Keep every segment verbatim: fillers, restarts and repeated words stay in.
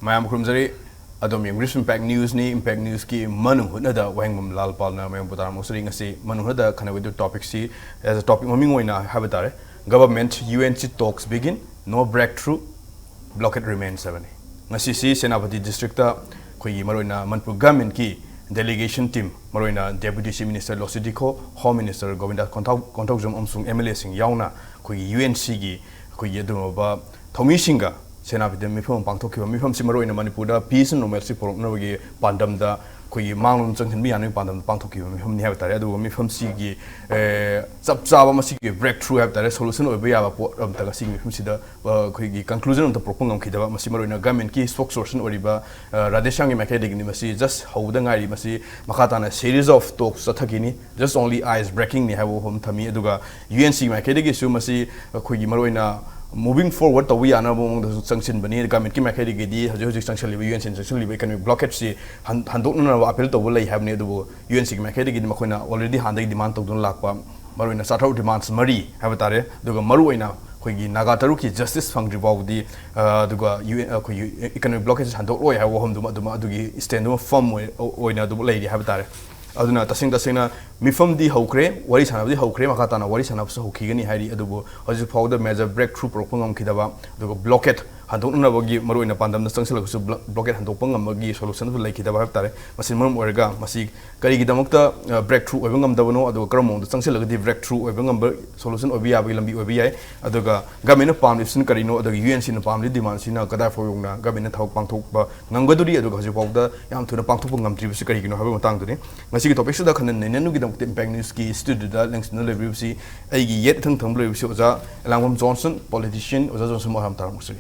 ꯃꯌꯥꯝ ꯈꯨꯔꯨꯝꯖꯔꯤ꯫ ꯑꯗꯣꯝ ꯌꯦꯡꯕꯤꯔꯤꯁꯤ Impact Newsꯅꯤ꯫ Impact Newsꯀꯤ ꯃꯅꯨꯡ ꯍꯨꯠꯅꯗ ꯋꯥꯍꯦꯡꯕꯝ ꯂꯥꯜ ꯄꯥꯜꯅ ꯃꯌꯥꯝꯕꯨ ꯇꯔꯥꯝꯅ ꯑꯣꯛꯆꯔꯤ꯫ ꯉꯁꯤ ꯃꯅꯨꯡ ꯍꯨꯠꯅꯗ ꯈꯟꯅꯒꯗꯧꯔꯤꯕ topicꯁꯤ, as a topic ꯃꯃꯤꯡ ꯑꯣꯏꯅ ꯍꯥꯏꯕ ꯇꯥꯔꯦ, Government UNC talks begin, no breakthrough, blockade remains ꯍꯥꯏꯕꯅꯤ꯫ ꯉꯁꯤꯁꯤ ꯁꯦꯅꯥꯄꯇꯤ districtꯇ ꯑꯩꯈꯣꯏꯒꯤ ꯃꯔꯨꯑꯣꯏꯅ ꯃꯅꯤꯄꯨꯔ governmentꯀꯤ delegation team, ꯃꯔꯨꯑꯣꯏꯅ Deputy Chief Minister ꯂꯣꯁꯤ ꯗꯤꯈꯣ, Home Minister Govinda ꯀꯣꯟꯊꯧ-, Konthoujam ꯑꯃꯁꯨꯡ MLAꯁꯤꯡ ꯌꯥꯎꯅ ꯑꯩꯈꯣꯏꯒꯤ UNCꯒꯤ ꯑꯩꯈꯣꯏꯒꯤ ꯑꯗꯨꯒꯨꯝꯂꯕ ꯊꯧꯃꯤꯁꯤꯡꯒ ꯁꯦꯅꯥꯄꯇꯤꯗ ꯃꯤꯐꯝ ꯑꯃ ꯄꯥꯡꯊꯣꯛꯈꯤꯕ꯫ ꯃꯤꯐꯝꯁꯤ ꯃꯔꯨꯑꯣꯏꯅ ꯃꯅꯤꯄꯨꯔꯗ peace and normalcy ꯄꯨꯔꯛꯅꯕꯒꯤ ꯄꯥꯟꯗꯝꯗ, ꯑꯩꯈꯣꯏꯒꯤ ꯃꯥꯡꯂꯣꯝ ꯆꯪꯁꯤꯟꯕ ꯌꯥꯅꯕꯒꯤ ꯄꯥꯟꯗꯝꯗ ꯄꯥꯡꯊꯣꯛꯈꯤꯕ ꯃꯤꯐꯝꯅꯤ ꯍꯥꯏꯕ ꯇꯥꯔꯦ꯫ ꯑꯗꯨꯒ ꯃꯤꯐꯝꯁꯤꯒꯤ, ꯑꯦ, ꯆꯞ ꯆꯥꯕ ꯃꯁꯤꯒꯤ breakthrough ꯍꯥꯏꯕ ꯇꯥꯔꯦ, solution ꯑꯣꯏꯕ ꯌꯥꯕ ꯄꯣꯠ ꯑꯝꯇ ꯉꯁꯤꯒꯤ ꯃꯤꯐꯝꯁꯤꯗ, ꯑ, ꯑꯩꯈꯣꯏꯒꯤ conclusion ꯑꯝꯇ ꯄꯨꯔꯛꯄ ꯉꯝꯈꯤꯗꯕ, ꯃꯁꯤ ꯃꯔꯨꯑꯣꯏꯅ governmentꯀꯤ spokesperson ꯑꯣꯏꯔꯤꯕ, ꯑ, ꯔꯥꯙꯦꯁ꯭ꯌꯥꯝꯒꯤ ꯃꯥꯏꯀꯩꯗꯒꯤꯅꯤ꯫ ꯃꯁꯤ just ꯍꯧꯕꯗ ꯉꯥꯏꯔꯤ꯫ ꯃꯁꯤ ꯃꯈꯥ ꯇꯥꯅ series of talks ꯆꯠꯊꯈꯤꯅꯤ꯫ Just only ice breakingꯅꯤ ꯍꯥꯏꯕ ꯋꯥꯐꯝ ꯊꯝꯃꯤ꯫ ꯑꯗꯨꯒ UNCꯒꯤ ꯃꯥꯏꯀꯩꯗꯒꯤꯁꯨ ꯃꯁꯤ ꯑꯩꯈꯣꯏꯒꯤ ꯃꯔꯨꯑꯣꯏꯅ moving forward ꯇꯧꯕ ꯌꯥꯅꯕ ꯃꯑꯣꯡꯗꯁꯨ ꯆꯪꯁꯤꯟꯕꯅꯤ꯫ Governmentꯀꯤ ꯃꯥꯏꯀꯩꯗꯒꯤꯗꯤ ꯍꯧꯖꯤꯛ ꯍꯧꯖꯤꯛ ꯆꯪꯁꯤꯜꯂꯤꯕ, UNCꯅ ꯆꯪꯁꯤꯜꯂꯤꯕ economic blockadeꯁꯤ ꯍꯟ-, ꯍꯟꯗꯣꯛꯅꯅꯕ appeal ꯇꯧꯕ ꯂꯩ ꯍꯥꯏꯕꯅꯤ꯫ ꯑꯗꯨꯕꯨ UNCꯒꯤ ꯃꯥꯏꯀꯩꯗꯒꯤꯗꯤ ꯃꯈꯣꯏꯅ already ꯍꯥꯟꯅꯗꯒꯤ demand ꯇꯧꯗꯨꯅ ꯂꯥꯛꯄ ꯃꯔꯨꯑꯣꯏꯅ ꯆꯥꯇ꯭ꯔꯨꯛ demands ꯃꯔꯤ ꯍꯥꯏꯕ ꯇꯥꯔꯦ꯫ ꯑꯗꯨꯒ ꯃꯔꯨꯑꯣꯏꯅ ꯑꯩꯈꯣꯏꯒꯤ ꯅꯥꯒꯥ ꯇꯔꯨꯛꯀꯤ justice ꯐꯪꯗ꯭ꯔꯤ ꯐꯥꯎꯕꯗꯤ, ꯑ, ꯑꯗꯨꯒ UN, ꯑꯩꯈꯣꯏꯒꯤ economic blockade ꯍꯟꯗꯣꯛꯂꯣꯏ ꯍꯥꯏꯕ ꯋꯥꯐꯝꯗꯨꯃ ꯑꯗꯨꯃ ꯑꯗꯨꯒꯤ standꯗꯨꯃ firm ꯑꯣꯏ-, ꯑꯣꯏꯅ ꯑꯗꯨꯝ ꯂꯩꯔꯤ ꯍꯥꯏꯕ ꯇꯥꯔꯦ꯫ ꯑꯗꯨꯅ ꯇꯁꯦꯡ ꯇꯁꯦꯡꯅ ꯃꯤꯐꯝꯗꯤ ꯍꯧꯈ꯭ꯔꯦ, ꯋꯥꯔꯤ ꯁꯥꯟꯅꯕꯗꯤ ꯍꯧꯈ꯭ꯔꯦ, ꯃꯈꯥ ꯇꯥꯅ ꯋꯥꯔꯤ ꯁꯥꯟꯅꯕꯁꯨ ꯍꯧꯈꯤꯒꯅꯤ ꯍꯥꯏꯔꯤ꯫ ꯑꯗꯨꯕꯨ ꯍꯧꯖꯤꯛ ꯐꯥꯎꯕꯗ major breakthrough ꯄꯨꯔꯛꯄ ꯉꯝꯈꯤꯗꯕ, ꯑꯗꯨꯒ blockade ꯍꯟꯗꯣꯛꯅꯅꯕꯒꯤ ꯃꯔꯨꯑꯣꯏꯅ ꯄꯥꯟꯗꯝꯗ ꯆꯪꯁꯤꯜꯂꯒꯁꯨ blo-, blockade ꯍꯟꯗꯣꯛꯄ ꯉꯝꯕꯒꯤ solutionꯗꯨ ꯂꯩꯈꯤꯗꯕ ꯍꯥꯏꯕ ꯇꯥꯔꯦ꯫ ꯃꯁꯤꯅ ꯃꯔꯝ ꯑꯣꯏꯔꯒ ꯃꯁꯤ ꯀꯔꯤꯒꯤꯗꯃꯛꯇ, ꯑ, breakthrough ꯑꯣꯏꯕ ꯉꯝꯗꯕꯅꯣ, ꯑꯗꯨꯒ ꯀꯔꯝꯕ ꯃꯑꯣꯡꯗ ꯆꯪꯁꯤꯜꯂꯒꯗꯤ breakthrough ꯑꯣꯏꯕ ꯉꯝꯕ solution ꯑꯣꯏꯕ ꯌꯥꯕꯒꯤ ꯂꯝꯕꯤ ꯑꯣꯏꯕ ꯌꯥꯏ, ꯑꯗꯨꯒ governmentꯅ ꯄꯥꯝꯂꯤꯕꯁꯤꯅ ꯀꯔꯤꯅꯣ, ꯑꯗꯨꯒ UNCꯅ ꯄꯥꯝꯂꯤꯕ demandꯁꯤꯅ ꯀꯗꯥꯏ ꯐꯥꯎ ꯌꯧꯅ governmentꯅ ꯊꯕꯛ ꯄꯥꯡꯊꯣꯛꯄ ꯉꯝꯒꯗꯧꯔꯤ, ꯑꯗꯨꯒ ꯍꯧꯖꯤꯛ ꯐꯥꯎꯕꯗ ꯌꯥꯝ ꯊꯨꯅ ꯄꯥꯡꯊꯣꯛꯄ ꯉꯝꯗ꯭ꯔꯤꯕꯁꯤ ꯀꯔꯤꯒꯤꯅꯣ ꯍꯥꯏꯕ ꯃꯇꯥꯡꯗꯨꯅꯤ꯫ ꯉꯁꯤꯒꯤ topicꯁꯤꯗ ꯈꯟꯅ ꯅꯩꯅꯅꯕꯒꯤꯗꯃꯛꯇ Impact Newsꯀꯤ studioꯗ ꯂꯦꯡꯁꯤꯟꯗꯨꯅ ꯂꯩꯕꯤꯔꯤꯕꯁꯤ ꯑꯩꯒꯤ ꯌꯦꯠ ꯏꯊꯪ ꯊꯪꯕ ꯂꯩꯔꯤꯕꯁꯤ ꯑꯣꯖꯥ ꯑꯦꯂꯥꯡꯕꯝ ꯖꯣꯟꯁꯟ, politician꯫ ꯑꯣꯖꯥ ꯖꯣꯟꯁꯟ, ꯃꯔꯝ ꯇꯥꯔꯝꯕꯁꯤꯅꯤ꯫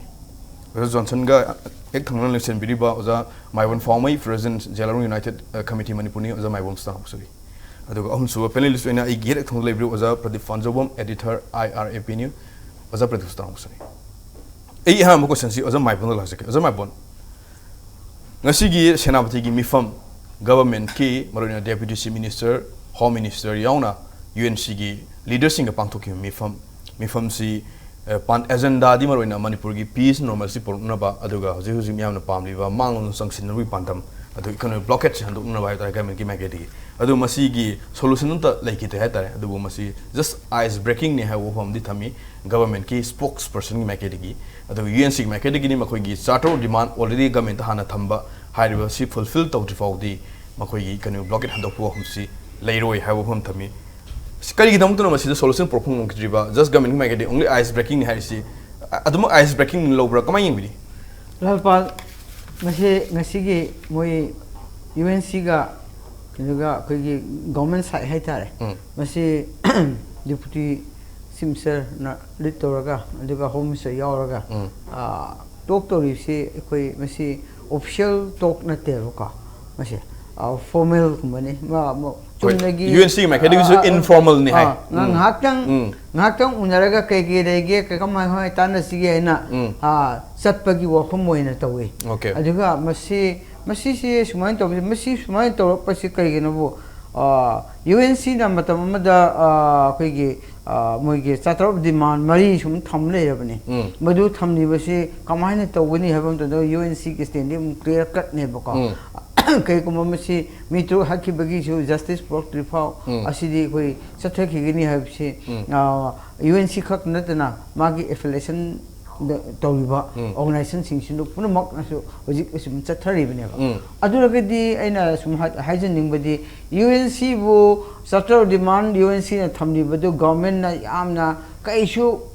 ꯑꯣꯖꯥ ꯖꯣꯟꯁꯟꯒ ꯍꯦꯛ ꯊꯪꯅꯅ ꯂꯦꯡꯁꯤꯟꯕꯤꯔꯤꯕ ꯑꯣꯖꯥ ꯃꯥꯏꯕꯝ ꯐꯥꯎꯃꯩ, President ꯖꯦꯂꯥꯔꯣꯡ United, ꯑ, Committee ꯃꯅꯤꯄꯨꯔꯅꯤ꯫ ꯑꯣꯖꯥ ꯃꯥꯏꯕꯝ ꯇꯥꯔꯝꯕꯁꯤꯅꯤ꯫ ꯑꯗꯨꯒ ꯑꯍꯨꯝꯁꯨꯕ panelist ꯑꯣꯏꯅ ꯑꯩꯒꯤ ꯌꯦꯠ ꯏꯊꯪꯗ ꯂꯩꯕꯤꯔꯤꯕ ꯑꯣꯖꯥ ꯄ꯭ꯔꯗꯤꯞ ꯐꯥꯟꯖꯧꯕꯝ, editor, IRAPNU꯫ ꯑꯣꯖꯥ ꯄ꯭ꯔꯗꯤꯞ ꯇꯥꯔꯝꯕꯁꯤꯅꯤ꯫ ꯑꯩ ꯑꯍꯥꯟꯕ questionꯁꯤ ꯑꯣꯖꯥ ꯃꯥꯏꯕꯝꯗ ꯂꯥꯛꯆꯒꯦ꯫ ꯑꯣꯖꯥ ꯃꯥꯏꯕꯝ, ꯉꯁꯤꯒꯤ ꯁꯦꯅꯥꯄꯇꯤꯒꯤ ꯃꯤꯐꯝ, governmentꯀꯤ ꯃꯔꯨꯑꯣꯏꯅ Deputy Chief Minister, Home Minister ꯌꯥꯎꯅ UNCꯒꯤ leaderꯁꯤꯡꯒ ꯄꯥꯡꯊꯣꯛꯈꯤꯕ ꯃꯤꯐꯝ, ꯃꯤꯐꯝꯁꯤ ꯑꯦ, ꯄꯥꯟ ꯑꯦꯖꯦꯟꯗꯥꯗꯤ ꯃꯔꯨꯑꯣꯏꯅ ꯃꯅꯤꯄꯨꯔꯒꯤ ꯄꯤꯁ ꯅꯣꯔꯃꯦꯜꯁꯤ ꯄꯨꯔꯛꯅꯕ, ꯑꯗꯨꯒ ꯍꯧꯖꯤꯛ ꯍꯧꯖꯤꯛ ꯃꯤꯌꯥꯝꯅ ꯄꯥꯝꯂꯤꯕ ꯃꯥꯡꯂꯣꯝꯗ ꯆꯪꯁꯤꯟꯅꯕꯒꯤ ꯄꯥꯟꯗꯝ, ꯑꯗꯨ ꯏꯀꯣꯅꯣꯃꯤꯛ ꯕ꯭ꯂꯣꯀꯦꯠꯁꯦ ꯍꯟꯗꯣꯛꯅꯕ ꯍꯥꯏꯇꯥꯔꯦ ꯒꯃꯦꯟꯒꯤ ꯃꯥꯏꯀꯩꯗꯒꯤ꯫ ꯑꯗꯨ ꯃꯁꯤꯒꯤ ꯁꯣꯂꯨꯁꯟ ꯑꯝꯇ ꯂꯩꯈꯤꯗꯦ ꯍꯥꯏꯇꯥꯔꯦ꯫ ꯑꯗꯨꯕꯨ ꯃꯁꯤ ꯖꯁ ꯑꯥꯏꯁ ꯕ꯭ꯔꯦꯀꯤꯡꯅꯤ ꯍꯥꯏꯕ ꯋꯥꯐꯝ ꯑꯃꯗꯤ ꯊꯝꯃꯤ ꯒꯚꯔꯟꯃꯦꯟꯠꯀꯤ ꯁ꯭ꯄꯣꯛꯁ ꯄꯔꯁꯟꯒꯤ ꯃꯥꯏꯀꯩꯗꯒꯤ꯫ ꯑꯗꯨꯒ ꯌꯨ ꯑꯦꯟ ꯁꯤꯒꯤ ꯃꯥꯏꯀꯩꯗꯒꯤꯗꯤ ꯃꯈꯣꯏꯒꯤ ꯆꯥꯔꯇꯔ ꯑꯣꯐ ꯗꯤꯃꯥꯟ ꯑꯣꯜꯔꯦꯗꯤ ꯒꯚꯔꯟꯃꯦꯟꯠꯇ ꯍꯥꯟꯅ ꯊꯝꯕ ꯍꯥꯏꯔꯤꯕ ꯑꯁꯤ ꯐꯨꯜꯐꯤꯜ ꯇꯧꯗ꯭ꯔꯤ ꯐꯥꯎꯗꯤ ꯃꯈꯣꯏꯒꯤ ꯏꯀꯣꯅꯣꯃꯤꯛ ꯕ꯭ꯂꯣꯀꯦꯠ ꯍꯟꯗꯣꯛꯄ ꯋꯥꯐꯝꯁꯤ ꯂꯩꯔꯣꯏ ꯍꯥꯏꯕ ꯋꯥꯐꯝ ꯊꯝꯃꯤ꯫ ꯁꯤ ꯀꯔꯤꯒꯤꯗꯃꯛꯇꯅꯣ ꯃꯁꯤꯗ ꯁꯣꯂꯨꯁꯟ ꯄꯨꯔꯛꯄ ꯉꯝꯈꯤꯗ꯭ꯔꯤꯕ? ꯖꯁ ꯒꯚꯔꯟꯃꯦꯟꯠꯀꯤ ꯃꯥꯏꯀꯩꯗꯒꯤ ꯑꯣꯡꯂꯤ ꯑꯥꯏꯁ ꯕ꯭ꯔꯦꯀꯤꯡꯅꯤ ꯍꯥꯏꯔꯤꯁꯤ, ꯑ-, ꯑꯗꯨꯃꯛ ꯑꯥꯏꯁ ꯕ꯭ꯔꯦꯀꯤꯡ ꯂꯧꯕ꯭ꯔꯥ? ꯀꯃꯥꯏꯅ ꯌꯦꯡꯕꯤꯔꯤ? ꯂꯥꯜꯄꯥꯜ, ꯃꯁꯤ ꯉꯁꯤꯒꯤ ꯃꯣꯏ ꯌꯨ ꯑꯦꯟ ꯁꯤꯒ ꯑꯗꯨꯒ ꯑꯩꯈꯣꯏꯒꯤ ꯒꯚꯔꯟꯃꯦꯟꯠ ꯁꯥꯏꯠ ꯍꯥꯏꯇꯥꯔꯦ꯫ ꯎꯝ꯫ ꯃꯁꯤ ꯗꯤꯄꯨꯇꯤ ꯆꯤꯐ ꯃꯤꯅꯤꯁꯇꯔꯅ ꯂꯤꯗ ꯇꯧꯔꯒ, ꯑꯗꯨꯒ ꯍꯣꯝ ꯃꯤꯅꯤꯁꯇꯔ ꯌꯥꯎꯔꯒ, ꯎꯝ꯫ ꯑ, ꯇꯣꯛ ꯇꯧꯔꯤꯕꯁꯤ ꯑꯩꯈꯣꯏ ꯃꯁꯤ ꯑꯣꯐꯤꯁꯤꯌꯦꯜ ꯇꯣꯛ ꯅꯠꯇꯦꯕꯀꯣ꯫ ꯃꯁꯤ, ꯑ, ꯐꯣꯔꯃꯦꯜꯒꯨꯝꯕꯅꯤ꯫ ꯃ-, ꯃ-, ꯍꯣꯏ, ꯆꯨꯝꯅꯒꯤ, ꯌꯨ ꯑꯦꯟ ꯁꯤꯒꯤ ꯃꯥꯏꯀꯩꯗꯒꯤꯁꯨ ꯑ, ꯑ, ꯏꯟꯐꯣꯔꯃꯦꯜꯅꯤ ꯍꯥꯏ꯫ ꯑ, ꯉ-, ꯎꯝ꯫ ꯉꯥꯏꯍꯥꯛꯇꯪ, ꯎꯝ꯫ ꯉꯥꯏꯍꯥꯛꯇꯪ ꯎꯅꯔꯒ ꯀꯩ ꯀꯩ ꯂꯩꯒꯦ, ꯀꯩ ꯀꯃꯥꯏ ꯀꯃꯥꯏ ꯇꯥꯟꯅꯁꯤꯒꯦ ꯍꯥꯏꯅ, ꯎꯝ꯫ ꯑ, ꯆꯠꯄꯒꯤ ꯋꯥꯐꯝ ꯑꯣꯏꯅ ꯇꯧꯏ꯫ ꯑꯣꯀꯦ꯫ ꯑꯗꯨꯒ ꯃꯁꯤ, ꯃꯁꯤꯁꯤ ꯁꯨꯃꯥꯏꯅ ꯇꯧꯕꯁꯤ, ꯃꯁꯤ ꯁꯨꯃꯥꯏꯅ ꯇꯧꯔꯛꯄꯁꯤ ꯀꯩꯒꯤꯅꯣꯕꯨ, ꯑ, ꯌꯨ ꯑꯦꯟ ꯁꯤꯅ ꯃꯇꯝ ꯑꯃꯗ, ꯑ, ꯑꯩꯈꯣꯏꯒꯤ, ꯑ, ꯃꯣꯏꯒꯤ ꯆꯥꯔꯇꯔ ꯑꯣꯐ ꯗꯤꯃꯥꯟ ꯃꯔꯤ ꯁꯨꯝ ꯊꯝ ꯂꯩꯔꯕꯅꯤ꯫ ꯎꯝ꯫ ꯃꯗꯨ ꯊꯝꯂꯤꯕꯁꯤ ꯀꯃꯥꯏꯅ ꯇꯧꯒꯅꯤ ꯍꯥꯏꯕ ꯃꯇꯝꯗ ꯌꯨ ꯑꯦꯟ ꯁꯤꯒꯤ ꯁ꯭ꯇꯦꯟꯗꯤ ꯑꯃꯨꯛ ꯀ꯭ꯂꯤꯌꯥꯔ ꯀꯠꯅꯦꯕꯀꯣ꯫ ꯎꯝ꯫ ꯀꯩꯒꯨꯝꯕ ꯃꯁꯤ ꯃꯤ ꯇꯔꯨꯛ ꯍꯥꯠꯈꯤꯕꯒꯤꯁꯨ ꯖꯁꯇꯤꯁ ꯄꯨꯔꯛꯇ꯭ꯔꯤ ꯐꯥꯎ ꯎꯝ꯫ ꯑꯁꯤꯗꯤ ꯑꯩꯈꯣꯏ ꯆꯠꯊꯈꯤꯒꯅꯤ ꯍꯥꯏꯕꯁꯤ, ꯎꯝ꯫ ꯑ, ꯌꯨ ꯑꯦꯟ ꯁꯤ ꯈꯛ ꯅꯠꯇꯅ ꯃꯥꯒꯤ ꯑꯦꯐꯤꯂꯤꯌꯦꯁꯟ ꯇꯧꯔꯤꯕ ꯎꯝ꯫ ꯑꯣꯔꯒꯅꯥꯏꯖꯦꯁꯟꯁꯤꯡꯁꯤꯅ ꯄꯨꯝꯅꯃꯛꯅꯁꯨ ꯍꯧꯖꯤꯛ ꯑꯁꯨꯝ ꯆꯠꯊꯔꯤꯕꯅꯦꯕ꯫ ꯎꯝ꯫ ꯑꯗꯨꯔꯒꯗꯤ ꯑꯩꯅ ꯁꯨꯝ ꯍꯥꯏ-, ꯍꯥꯏꯖꯅꯤꯡꯕꯗꯤ ꯌꯨ ꯑꯦꯟ ꯁꯤꯕꯨ charter of demand U N ꯁꯤꯅ ꯊꯝꯂꯤꯕꯗꯨ ꯒꯚꯔꯟꯃꯦꯟꯠꯅ ꯌꯥꯝꯅ ꯀꯩꯁꯨ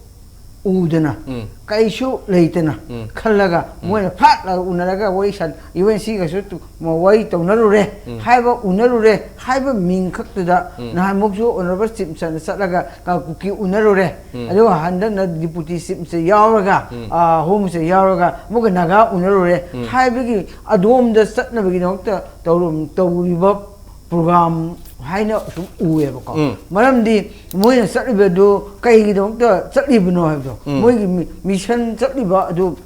ꯎꯗꯅ, ꯎꯝ꯫ ꯀꯩꯁꯨ ꯂꯩꯇꯅ ꯎꯝ꯫ ꯈꯜꯂꯒ ꯎꯝ꯫ ꯃꯣꯏꯅ ꯐꯠ ꯂꯥꯎ ꯎꯅꯔꯒ ꯋꯥꯔꯤ ꯁꯥꯟ-, ꯌꯨ ꯑꯦꯟ ꯁꯤꯒꯁꯨ ꯇꯨ-, ꯃ-, ꯋꯥꯔꯤ ꯇꯧꯅꯔꯨꯔꯦ ꯎꯝ꯫ ꯍꯥꯏꯕ, ꯎꯅꯔꯨꯔꯦ ꯍꯥꯏꯕ ꯃꯤꯡ ꯈꯛꯇꯨꯗ ꯎꯝ꯫ ꯅꯍꯥꯟꯃꯨꯛꯁꯨ ꯑꯣꯅꯔꯦꯕꯜ ꯆꯤꯐ ꯃꯤꯅꯤꯁꯇꯔꯅ ꯆꯠꯂꯒ ꯀ-, ꯀꯨꯀꯤ ꯎꯅꯔꯨꯔꯦ꯫ ꯎꯝ꯫ ꯑꯗꯨꯒ ꯍꯟꯗꯛꯅ ꯗꯤꯄꯨꯇꯤ ꯆꯤꯐ ꯃꯤꯅꯤꯁꯇꯔ ꯌꯥꯎꯔꯒ, ꯎꯝ꯫ ꯑ, ꯍꯣꯝ ꯃꯤꯅꯤꯁꯇꯔ ꯌꯥꯎꯔꯒ ꯑꯃꯨꯛꯀ ꯅꯥꯒꯥ ꯎꯅꯔꯨꯔꯦ ꯎꯝ꯫ ꯍꯥꯏꯕꯒꯤ ꯑꯗꯣꯝꯗ ꯆꯠꯅꯕꯒꯤꯗꯃꯛꯇ ꯇꯧꯔꯝ-, ꯇꯧꯔꯤꯕ ꯄ꯭ꯔꯣꯒ꯭ꯔꯥꯝ ꯍꯥꯏꯅ ꯁꯨꯝ ꯎꯑꯦꯕꯀꯣ꯫ ꯎꯝ꯫ ꯃꯔꯝꯗꯤ ꯃꯣꯏꯅ ꯆꯠꯂꯤꯕꯗꯨ ꯀꯩꯒꯤꯗꯃꯛꯇ ꯆꯠꯂꯤꯕꯅꯣ ꯍꯥꯏꯕꯗꯣ, ꯎꯝ꯫ ꯃꯣꯏꯒꯤ ꯃꯤ-, ꯃꯤꯁꯟ ꯆꯠꯂꯤꯕ ꯑꯗꯨ,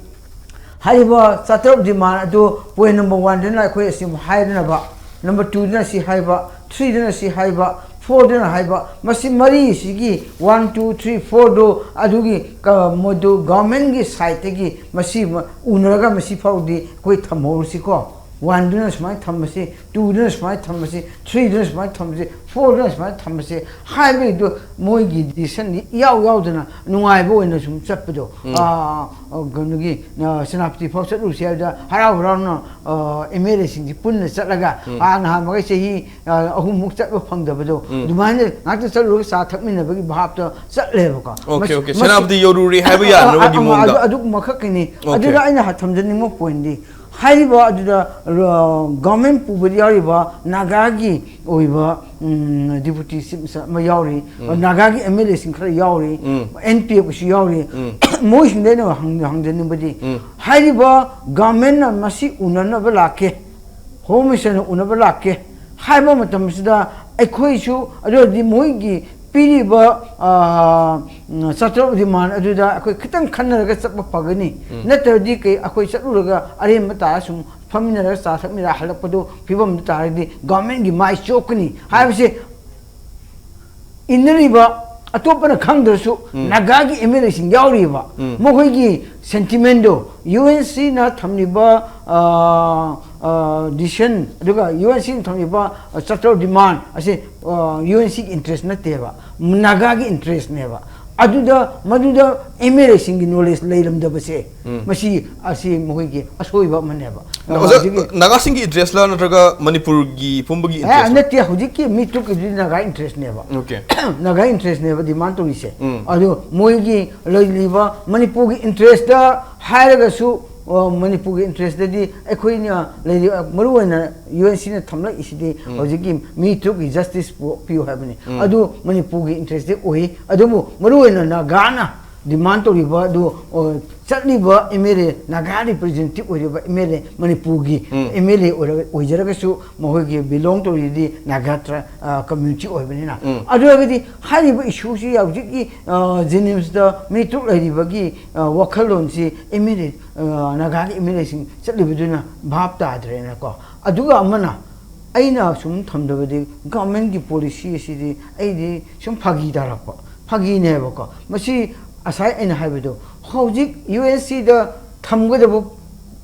ꯍꯥꯏꯔꯤꯕ ꯆꯥꯇ꯭ꯔꯨꯛ ꯗꯤꯃꯥꯟ ꯑꯗꯨ ꯄꯣꯏꯟ ꯅꯝꯕꯔ ꯋꯥꯟꯗꯅ ꯑꯩꯈꯣꯏ ꯑꯁꯤ ꯍꯥꯏꯗꯅꯕ, ꯅꯝꯕꯔ ꯇꯨꯗꯅ ꯁꯤ ꯍꯥꯏꯕ, ꯊ꯭ꯔꯤꯗꯅ ꯁꯤ ꯍꯥꯏꯕ, ꯐꯣꯔꯗꯨꯅ ꯍꯥꯏꯕ, ꯃꯁꯤ ꯃꯔꯤꯁꯤꯒꯤ ꯋꯥꯟ, ꯇꯨ, ꯊ꯭ꯔꯤ, ꯐꯣꯔꯗꯨ ꯑꯗꯨꯒꯤ ꯀ-, ꯃꯣꯏꯗꯨ ꯒꯚꯔꯟꯃꯦꯟꯒꯤ ꯁꯥꯏꯠꯇꯒꯤ ꯃꯁꯤ ꯃ-, ꯎꯅꯔꯒ ꯃꯁꯤ ꯐꯥꯎꯗꯤ ꯑꯩꯈꯣꯏ ꯊꯝꯍꯧꯔꯁꯤꯀꯣ꯫ ꯋꯥꯟꯗꯨꯅ ꯁꯨꯃꯥꯏꯅ ꯊꯝꯃꯁꯤ, ꯇꯨꯗꯨꯅ ꯁꯨꯃꯥꯏꯅ ꯊꯝꯃꯁꯤ, ꯊ꯭ꯔꯤꯗꯨꯅ ꯁꯨꯃꯥꯏꯅ ꯊꯝꯃꯁꯤ, ꯐꯣꯔꯗꯨꯅ ꯁꯨꯃꯥꯏꯅ ꯊꯝꯃꯁꯤ ꯍꯥꯏꯕꯒꯤꯗꯨ ꯃꯣꯏꯒꯤ ꯗꯤꯁꯤꯁꯟꯗꯤ ꯏꯌꯥꯎ ꯌꯥꯎꯗꯅ ꯅꯨꯡꯉꯥꯏꯕ ꯑꯣꯏꯅ ꯁꯨꯝ ꯆꯠꯄꯗꯣ꯫ ꯎꯝ꯫ ꯑꯥ, ꯑ, ꯀꯩꯅꯣꯒꯤ, ꯑ, ꯁꯦꯅꯥꯄꯇꯤ ꯐꯥꯎ ꯆꯠꯂꯨꯁꯤ ꯍꯥꯏꯕꯗ ꯍꯔꯥꯎ ꯍꯔꯥꯎꯅ, ꯑ, ꯑꯦꯝ ꯑꯦꯜ ꯑꯦꯁꯤꯡꯁꯤ ꯄꯨꯟꯅ ꯆꯠꯂꯒ, ꯎꯝ꯫ ꯑꯥ, ꯅꯍꯥꯟ ꯃꯈꯩ ꯆꯍꯤ, ꯑ, ꯑꯍꯨꯝꯃꯨꯛ ꯆꯠꯄ ꯐꯪꯗꯕꯗꯣ, ꯎꯝ꯫ ꯑꯗꯨꯃꯥꯏꯅ ꯉꯥꯛꯇ ꯆꯠꯂꯨꯔꯒ ꯆꯥ ꯊꯛꯃꯤꯟꯅꯕꯒꯤ ꯚꯥꯞꯇ ꯆꯠꯂꯦꯕꯀꯣ꯫ ꯑꯣꯀꯦ, ꯃꯁꯤ-, ꯑꯣꯀꯦ꯫ ꯃꯁꯤ-, ꯁꯦꯅꯥꯄꯇꯤ ꯌꯧꯔꯨꯔꯦ ꯍꯥꯏꯕ ꯑ, ꯑ, ꯌꯥꯅꯕꯒꯤ ꯑ, ꯑ, ꯃꯑꯣꯡꯗ꯫ ꯑꯗꯨ, ꯑꯗꯨꯃꯈꯛꯀꯤꯅꯤ꯫ ꯑꯣꯀꯦ꯫ ꯑꯗꯨꯗ ꯑꯩꯅ ꯊꯝꯖꯅꯤꯡꯕ ꯄꯣꯏꯟꯗꯤ, ꯍꯥꯏꯔꯤꯕ ꯑꯗꯨꯗ, ꯑ, ꯒꯚꯔꯟꯃꯦꯟ ꯄꯨꯕꯗ ꯌꯥꯎꯔꯤꯕ ꯅꯥꯒꯥꯒꯤ ꯑꯣꯏꯕ, ꯎꯝ, ꯗꯤꯄꯨꯇꯤ ꯆꯤꯐ ꯃꯤꯅꯤꯁꯇꯔ ꯑꯃ ꯌꯥꯎꯔꯤ, ꯎꯝ꯫ ꯅꯥꯒꯥꯒꯤ ꯑꯦꯝ ꯑꯦꯜ ꯑꯦꯁꯤꯡ ꯈꯔ ꯌꯥꯎꯔꯤ, ꯎꯝ꯫ ꯑꯦꯟ ꯄꯤ ꯑꯦꯐꯁꯨ ꯌꯥꯎꯔꯤ꯫ ꯎꯝ꯫ ꯃꯣꯏꯁꯤꯡꯗ ꯑꯩꯅ ꯍꯪ-, ꯍꯪꯖꯅꯤꯡꯕꯗꯤ, ꯎꯝ꯫ ꯍꯥꯏꯔꯤꯕ ꯒꯚꯔꯟꯃꯦꯟꯅ ꯃꯁꯤ ꯎꯅꯅꯕ ꯂꯥꯛꯀꯦ, ꯍꯣꯝ ꯃꯤꯅꯤꯁꯇꯔꯅ ꯎꯅꯕ ꯂꯥꯛꯀꯦ ꯍꯥꯏꯕ ꯃꯇꯝꯁꯤꯗ ꯑꯩꯈꯣꯏꯁꯨ, ꯑꯗꯨ ꯑꯣꯏꯔꯗꯤ ꯃꯣꯏꯒꯤ ꯄꯤꯔꯤꯕ, ꯑ, ꯎꯝ, ꯆꯥꯇ꯭ꯔꯨꯛ ꯗꯤꯃꯥꯟ ꯑꯗꯨꯗ ꯑꯩꯈꯣꯏ ꯈꯤꯇꯪ ꯈꯟꯅꯔꯒ ꯆꯠꯄ ꯐꯒꯅꯤ꯫ ꯎꯝ꯫ ꯅꯠꯇ꯭ꯔꯗꯤ ꯀꯩ, ꯑꯩꯈꯣꯏ ꯆꯠꯂꯨꯔꯒ ꯑꯔꯦꯝꯕ ꯇꯥꯔ ꯁꯨꯝ ꯐꯝꯃꯤꯟꯅꯔꯒ ꯆꯥ ꯊꯛꯃꯤꯟꯅꯔ ꯍꯜꯂꯛꯄꯗꯨ ꯐꯤꯕꯝꯗꯨ ꯇꯥꯔꯗꯤ ꯒꯚꯔꯟꯃꯦꯟꯒꯤ ꯃꯥꯏ ꯆꯣꯛꯀꯅꯤ ꯍꯥꯏꯕꯁꯦ ꯏꯟꯅꯔꯤꯕ ꯑꯇꯣꯞꯄꯅ ꯈꯪꯗ꯭ꯔꯁꯨ ꯎꯝ꯫ ꯅꯥꯒꯥꯒꯤ ꯑꯦꯝ ꯑꯦꯜ ꯑꯦꯁꯤꯡ ꯌꯥꯎꯔꯤꯕ ꯎꯝ꯫ ꯃꯈꯣꯏꯒꯤ ꯁꯦꯟꯇꯤꯃꯦꯟꯗꯣ ꯌꯨ ꯑꯦꯟ ꯁꯤꯅ ꯊꯝꯂꯤꯕ, ꯑ, ꯑ, ꯗꯤꯁꯤꯖꯟ ꯑꯗꯨꯒ ꯌꯨ ꯑꯦꯟ ꯁꯤꯅ ꯊꯝꯂꯤꯕ, ꯑ, ꯆꯥꯔꯇꯔ ꯗꯤꯃꯥꯟ ꯑꯁꯤ, ꯑ, ꯌꯨ ꯑꯦꯟ ꯁꯤꯒꯤ ꯏꯟꯇꯔꯦꯁ ꯅꯠꯇꯦꯕ, ꯅꯥꯒꯥꯒꯤ ꯏꯟꯇꯔꯦꯁꯅꯦꯕ꯫ ꯑꯗꯨꯗ ꯃꯗꯨꯗ ꯑꯦꯝ ꯑꯦꯜ ꯑꯦꯁꯤꯡꯒꯤ ꯅꯣꯂꯦꯖ ꯂꯩꯔꯝꯗꯕꯁꯦ ꯎꯝ꯫ ꯃꯁꯤ ꯑꯁꯤ ꯃꯈꯣꯏꯒꯤ ꯑꯁꯣꯏꯕ ꯑꯃꯅꯦꯕ꯫ ꯑꯣꯖꯥ, ꯍꯧꯖꯤꯛꯀꯤ ꯅꯥꯒꯥꯁꯤꯡꯒꯤ ꯏꯟꯇꯔꯦꯁꯂ ꯅꯠꯇ꯭ꯔꯒ ꯃꯅꯤꯄꯨꯔꯒꯤ ꯄꯨꯝꯕꯒꯤ ꯑꯦ, ꯏꯟꯇꯔꯦꯁꯂ? ꯅꯠꯇꯦ, ꯍꯧꯖꯤꯛꯀꯤ ꯃꯤ ꯇꯔꯨꯛꯀꯤꯗꯨꯗꯤ ꯅꯥꯒꯥ ꯏꯟꯇꯔꯦꯁꯅꯦꯕ꯫ ꯑꯣꯀꯦ꯫ ꯅꯥꯒꯥ ꯏꯟꯇꯔꯦꯁꯅꯦꯕ ꯗꯤꯃꯥꯟ ꯇꯧꯔꯤꯁꯦ꯫ ꯎꯝ꯫ ꯑꯗꯣ ꯃꯣꯏꯒꯤ ꯂꯩꯔꯤꯕ ꯃꯅꯤꯄꯨꯔꯒꯤ ꯏꯟꯇꯔꯦꯁꯇ ꯍꯥꯏꯔꯒꯁꯨ, ꯑ, ꯃꯅꯤꯄꯨꯔꯒꯤ ꯏꯟꯇꯔꯦꯁꯇꯗꯤ ꯑꯩꯈꯣꯏꯅ ꯂꯩꯔꯤ-, ꯃꯔꯨꯑꯣꯏꯅ ꯌꯨ ꯑꯦꯟ ꯁꯤꯅ ꯊꯝꯂꯛꯏꯁꯤꯗꯤ ꯎꯝ꯫ ꯍꯧꯖꯤꯛꯀꯤ ꯃꯤ ꯇꯔꯨꯛꯀꯤ ꯖꯁꯇꯤꯁ ꯄꯤꯌꯨ ꯍꯥꯏꯕꯅꯤ꯫ ꯎꯝ꯫ ꯑꯗꯨ ꯃꯅꯤꯄꯨꯔꯒꯤ ꯏꯟꯇꯔꯦꯁꯇꯤ ꯑꯣꯏ꯫ ꯑꯗꯨꯕꯨ ꯃꯔꯨꯑꯣꯏꯅ ꯅꯥꯒꯥꯅ ꯗꯤꯃꯥꯟ ꯇꯧꯔꯤꯕ ꯑꯗꯨ, ꯑ, ꯆꯠꯂꯤꯕ M L A, Naga representative ꯑꯣꯏꯔꯤꯕ ꯑꯦꯝ ꯑꯦꯜ ꯑꯦ ꯃꯅꯤꯄꯨꯔꯒꯤ ꯎꯝ꯫ ꯑꯦꯝ ꯑꯦꯜ ꯑꯦ ꯑꯣꯏꯔꯒ, ꯑꯣꯏꯖꯔꯒꯁꯨ ꯃꯈꯣꯏꯒꯤ ꯕꯤꯂꯣꯡ ꯇꯧꯔꯤꯗꯤ ꯅꯥꯒꯥ ꯇ꯭ꯔ-, ꯑ, ꯀꯝꯃ꯭ꯌꯨꯅꯤꯇꯤ ꯑꯣꯏꯕꯅꯤꯅ꯫ ꯎꯝ꯫ ꯑꯗꯨ ꯑꯣꯏꯔꯒꯗꯤ ꯍꯥꯏꯔꯤꯕ ꯏꯁꯨꯁꯤ ꯍꯧꯖꯤꯛꯀꯤ, ꯑ, ꯖꯦꯅꯤꯝꯁꯇ ꯃꯤ ꯇꯔꯨꯛ ꯂꯩꯔꯤꯕꯒꯤ, ꯑ, ꯋꯥꯈꯜꯂꯣꯟꯁꯤ ꯑꯦꯝ ꯑꯦꯜ ꯑꯦ, ꯑ, ꯅꯥꯒꯥꯒꯤ ꯑꯦꯝ ꯑꯦꯜ ꯑꯦꯁꯤꯡ ꯆꯠꯂꯤꯕꯗꯨꯅ ꯚꯥꯞ ꯇꯥꯗ꯭ꯔꯦꯅꯀꯣ꯫ ꯑꯗꯨꯒ ꯑꯃꯅ ꯑꯩꯅ ꯁꯨꯝ ꯊꯝꯖꯕꯗꯤ, ꯒꯚꯔꯟꯃꯦꯟꯠꯀꯤ ꯄꯣꯂꯤꯁꯤ ꯑꯁꯤꯗꯤ ꯑꯩꯗꯤ ꯁꯨꯝ ꯐꯥꯒꯤ ꯇꯥꯔꯛꯄ, ꯐꯥꯒꯤꯅꯦꯕꯀꯣ꯫ ꯃꯁꯤ ꯉꯁꯥꯏ ꯑꯩꯅ ꯍꯥꯏꯕꯗꯣ, ꯍꯧꯖꯤꯛ ꯌꯨ ꯑꯦꯟ ꯁꯤꯗ ꯊꯝꯒꯗꯕ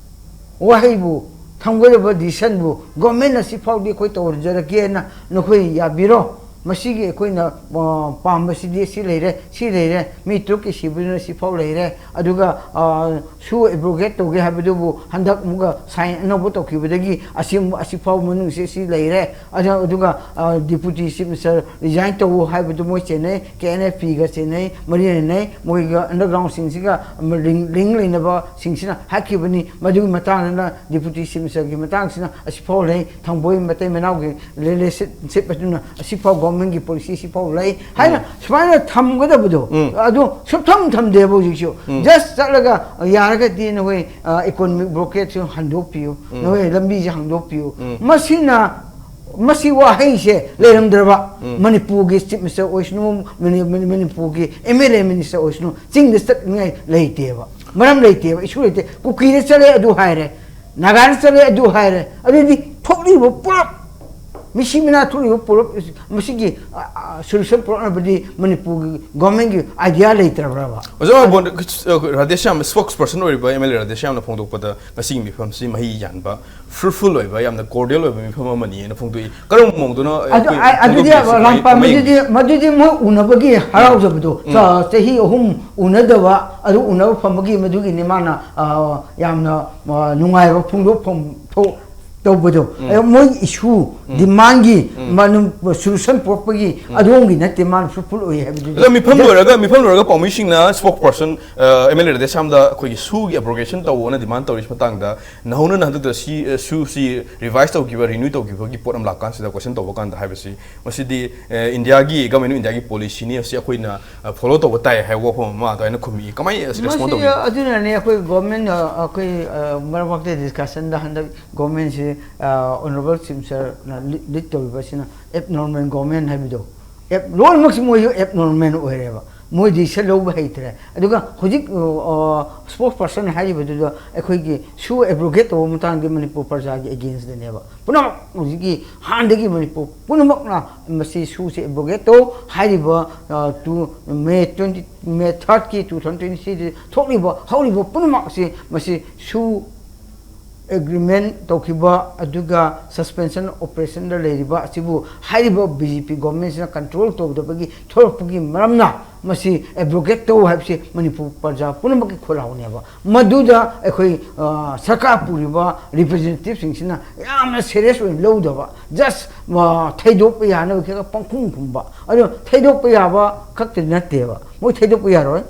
ꯋꯥꯍꯩꯕꯨ, ꯊꯝꯒꯗꯕ ꯗꯤꯁꯤꯖꯟꯕꯨ ꯒꯚꯔꯟꯃꯦꯟꯠꯅ ꯁꯤ ꯐꯥꯎꯗꯤ ꯑꯩꯈꯣꯏ ꯇꯧꯖꯔꯒꯦꯅ ꯅꯈꯣꯏ ꯌꯥꯕꯤꯔꯣ꯫ ꯃꯁꯤꯒꯤ ꯑꯩꯈꯣꯏꯅ, ꯑ, ꯄꯥꯝꯕꯁꯤꯗꯤ ꯁꯤ ꯂꯩꯔꯦ, ꯁꯤ ꯂꯩꯔꯦ, ꯃꯤ ꯇꯔꯨꯛꯀꯤ ꯁꯤꯕꯗꯨꯅ ꯁꯤ ꯐꯥꯎ ꯂꯩꯔꯦ, ꯑꯗꯨꯒ, ꯑ, ꯁꯨ ꯑꯦꯕ꯭ꯔꯣꯒꯦꯠ ꯇꯧꯒꯦ ꯍꯥꯏꯕꯗꯨꯕꯨ ꯍꯟꯗꯛ ꯑꯃꯨꯛꯀ ꯁꯥꯏꯟ ꯑꯅꯧꯕ ꯇꯧꯈꯤꯕꯗꯒꯤ ꯑꯁꯤ, ꯑꯁꯤ ꯐꯥꯎ ꯃꯅꯨꯡꯁꯦ ꯁꯤ ꯂꯩꯔꯦ꯫ ꯑꯗꯨ-, ꯑꯗꯨꯒ, ꯑ, ꯗꯤꯄꯨꯇꯤ ꯆꯤꯐ ꯃꯤꯅꯤꯁꯇꯔ ꯔꯤꯖꯥꯏꯟ ꯇꯧ ꯍꯥꯏꯕꯗꯨ ꯃꯣꯏ ꯆꯦꯟꯅꯩ, ꯀꯦ ꯑꯦꯟ ꯑꯦꯐ ꯄꯤꯒ ꯆꯦꯟꯅꯩ, ꯃꯔꯤ ꯂꯩꯅꯩ, ꯃꯣꯏꯒ ꯑꯟꯗꯔꯒ꯭ꯔꯥꯎꯟꯁꯤꯡꯁꯤꯒ ꯂꯤꯡ, ꯂꯤꯡ ꯂꯩꯅꯕꯁꯤꯡꯁꯤꯅ ꯍꯥꯏꯈꯤꯕꯅꯤ꯫ ꯃꯗꯨꯒꯤ ꯃꯇꯥꯡꯗꯅ ꯗꯤꯄꯨꯇꯤ ꯆꯤꯐ ꯃꯤꯅꯤꯁꯇꯔꯒꯤ ꯃꯇꯥꯡꯁꯤꯅ ꯑꯁꯤ ꯐꯥꯎ ꯂꯩ, ꯊꯥꯡꯕꯣꯏ ꯃꯇꯩ ꯃꯅꯥꯎꯒꯤ ꯔꯤꯂꯦꯁꯟꯁꯤꯞ ꯑꯗꯨꯅ ꯑꯁꯤ ꯐꯥꯎ ꯒꯣꯔꯃꯦꯟꯒꯤ ꯄꯣꯂꯤꯁꯤ ꯑꯁꯤ ꯐꯥꯎ ꯂꯩ ꯍꯥꯏꯅ ꯁꯨꯃꯥꯏꯅ ꯊꯝꯒꯗꯕꯗꯣ, ꯎꯝ꯫ ꯑꯗꯨ ꯁꯨꯞꯊꯝ ꯊꯝꯗꯦꯕ ꯍꯧꯖꯤꯛꯁꯨ꯫ ꯎꯝ꯫ ꯖꯁ ꯆꯠꯂꯒ ꯌꯥꯔꯒꯗꯤ ꯅꯈꯣꯏ, ꯑ, ꯏꯀꯣꯅꯣꯃꯤꯛ ꯕ꯭ꯂꯣꯀꯦꯠꯁꯨ ꯍꯟꯗꯣꯛꯄꯤꯌꯨ, ꯎꯝ꯫ ꯅꯈꯣꯏ ꯂꯝꯕꯤꯁꯦ ꯍꯥꯡꯗꯣꯛꯄꯤꯌꯨ꯫ ꯎꯝ꯫ ꯃꯁꯤꯅ, ꯃꯁꯤ ꯋꯥꯍꯩꯁꯦ ꯂꯩꯔꯝꯗ꯭ꯔꯕ ꯎꯝ꯫ ꯃꯅꯤꯄꯨꯔꯒꯤ ꯆꯤꯐ ꯃꯤꯅꯤꯁꯇꯔ ꯑꯣꯏꯁꯅꯨ, ꯃꯅꯤ-, ꯃꯅꯤ-, ꯃꯅꯤꯄꯨꯔꯒꯤ ꯑꯦꯝ ꯑꯦꯜ ꯑꯦ ꯃꯤꯅꯤꯁꯇꯔ ꯑꯣꯏꯁꯅꯨ, ꯆꯤꯡꯗ ꯆꯠꯅꯤꯡꯉꯥꯏ ꯂꯩꯇꯦꯕ, ꯃꯔꯝ ꯂꯩꯇꯦꯕ, ꯏꯁꯨ ꯂꯩꯇꯦ꯫ ꯀꯨꯀꯤꯗ ꯆꯠꯂꯦ ꯑꯗꯨ ꯍꯥꯏꯔꯦ, ꯅꯥꯒꯥꯗ ꯆꯠꯂꯦ ꯑꯗꯨ ꯍꯥꯏꯔꯦ, ꯑꯗꯨꯗꯤ ꯊꯣꯛꯂꯤꯕ ꯄꯨꯂꯞ, ꯃꯤꯁꯤ ꯃꯤꯅꯥ ꯊꯣꯛꯂꯤꯕ ꯄꯨꯂꯞ, ꯃꯁꯤꯒꯤ, ꯑ, ꯑ, ꯁꯣꯂꯨꯁꯟ ꯄꯨꯔꯛꯅꯕꯗꯤ ꯃꯅꯤꯄꯨꯔꯒꯤ ꯒꯣꯔꯃꯦꯟꯒꯤ ꯑꯥꯏꯗꯤꯌꯥ ꯂꯩꯇ꯭ꯔꯕ꯭ꯔꯕ? ꯑꯣꯖꯥ ꯃꯣꯍꯟ, ꯑ, ꯔꯥꯙꯦꯁ꯭ꯌꯥꯝ, ꯁ꯭ꯄꯣꯛꯁ ꯄꯔꯁꯟ ꯑꯣꯏꯔꯤꯕ ꯑꯦꯝ ꯑꯦꯜ ꯑꯦ ꯔꯥꯙꯦꯁ꯭ꯌꯥꯝꯅ ꯐꯣꯡꯗꯣꯛꯄꯗ ꯉꯁꯤꯒꯤ ꯃꯤꯐꯝꯁꯤ ꯃꯍꯩ ꯌꯥꯟꯕ, ꯐ꯭ꯔꯨꯠꯐꯨꯜ ꯑꯣꯏꯕ, ꯌꯥꯝꯅ ꯀꯣꯔꯗꯤꯌꯦꯜ ꯑꯣꯏꯕ ꯃꯤꯐꯝ ꯑꯃꯅꯤꯅ ꯐꯣꯡꯗꯣꯛꯏ꯫ ꯀꯔꯝꯕ ꯃꯑꯣꯡꯗꯅꯣ ꯑꯗꯨ, ꯑꯩꯈꯣꯏ ꯑ-, ꯑꯗꯨꯗꯤ ꯐꯣꯡꯗꯣꯛꯄꯤꯔꯤꯁꯤ? ꯂꯥꯟꯄꯥꯟꯕꯗꯨꯗꯤ, ꯃꯗꯨꯗꯤ ꯃꯣꯏ ꯎꯅꯕꯒꯤ ꯍꯔꯥꯎꯖꯕꯗꯣ, ꯎꯝ꯫ ꯆ-, ꯆꯍꯤ ꯑꯍꯨꯝ ꯎꯅꯗꯕ, ꯑꯗꯨ ꯎꯅꯕ ꯐꯪꯕꯒꯤ ꯃꯗꯨꯒꯤꯅꯤ ꯃꯥꯅ, ꯑ, ꯌꯥꯝꯅ, ꯑ, ꯅꯨꯡꯉꯥꯏꯕ ꯐꯣꯡꯗꯣꯛꯐꯝ ꯊꯣꯛ-, ꯇꯧꯕꯗꯣ꯫ ꯎꯝ꯫ ꯑꯗꯣ ꯃꯣꯏ ꯏꯁꯨ, ꯎꯝ꯫ ꯗꯤꯃꯥꯟꯒꯤ, ꯎꯝ꯫ ꯃꯅꯨꯡ-, ꯁꯣꯂꯨꯁꯟ ꯄꯨꯔꯛꯄꯒꯤ ꯎꯝ꯫ ꯑꯗꯣꯝꯒꯤ ꯅꯠꯇꯦ, ꯃꯥꯅ ꯐ꯭ꯔꯨꯠꯐꯨꯜ ꯑꯣꯏ ꯍꯥꯏꯕꯗꯨꯗꯤ ꯑꯗꯣ ꯃꯤꯐꯝ just ꯂꯣꯏꯔꯒ, ꯃꯤꯐꯝ ꯂꯣꯏꯔꯒ ꯄꯥꯎꯃꯤꯁꯤꯡꯅ ꯁ꯭ꯄꯣꯛꯁ ꯄꯔꯁꯟ, ꯑ, ꯑꯦꯝ ꯑꯦꯜ ꯑꯦ ꯔꯥꯙꯦꯁ꯭ꯌꯥꯝꯗ ꯑꯩꯈꯣꯏꯒꯤ ꯁꯨꯒꯤ ꯑꯦꯕ꯭ꯔꯣꯒꯦꯁꯟ ꯇꯧꯑꯣꯅ ꯗꯤꯃꯥꯟ ꯇꯧꯔꯤꯁꯤ ꯃꯇꯥꯡꯗ ꯅꯧꯍꯧꯅꯅ ꯍꯟꯗꯛꯇ ꯁꯤ, ꯑ, ꯁꯨꯁꯤ ꯔꯤꯚꯥꯏꯁ ꯇꯧꯈꯤꯕ, ꯔꯤꯅ꯭ꯌꯨ ꯇꯧꯈꯤꯕꯒꯤ ꯄꯣꯠ ꯑꯃ ꯂꯥꯛꯀꯥꯟꯁꯤꯗ ꯀꯣꯏꯁꯟ ꯇꯧꯕ ꯀꯥꯟꯗ ꯍꯥꯏꯕꯁꯤ, ꯃꯁꯤꯗꯤ, ꯑ, ꯏꯟꯗꯤꯌꯥꯒꯤ, ꯒꯚꯔꯟꯃꯦꯟ ꯑꯣꯐ ꯏꯟꯗꯤꯌꯥꯒꯤ ꯄꯣꯂꯤꯁꯤꯅꯤ, ꯑꯁꯤ ꯑꯩꯈꯣꯏꯅ, ꯑ, ꯐꯣꯂꯣ ꯇꯧꯕ ꯇꯥꯏ ꯍꯥꯏꯕ ꯋꯥꯐꯝ ꯑꯃ ꯑꯗꯨꯃꯥꯏꯅ ꯈꯨꯝꯃꯤ꯫ ꯀꯃꯥꯏꯅ ꯑꯁꯤ ꯔꯦꯁꯄꯣꯟ ꯃꯁꯤ ꯇꯧꯕꯤꯒꯦ? ꯑꯗꯨꯅꯅꯦ ꯑꯩꯈꯣꯏ ꯒꯣꯔꯃꯦꯟ, ꯑ, ꯑꯩꯈꯣꯏ, ꯑ, ꯃꯔꯛ ꯃꯔꯛꯇ ꯗꯤꯁꯀꯁꯟꯗ ꯍꯟꯗꯛ ꯒꯣꯔꯃꯦꯟꯁꯤ, ꯑ, ꯑꯣꯅꯔꯦꯕꯜ ꯆꯤꯐ ꯃꯤꯅꯤꯁꯇꯔꯅ ꯂꯤ-, ꯂꯤꯗ ꯇꯧꯔꯤꯕꯁꯤꯅ ꯑꯦꯕꯅꯣꯔꯃꯦꯜ ꯒꯣꯔꯃꯦꯟ ꯍꯥꯏꯕꯗꯣ, ꯑꯦꯕ-, ꯂꯣꯏꯅꯃꯛꯁꯤ ꯃꯣꯏꯁꯨ ꯑꯦꯕꯅꯣꯔꯃꯦꯜ ꯑꯣꯏꯔꯦꯕ꯫ ꯃꯣꯏꯗꯤ ꯁꯦ ꯂꯧꯕ ꯍꯩꯇ꯭ꯔꯦ꯫ ꯑꯗꯨꯒ ꯍꯧꯖꯤꯛ ꯁ꯭ꯄꯣꯛꯁ ꯄꯔꯁꯟ ꯍꯥꯏꯔꯤꯕꯗꯨꯗ ꯑꯩꯈꯣꯏꯒꯤ ꯁꯨ ꯑꯦꯕ꯭ꯔꯣꯒꯦꯠ ꯇꯧꯕ ꯃꯇꯥꯡꯗꯤ ꯃꯅꯤꯄꯨꯔ ꯄ꯭ꯔꯖꯥꯒꯤ ꯑꯦꯒꯦꯟꯁꯇꯅꯦꯕ꯫ ꯄꯨꯝꯅꯃꯛ ꯍꯧꯖꯤꯛꯀꯤ ꯍꯥꯟꯅꯗꯒꯤ ꯃꯅꯤꯄꯨꯔ ꯄꯨꯝꯅꯃꯛꯅ ꯃꯁꯤ ꯁꯨꯁꯦ ꯑꯦꯕ꯭ꯔꯣꯒꯦꯠ ꯇꯧ ꯍꯥꯏꯔꯤꯕ, ꯑ, ꯇꯨ, ꯃꯦ ꯇ꯭ꯋꯦꯟꯇꯤ, ꯃꯦ ꯊꯥꯔꯠꯀꯤ ꯇꯨ ꯊꯥꯎꯖꯟ ꯇ꯭ꯋꯦꯟꯇꯤ ꯊ꯭ꯔꯤꯗ ꯊꯣꯛꯂꯤꯕ ꯍꯧꯔꯤꯕ ꯄꯨꯝꯅꯃꯛ ꯑꯁꯤ ꯃꯁꯤ ꯁꯨ ꯑꯦꯒ꯭ꯔꯤꯃꯦꯟ ꯇꯧꯈꯤꯕ ꯑꯗꯨꯒ ꯁꯁꯄꯦꯟꯁꯟ ꯑꯣꯄꯔꯦꯁꯟꯗ ꯂꯩꯔꯤꯕ ꯑꯁꯤꯕꯨ ꯍꯥꯏꯔꯤꯕ ꯕꯤ ꯖꯦ ꯄꯤ ꯒꯣꯔꯃꯦꯟꯁꯤꯅ ꯀꯟꯇ꯭ꯔꯣꯜ ꯇꯧꯗꯕꯒꯤ ꯊꯣꯛꯂꯛꯄꯒꯤ ꯃꯔꯝꯅ ꯃꯁꯤ ꯑꯦꯕ꯭ꯔꯣꯒꯦꯠ ꯇꯧ ꯍꯥꯏꯕꯁꯤ ꯃꯅꯤꯄꯨꯔ ꯄ꯭ꯔꯖꯥ ꯄꯨꯝꯅꯃꯛꯀꯤ ꯈꯣꯜꯂꯥꯎꯅꯦꯕ꯫ ꯃꯗꯨꯗ ꯑꯩꯈꯣꯏ, ꯑ, ꯁꯔꯀꯥꯔ ꯄꯨꯔꯤꯕ ꯔꯤꯄ꯭ꯔꯖꯦꯟꯇꯦꯇꯤꯞꯁꯤꯡꯁꯤꯅ ꯌꯥꯝꯅ ꯁꯦꯔꯤꯌꯁ ꯑꯣꯏꯅ ꯂꯧꯗꯕ, ꯖꯁ, ꯑ, ꯊꯩꯗꯣꯛꯄ ꯌꯥꯅꯕ ꯈꯔ ꯄꯪꯈꯨꯝ ꯈꯨꯝꯕ꯫ ꯑꯗꯨ ꯊꯩꯗꯣꯛꯄ ꯌꯥꯕ ꯈꯛꯇ ꯅꯠꯇꯦꯕ, ꯃꯣꯏ ꯊꯩꯗꯣꯛꯄ ꯌꯥꯔꯣꯏ꯫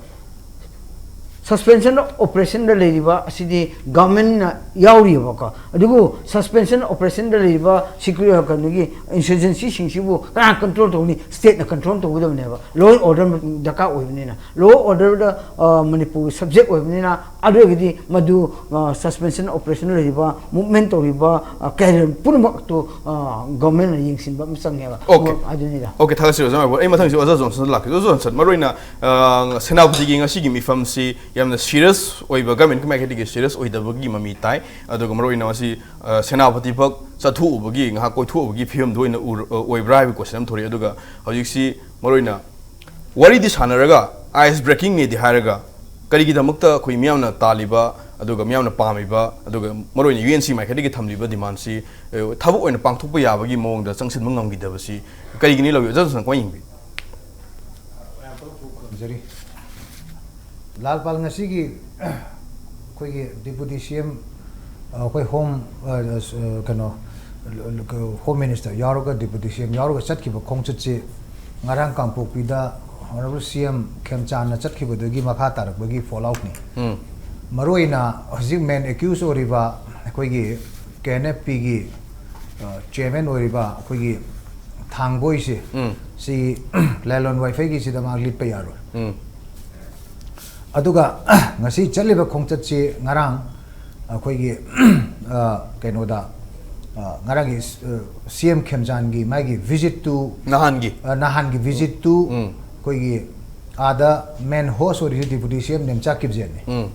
ꯁꯁꯄꯦꯟꯁꯟ ꯑꯣꯄꯔꯦꯁꯟꯗ ꯂꯩꯔꯤꯕ ꯑꯁꯤꯗꯤ ꯒꯚꯔꯟꯃꯦꯟꯅ ꯌꯥꯎꯔꯤꯕꯀꯣ꯫ ꯑꯗꯨꯕꯨ ꯁꯁꯄꯦꯟꯁꯟ ꯑꯣꯄꯔꯦꯁꯟꯗ ꯂꯩꯔꯤꯕ ꯁꯤꯀ꯭ꯌꯨ-, ꯀꯩꯅꯣꯒꯤ ꯏꯟꯁꯔꯖꯦꯟꯁꯤꯁꯤꯡꯁꯤꯕꯨ ꯀꯅꯥ ꯀꯟꯇ꯭ꯔꯣꯜ ꯇꯧꯅꯤ? ꯁ꯭ꯇꯦꯠꯅ ꯀꯟꯇ꯭ꯔꯣꯜ ꯇꯧꯒꯗꯕꯅꯦꯕ꯫ ꯂꯣ ꯑꯦꯟ ꯑꯣꯔꯗꯔ ꯗꯔꯀꯥꯔ ꯑꯣꯏꯕꯅꯤꯅ, ꯂꯣ ꯑꯦꯟ ꯑꯣꯔꯗꯔꯗ, ꯑ, ꯃꯅꯤꯄꯨꯔꯒꯤ ꯁꯕꯖꯦꯛ ꯑꯣꯏꯕꯅꯤꯅ, ꯑꯗꯨ ꯑꯣꯏꯔꯒꯗꯤ ꯃꯗꯨ, ꯑ, ꯁꯁꯄꯦꯟꯁꯟ ꯑꯣꯄꯔꯦꯁꯟꯗ ꯂꯩꯔꯤꯕ, ꯃꯨꯚꯃꯦꯟ ꯇꯧꯔꯤꯕ, ꯑ, ꯀꯦꯗꯔ ꯄꯨꯝꯅꯃꯛꯇꯨ, ꯑ, ꯒꯚꯔꯟꯃꯦꯟꯅ ꯌꯦꯡꯁꯤꯟꯕ ꯑꯃ ꯆꯪꯉꯦꯕ꯫ ꯑꯣꯀꯦ꯫ ꯑꯗꯨꯅꯤꯗ꯫ ꯑꯣꯀꯦ, ꯊꯥꯒꯠꯆꯔꯤ ꯑꯣꯖꯥ ꯃꯥꯏꯕꯣ꯫ ꯑꯩ ꯃꯊꯪꯁꯤ ꯑꯣꯖꯥ ꯖꯣꯟꯁꯟꯗ ꯂꯥꯛꯀꯦ꯫ ꯑꯣꯖꯥ ꯖꯣꯟꯁꯟ, ꯃꯔꯨꯑꯣꯏꯅ, ꯑ, ꯁꯦꯅꯥꯄꯇꯤꯒꯤ ꯉꯁꯤꯒꯤ ꯃꯤꯐꯝꯁꯤ ꯌꯥꯝꯅ ꯁꯤꯔꯤꯌꯁ ꯑꯣꯏꯕ, ꯒꯚꯔꯟꯃꯦꯟꯠꯀꯤ ꯃꯥꯏꯀꯩꯗꯒꯤ ꯁꯤꯔꯤꯌꯁ ꯑꯣꯏꯗꯕꯒꯤ ꯃꯃꯤ ꯇꯥꯏ꯫ ꯑꯗꯨꯒ ꯃꯔꯨꯑꯣꯏꯅ ꯃꯁꯤ, ꯑ, ꯁꯦꯅꯥꯄꯇꯤ ꯐꯥꯎ ꯆꯠꯊꯣꯛꯎꯕꯒꯤ, ꯉꯥꯏꯍꯥꯛ ꯀꯣꯏꯊꯣꯛꯎꯕꯒꯤ ꯐꯤꯕꯝꯗꯨ ꯑꯣꯏꯅ ꯎꯔ-, ꯑ, ꯑꯣꯏꯕ꯭ꯔꯥ ꯍꯥꯏꯕꯒꯤ ꯀꯣꯏꯁꯟ ꯑꯃ ꯊꯣꯔꯛꯏ꯫ ꯑꯗꯨꯒ ꯍꯧꯖꯤꯛꯁꯤ ꯃꯔꯨꯑꯣꯏꯅ ꯋꯥꯔꯤꯗꯤ ꯁꯥꯟꯅꯔꯒ ꯑꯥꯏꯁ ꯕ꯭ꯔꯦꯀꯤꯡꯅꯦꯗꯤ ꯍꯥꯏꯔꯒ, ꯀꯔꯤꯒꯤꯗꯃꯛꯇ ꯑꯩꯈꯣꯏ ꯃꯤꯌꯥꯝꯅ ꯇꯥꯜꯂꯤꯕ, ꯑꯗꯨꯒ ꯃꯤꯌꯥꯝꯅ ꯄꯥꯝꯃꯤꯕ, ꯑꯗꯨꯒ ꯃꯔꯨꯑꯣꯏꯅ ꯌꯨ ꯑꯦꯟ ꯁꯤ ꯃꯥꯏꯀꯩꯗꯒꯤ ꯊꯝꯂꯤꯕ ꯗꯤꯃꯥꯟꯁꯤ, ꯑ, ꯊꯕꯛ ꯑꯣꯏꯅ ꯄꯥꯡꯊꯣꯛꯄ ꯌꯥꯕꯒꯤ ꯃꯑꯣꯡꯗ ꯆꯪꯁꯤꯟꯕ ꯉꯝꯈꯤꯗꯕꯁꯤ ꯀꯔꯤꯒꯤꯅꯤ ꯂꯧꯏ? ꯑꯣꯖꯥ ꯖꯣꯟꯁꯟ, ꯀꯃꯥꯏꯅ ꯌꯦꯡꯕꯤ? ꯊꯝꯖꯔꯤ꯫ ꯂꯥꯜꯄꯥꯜ, ꯉꯁꯤꯒꯤ ꯑꯩꯈꯣꯏꯒꯤ ꯗꯤꯄꯨꯇꯤ ꯁꯤ ꯑꯦꯝ, ꯑꯩꯈꯣꯏ ꯍꯣꯝ, ꯑ, ꯑ, ꯀꯩꯅꯣ, ꯍꯣꯝ ꯃꯤꯅꯤꯁꯇꯔ ꯌꯥꯎꯔꯒ, ꯗꯤꯄꯨꯇꯤ ꯁꯤ ꯑꯦꯝ ꯌꯥꯎꯔꯒ ꯆꯠꯈꯤꯕ ꯈꯣꯡꯆꯠꯁꯤ ꯉꯔꯥꯡ ꯀꯥꯡꯄꯣꯛꯄꯤꯗ ꯑꯣꯅꯔꯦꯕꯜ ꯁꯤ ꯑꯦꯝ ꯈꯦꯝꯆꯥꯟꯅ ꯆꯠꯈꯤꯕꯗꯨꯒꯤ ꯃꯈꯥ ꯇꯥꯔꯛꯄꯒꯤ ꯐꯣꯜ ꯑꯥꯎꯠꯅꯤ꯫ ꯎꯝ꯫ ꯃꯔꯨꯑꯣꯏꯅ ꯍꯧꯖꯤꯛ ꯃꯦꯟ ꯑꯦꯀ꯭ꯌꯨꯁ ꯑꯣꯏꯔꯤꯕ ꯑꯩꯈꯣꯏꯒꯤ ꯀꯦ ꯑꯦꯟ ꯑꯦꯐ ꯄꯤꯒꯤ, ꯑ, ꯆꯤꯌꯔꯃꯦꯟ ꯑꯣꯏꯔꯤꯕ ꯑꯩꯈꯣꯏꯒꯤ ꯊꯥꯡꯕꯣꯏꯁꯦ, ꯎꯝ꯫ ꯁꯤ ꯂꯦꯂꯣꯟ ꯋꯥꯏꯐꯩꯒꯤꯁꯤꯗ ꯃꯥ ꯂꯤꯠꯄ ꯌꯥꯔꯣꯏ꯫ ꯎꯝ꯫ ꯑꯗꯨꯒ ꯉꯁꯤ ꯆꯠꯂꯤꯕ ꯈꯣꯡꯆꯠꯁꯤ ꯉꯔꯥꯡ ꯑꯩꯈꯣꯏꯒꯤ, ꯑ, ꯀꯩꯅꯣꯗ, ꯑ, ꯉꯔꯥꯡꯒꯤ, ꯑ, ꯁꯤ ꯑꯦꯝ ꯈꯦꯝꯆꯥꯟꯒꯤ ꯃꯥꯒꯤ visit to, ꯅꯍꯥꯟꯒꯤ꯫ ꯑ, ꯅꯍꯥꯟꯒꯤ visit to ꯎꯝ꯫ ꯑꯩꯈꯣꯏꯒꯤ ꯑꯥꯗ ꯃꯦꯟ ꯍꯣꯁ ꯑꯣꯏꯔꯤꯁꯦ ꯗꯤꯄꯨꯇꯤ ꯁꯤ ꯑꯦꯝ ꯅꯦꯝꯆꯥ ꯀꯤꯞꯖꯦꯟꯅꯤ꯫ ꯎꯝ꯫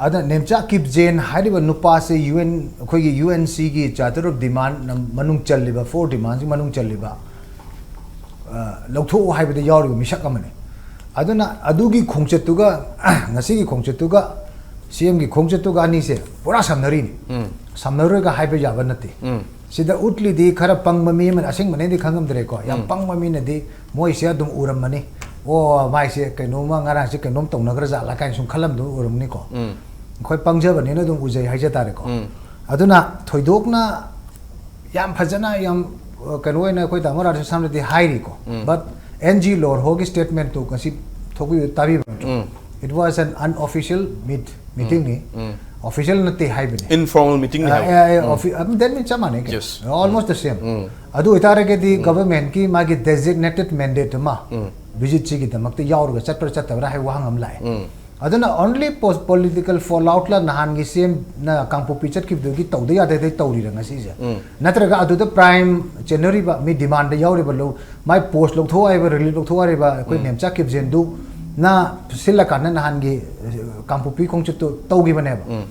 ꯑꯗ ꯅꯦꯝꯆꯥ ꯀꯤꯞꯖꯦꯟ ꯍꯥꯏꯔꯤꯕ ꯅꯨꯄꯥꯁꯦ ꯌꯨ ꯑꯦꯟ, ꯑꯩꯈꯣꯏꯒꯤ ꯌꯨ ꯑꯦꯟ ꯁꯤꯒꯤ ꯆꯥꯔꯇꯔ ꯑꯣꯐ ꯗꯤꯃꯥꯟ ꯃꯅꯨꯡ ꯆꯜꯂꯤꯕ, ꯐꯣꯔ ꯗꯤꯃꯥꯟꯁꯤ ꯃꯅꯨꯡ ꯆꯜꯂꯤꯕ, ꯑ, ꯂꯧꯊꯣꯛꯎ ꯍꯥꯏꯕꯗ ꯌꯥꯎꯔꯤꯕ ꯃꯤꯁꯛ ꯑꯃꯅꯤ꯫ ꯑꯗꯨꯅ ꯑꯗꯨꯒꯤ ꯈꯣꯡꯆꯠꯇꯨꯒ ꯉꯁꯤꯒꯤ ꯈꯣꯡꯆꯠꯇꯨꯒ ꯁꯤ ꯑꯦꯝꯒꯤ ꯈꯣꯡꯆꯠꯇꯨꯒ ꯑꯅꯤꯁꯦ ꯄꯨꯔꯥ ꯁꯝꯅꯔꯤꯅꯤ꯫ ꯎꯝ꯫ ꯁꯝꯅꯔꯣꯏꯒ ꯍꯥꯏꯕ ꯌꯥꯕ ꯅꯠꯇꯦ꯫ ꯎꯝ꯫ ꯁꯤꯗ ꯎꯠꯂꯤꯗꯤ ꯈꯔ ꯄꯪꯕ ꯃꯤ ꯑꯃꯅ, ꯑꯁꯦꯡꯕꯅꯦꯗꯤ ꯈꯪꯉꯝꯗ꯭ꯔꯦꯀꯣ, ꯌꯥꯝ ꯎꯝ꯫ ꯄꯪꯕ ꯃꯤꯅꯗꯤ ꯃꯣꯏꯁꯦ ꯑꯗꯨꯝ ꯎꯔꯝꯃꯅꯤ, "ꯑꯣ, ꯃꯥꯏꯁꯦ ꯀꯩꯅꯣꯝꯃ, ꯉꯔꯥꯡꯁꯦ ꯀꯩꯅꯣꯝ ꯇꯧꯅꯈ꯭ꯔ ꯖꯥꯠꯂꯥ?" ꯀꯥꯏꯅ ꯁꯨꯝ ꯈꯜꯂꯝꯗꯣꯏ ꯑꯣꯏꯔꯝꯅꯤꯀꯣ꯫ ꯎꯝ꯫ ꯑꯩꯈꯣꯏ ꯄꯪꯖꯕꯅꯤꯅ ꯑꯗꯨꯝ ꯎꯖꯩ ꯍꯥꯏꯖ ꯇꯥꯔꯦꯀꯣ꯫ ꯎꯝ꯫ ꯑꯗꯨꯅ ꯊꯣꯏꯗꯣꯛꯅ ꯌꯥꯝ ꯐꯖꯅ, ꯌꯥꯝ, ꯑ, ꯀꯩꯅꯣ ꯑꯣꯏꯅ ꯑꯩꯈꯣꯏ ꯇꯥꯃꯣ ꯔꯥꯙꯦꯁ꯭ꯌꯥꯝꯅꯗꯤ ꯍꯥꯏꯔꯤꯀꯣ꯫ ꯎꯝ꯫ But ꯑꯦꯟ ꯖꯤ ꯂꯣꯔꯍꯣꯒꯤ ꯁ꯭ꯇꯦꯠꯃꯦꯟꯠꯇꯨ ꯉꯁꯤ ꯊꯣꯛꯄꯤꯕ, ꯇꯥꯕꯤꯕ ꯅꯠꯇ꯭ꯔꯣ? ꯎꯝ꯫ It was an unofficial meet, meeting ꯅꯤ꯫ ꯎꯝ꯫ ꯑꯣꯐꯤꯁꯤꯌꯦꯜ ꯅꯠꯇꯦ ꯍꯥꯏꯕꯅꯤ꯫ Informal meeting ꯅꯤ ꯑ, ꯍꯥꯏꯕ꯫ ꯑ, ꯑ, ꯎꯝ꯫ Offi-, ꯑ, that means ꯆꯞ ꯃꯥꯟꯅꯩ ꯀꯩꯅꯣ꯫ Yes. Almost the same꯫ ꯎꯝ꯫ ꯑꯗꯨ ꯑꯣꯏꯇꯥꯔꯒꯗꯤ ꯎꯝ꯫ ꯒꯚꯔꯟꯃꯦꯟꯠꯀꯤ ꯃꯥꯒꯤ ꯗꯦꯖꯤꯒꯅꯦꯇꯦꯗ ꯃꯦꯟꯗꯦꯠ ꯑꯃ ꯎꯝ꯫ ꯚꯤꯖꯤꯠꯁꯤꯒꯤꯗꯃꯛꯇ ꯌꯥꯎꯔꯒ ꯆꯠꯄ꯭ꯔꯥ ꯆꯠꯇꯕ꯭ꯔꯥ ꯍꯥꯏꯕ ꯋꯥꯍꯪ ꯑꯃ ꯂꯥꯛꯑꯦ꯫ ꯎꯝ꯫ ꯑꯗꯨꯅ only ꯄꯣ-, political fallout ꯂ ꯅꯍꯥꯟꯒꯤ ꯁꯤ ꯑꯦꯝꯅ ꯀꯥꯡꯄꯣꯛꯄꯤ ꯆꯠꯈꯤꯕꯗꯨꯒꯤ ꯇꯧꯗ ꯌꯥꯗꯦꯗꯩ ꯇꯧꯔꯤꯔ ꯉꯁꯤꯁꯦ? ꯎꯝ꯫ ꯅꯠꯇ꯭ꯔꯒ ꯑꯗꯨꯗ ꯄ꯭ꯔꯥꯏꯝ ꯆꯦꯟꯅꯔꯤꯕ ꯃꯤ ꯗꯤꯃꯥꯟꯗ ꯌꯥꯎꯔꯤꯕ ꯂꯧ-, ꯃꯥꯏ ꯄꯣꯁ ꯂꯧꯊꯣꯛ ꯍꯥꯏꯕ, ꯔꯤꯂꯤꯐ ꯂꯧꯊꯣꯛ ꯍꯥꯏꯔꯤꯕ ꯑꯩꯈꯣꯏ ꯎꯝ꯫ ꯅꯦꯝꯆꯥ ꯀꯤꯞꯖꯦꯟꯗꯨꯅ ꯁꯤꯜꯂꯀꯥꯟꯗ ꯅꯍꯥꯟꯒꯤ, ꯑ, ꯀꯥꯡꯄꯣꯛꯄꯤ ꯈꯣꯡꯆꯠꯇꯨ ꯇꯧꯈꯤꯕꯅꯦꯕ꯫ ꯎꯝ꯫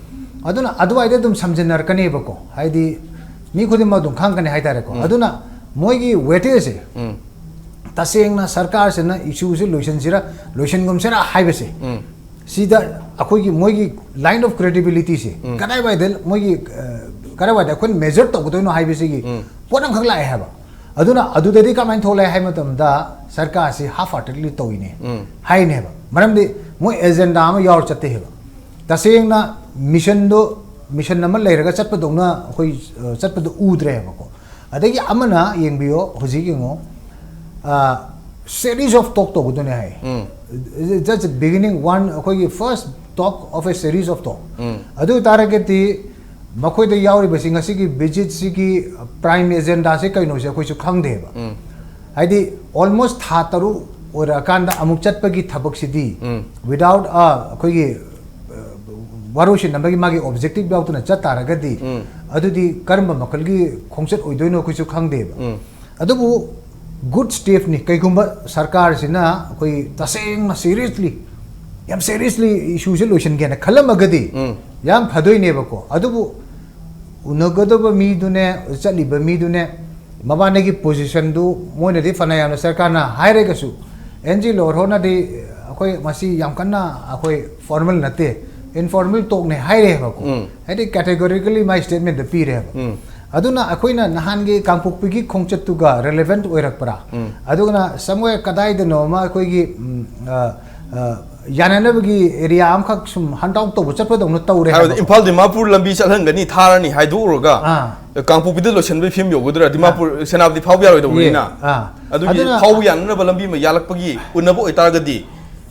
ꯑꯗꯨꯅ ꯑꯗꯨꯋꯥꯏꯗ ꯑꯗꯨꯝ ꯁꯝꯖꯤꯟꯅꯔꯛꯀꯅꯦꯕꯀꯣ, ꯍꯥꯏꯗꯤ ꯃꯤ ꯈꯨꯗꯤꯡꯃꯛ ꯑꯗꯨꯝ ꯈꯪꯒꯅꯤ ꯍꯥꯏꯇꯥꯔꯦꯀꯣ꯫ ꯎꯝ꯫ ꯑꯗꯨꯅ ꯃꯣꯏꯒꯤ ꯋꯦꯇꯦꯖꯁꯦ ꯎꯝ꯫ ꯇꯁꯦꯡꯅ ꯁꯔꯀꯥꯔꯁꯤꯅ ꯏꯁꯨꯁꯦ ꯂꯣꯏꯁꯤꯟꯁꯤꯔ, ꯂꯣꯏꯁꯤꯟꯒꯨꯝꯁꯤꯔ ꯍꯥꯏꯕꯁꯦ, ꯎꯝ꯫ ꯁꯤꯗ ꯑꯩꯈꯣꯏꯒꯤ ꯃꯣꯏꯒꯤ line of credibility ꯁꯦ ꯎꯝ꯫ ꯀꯗꯥꯏꯋꯥꯏꯗ ꯃꯣꯏꯒꯤ, ꯑ, ꯀꯗꯥꯏꯋꯥꯏꯗ ꯑꯩꯈꯣꯏꯅ ꯃꯦꯖꯔ ꯇꯧꯒꯗꯣꯏꯅꯣ ꯍꯥꯏꯕꯁꯤꯒꯤ ꯎꯝ꯫ ꯄꯣꯠ ꯑꯃꯈꯛ ꯂꯥꯛꯑꯦ ꯍꯥꯏꯕ꯫ ꯑꯗꯨꯅ ꯑꯗꯨꯗꯗꯤ ꯀꯃꯥꯏꯅ ꯊꯣꯛꯂꯛꯑꯦ ꯍꯥꯏꯕ ꯃꯇꯝꯗ ꯁꯔꯀꯥꯔꯁꯤ half heartedly ꯇꯧꯏꯅꯦ ꯎꯝ꯫ ꯍꯥꯏꯅꯦꯕ꯫ ꯃꯔꯝꯗꯤ ꯃꯣꯏ ꯑꯦꯖꯦꯟꯗꯥ ꯑꯃ ꯌꯥꯎꯔ ꯆꯠꯇꯦ ꯍꯥꯏꯕ꯫ ꯇꯁꯦꯡꯅ ꯃꯤꯁꯟꯗꯣ, ꯃꯤꯁꯟ ꯑꯃ ꯂꯩꯔꯒ ꯆꯠꯄꯗꯧꯅ ꯑꯩꯈꯣꯏ, ꯑ, ꯆꯠꯄꯗꯣ ꯎꯗ꯭ꯔꯦꯕꯀꯣ꯫ ꯑꯗꯒꯤ ꯑꯃꯅ ꯌꯦꯡꯕꯤꯌꯣ, ꯍꯧꯖꯤꯛ ꯌꯦꯡꯉꯣ, ꯑ, series of talk ꯇꯧꯒꯗꯣꯏꯅꯦ high. Um. Just beginning one, ꯑꯩꯈꯣꯏꯒꯤ first talk of a series of talk꯫ ꯎꯝ꯫ ꯑꯗꯨ ꯑꯣꯏꯇꯥꯔꯒꯗꯤ ꯃꯈꯣꯏꯗ ꯌꯥꯎꯔꯤꯕꯁꯤ ꯉꯁꯤꯒꯤ ꯚꯤꯖꯤꯠꯁꯤꯒꯤ ꯄ꯭ꯔꯥꯏꯝ ꯑꯦꯖꯦꯟꯗꯥꯁꯦ ꯀꯩꯅꯣꯁꯦ ꯑꯩꯈꯣꯏꯁꯨ ꯈꯪꯗꯦꯕ꯫ ꯎꯝ꯫ ꯍꯥꯏꯗꯤ almost ꯊꯥ ꯇꯔꯨꯛ ꯑꯣꯏꯔꯛꯑꯀꯥꯟꯗ ꯑꯃꯨꯛ ꯆꯠꯄꯒꯤ ꯊꯕꯛꯁꯤꯗꯤ ꯎꯝ꯫ Without a, ꯑꯩꯈꯣꯏꯒꯤ, ꯑ, ꯋꯥꯔꯣꯏꯁꯤꯟ ꯑꯃꯒꯤ ꯃꯥꯒꯤ objective ꯌꯥꯎꯗꯅ ꯆꯠ ꯇꯥꯔꯒꯗꯤ ꯎꯝ꯫ ꯑꯗꯨꯗꯤ ꯀꯔꯝꯕ ꯃꯈꯜꯒꯤ ꯈꯣꯡꯆꯠ ꯑꯣꯏꯗꯣꯏꯅꯣ ꯑꯩꯈꯣꯏꯁꯨ ꯈꯪꯗꯦꯕ꯫ ꯎꯝ꯫ ꯑꯗꯨꯕꯨ ꯒꯨꯗ ꯁ꯭ꯇꯦꯞꯅꯤ꯫ ꯀꯩꯒꯨꯝꯕ ꯁꯔꯀꯥꯔꯁꯤꯅ ꯑꯩꯈꯣꯏ ꯇꯁꯦꯡꯅ ꯁꯤꯔꯤꯌꯁꯂꯤ, ꯌꯥꯝ ꯁꯤꯔꯤꯌꯁꯂꯤ ꯏꯁꯨꯁꯦ ꯂꯣꯏꯁꯤꯟꯒꯦꯅ ꯈꯜꯂꯝꯃꯒꯗꯤ ꯎꯝ꯫ ꯌꯥꯝ ꯐꯗꯣꯏꯅꯦꯕꯀꯣ꯫ ꯑꯗꯨꯕꯨ ꯎꯅꯒꯗꯕ ꯃꯤꯗꯨꯅꯦ, ꯆꯠꯂꯤꯕ ꯃꯤꯗꯨꯅꯦ, ꯃꯕꯥꯅꯤꯒꯤ ꯄꯣꯖꯤꯁꯟꯗꯨ ꯃꯣꯏꯅꯗꯤ ꯐꯅ ꯌꯥꯝꯅ ꯁꯔꯀꯥꯔꯅ ꯍꯥꯏꯔꯒꯁꯨ, ꯑꯦꯟ ꯖꯤ ꯂꯣꯔꯍꯣꯅꯗꯤ ꯑꯩꯈꯣꯏ ꯃꯁꯤ ꯌꯥꯝ ꯀꯟꯅ ꯑꯩꯈꯣꯏ ꯐꯣꯔꯃꯦꯜ ꯅꯠꯇꯦ, ꯏꯟꯐꯣꯔꯃꯦꯜ ꯇꯣꯛꯅꯦ ꯍꯥꯏꯔꯦꯕꯀꯣ꯫ ꯎꯝ꯫ ꯍꯥꯏꯗꯤ ꯀꯦꯇꯦꯒꯣꯔꯤꯀꯦꯜꯂꯤ ꯃꯥꯏ ꯁ꯭ꯇꯦꯠꯃꯦꯟꯗ ꯄꯤꯔꯦꯕ꯫ ꯎꯝ꯫ ꯑꯗꯨꯅ ꯑꯩꯈꯣꯏꯅ ꯅꯍꯥꯟꯒꯤ ꯀꯥꯡꯄꯣꯛꯄꯤꯒꯤ ꯈꯣꯡꯆꯠꯇꯨꯒ ꯔꯤꯂꯦꯚꯦꯟꯠ ꯑꯣꯏꯔꯛꯄ꯭ꯔꯥ? ꯎꯝ꯫ ꯑꯗꯨꯒꯅ ꯁꯝꯋꯦ ꯀꯗꯥꯏꯗꯅꯣ ꯑꯃ ꯑꯩꯈꯣꯏꯒꯤ, ꯎꯝ, ꯑ, ꯑ, ꯌꯥꯅꯅꯕꯒꯤ ꯑꯦꯔꯤꯌꯥ ꯑꯃꯈꯛ ꯁꯨꯝ ꯍꯟ ꯑꯥꯎꯠ ꯇꯧꯕ ꯆꯠꯄꯗꯧꯅ ꯇꯧꯔꯦ ꯍꯥꯏꯕꯗꯤ ꯍꯥꯏꯕ꯫ ꯏꯝꯐꯥꯜ ꯗꯤꯃꯥꯄꯨꯔ ꯂꯝꯕꯤ ꯆꯠꯍꯟꯒꯅꯤ, ꯊꯥꯔꯅꯤ ꯍꯥꯏꯗꯣꯛꯎꯔꯒ ꯑꯥ꯫ ꯀꯥꯡꯄꯣꯛꯄꯤꯗ ꯂꯣꯏꯁꯤꯟꯕꯒꯤ ꯐꯤꯕꯝ ꯌꯧꯒꯗ꯭ꯔꯥ? ꯗꯤꯃꯥꯄꯨꯔ, ꯁꯦꯅꯥꯄꯇꯤ ꯐꯥꯎꯕ ꯌꯥꯔꯣꯏꯗꯧꯕꯅꯤꯅ꯫ ꯑꯥ꯫ ꯑꯗꯨꯒꯤ ꯑꯗꯨꯅ ꯊꯥꯎꯕ ꯌꯥꯅꯅꯕ ꯂꯝꯕꯤ ꯑꯃ ꯌꯥꯜꯂꯛꯄꯒꯤ ꯎꯅꯕ ꯑꯣꯏꯇꯥꯔꯒꯗꯤ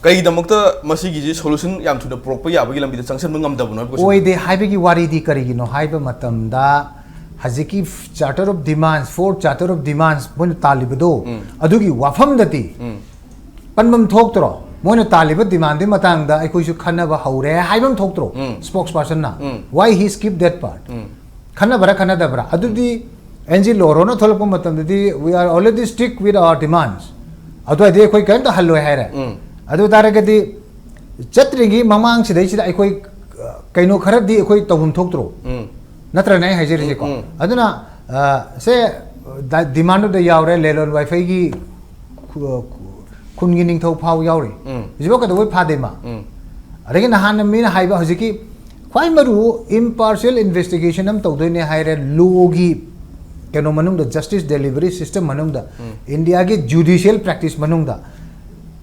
ꯀꯩꯒꯤꯗꯃꯛꯇ ꯃꯁꯤꯒꯤꯁꯤ ꯁꯣꯂꯨꯁꯟ ꯌꯥꯝ ꯊꯨꯅ ꯄꯨꯔꯛꯄ ꯌꯥꯕꯒꯤ ꯂꯝꯕꯤꯗ ꯆꯪꯁꯤꯟꯕ ꯉꯝꯗꯕꯅꯣ ꯍꯥꯏꯕ question? ꯑꯣꯏꯗꯦ ꯍꯥꯏꯕꯒꯤ ꯋꯥꯔꯤꯗꯤ ꯀꯔꯤꯒꯤꯅꯣ ꯍꯥꯏꯕ ꯃꯇꯝꯗ, ꯍꯧꯖꯤꯛꯀꯤ Charter of Demands, four Charter of Demands ꯃꯣꯏꯅ ꯇꯥꯜꯂꯤꯕꯗꯣ, ꯎꯝ꯫ ꯑꯗꯨꯒꯤ ꯋꯥꯐꯝꯗꯗꯤ ꯎꯝ꯫ ꯄꯟꯕꯝ ꯊꯣꯛꯇ꯭ꯔꯣ? ꯃꯣꯏꯅ ꯇꯥꯜꯂꯤꯕ ꯗꯤꯃꯥꯟꯗꯨꯒꯤ ꯃꯇꯥꯡꯗ ꯑꯩꯈꯣꯏꯁꯨ ꯈꯟꯅꯕ ꯍꯧꯔꯦ ꯍꯥꯏꯕ ꯑꯃ ꯊꯣꯛꯇ꯭ꯔꯣ? ꯎꯝ꯫ Spokespersonꯅ? ꯎꯝ꯫ Why he skip that part? ꯎꯝ꯫ ꯈꯟꯅꯕ꯭ꯔꯥ ꯈꯟꯅꯗꯕ꯭ꯔꯥ? ꯑꯗꯨꯗꯤ ꯑꯦꯟ ꯖꯤ ꯂꯣꯔꯣꯅ ꯊꯣꯛꯂꯛꯄ ꯃꯇꯝꯗꯗꯤ, "We are already strict with our demands." ꯑꯗꯨꯋꯥꯏꯗꯤ ꯑꯩꯈꯣꯏ ꯀꯔꯤꯝꯇ ꯍꯜꯂꯣꯏ ꯍꯥꯏꯔꯦ꯫ ꯎꯝ꯫ ꯑꯗꯨ ꯑꯣꯏ ꯇꯥꯔꯒꯗꯤ ꯆꯠꯇ꯭ꯔꯤꯉꯩ ꯃꯃꯥꯡ ꯁꯤꯗꯩꯁꯤꯗ ꯑꯩꯈꯣꯏ, ꯑ, ꯀꯩꯅꯣ ꯈꯔꯗꯤ ꯑꯩꯈꯣꯏ ꯇꯧꯐꯝ ꯊꯣꯛꯇ꯭ꯔꯣ? ꯎꯝ꯫ ꯅꯠꯇ꯭ꯔꯅꯦ ꯑꯩ ꯍꯥꯏꯖꯔꯤꯁꯦꯀꯣ? ꯎꯝ, ꯎꯝ꯫ ꯑꯗꯨꯅ, ꯑ, ꯁꯦ, ꯗ-, ꯗꯤꯃꯥꯟꯗꯨꯗ ꯌꯥꯎꯔꯦ, ꯂꯦꯂꯣꯟ ꯋꯥꯏꯐꯩꯒꯤ ꯈꯨ-, ꯈꯨ-, ꯈꯨꯟꯒꯤ ꯅꯤꯡꯊꯧ ꯐꯥꯎ ꯌꯥꯎꯔꯤ꯫ ꯎꯝ꯫ ꯍꯧꯖꯤꯛꯐꯥꯎ ꯀꯩꯗꯧꯕꯩ ꯐꯥꯗꯦ ꯃꯥ? ꯎꯝ꯫ ꯑꯗꯒꯤ ꯅꯍꯥꯟꯅ ꯃꯤꯅ ꯍꯥꯏꯕ ꯍꯧꯖꯤꯛꯀꯤ ꯈ꯭ꯋꯥꯏ ꯃꯔꯨ impartial investigation ꯑꯃ ꯇꯧꯗꯣꯏꯅꯦ ꯍꯥꯏꯔꯦ, ꯂꯣꯒꯤ ꯀꯩꯅꯣ ꯃꯅꯨꯡꯗ, justice delivery system ꯃꯅꯨꯡꯗ, ꯎꯝ꯫ ꯏꯟꯗꯤꯌꯥꯒꯤ judicial practice ꯃꯅꯨꯡꯗ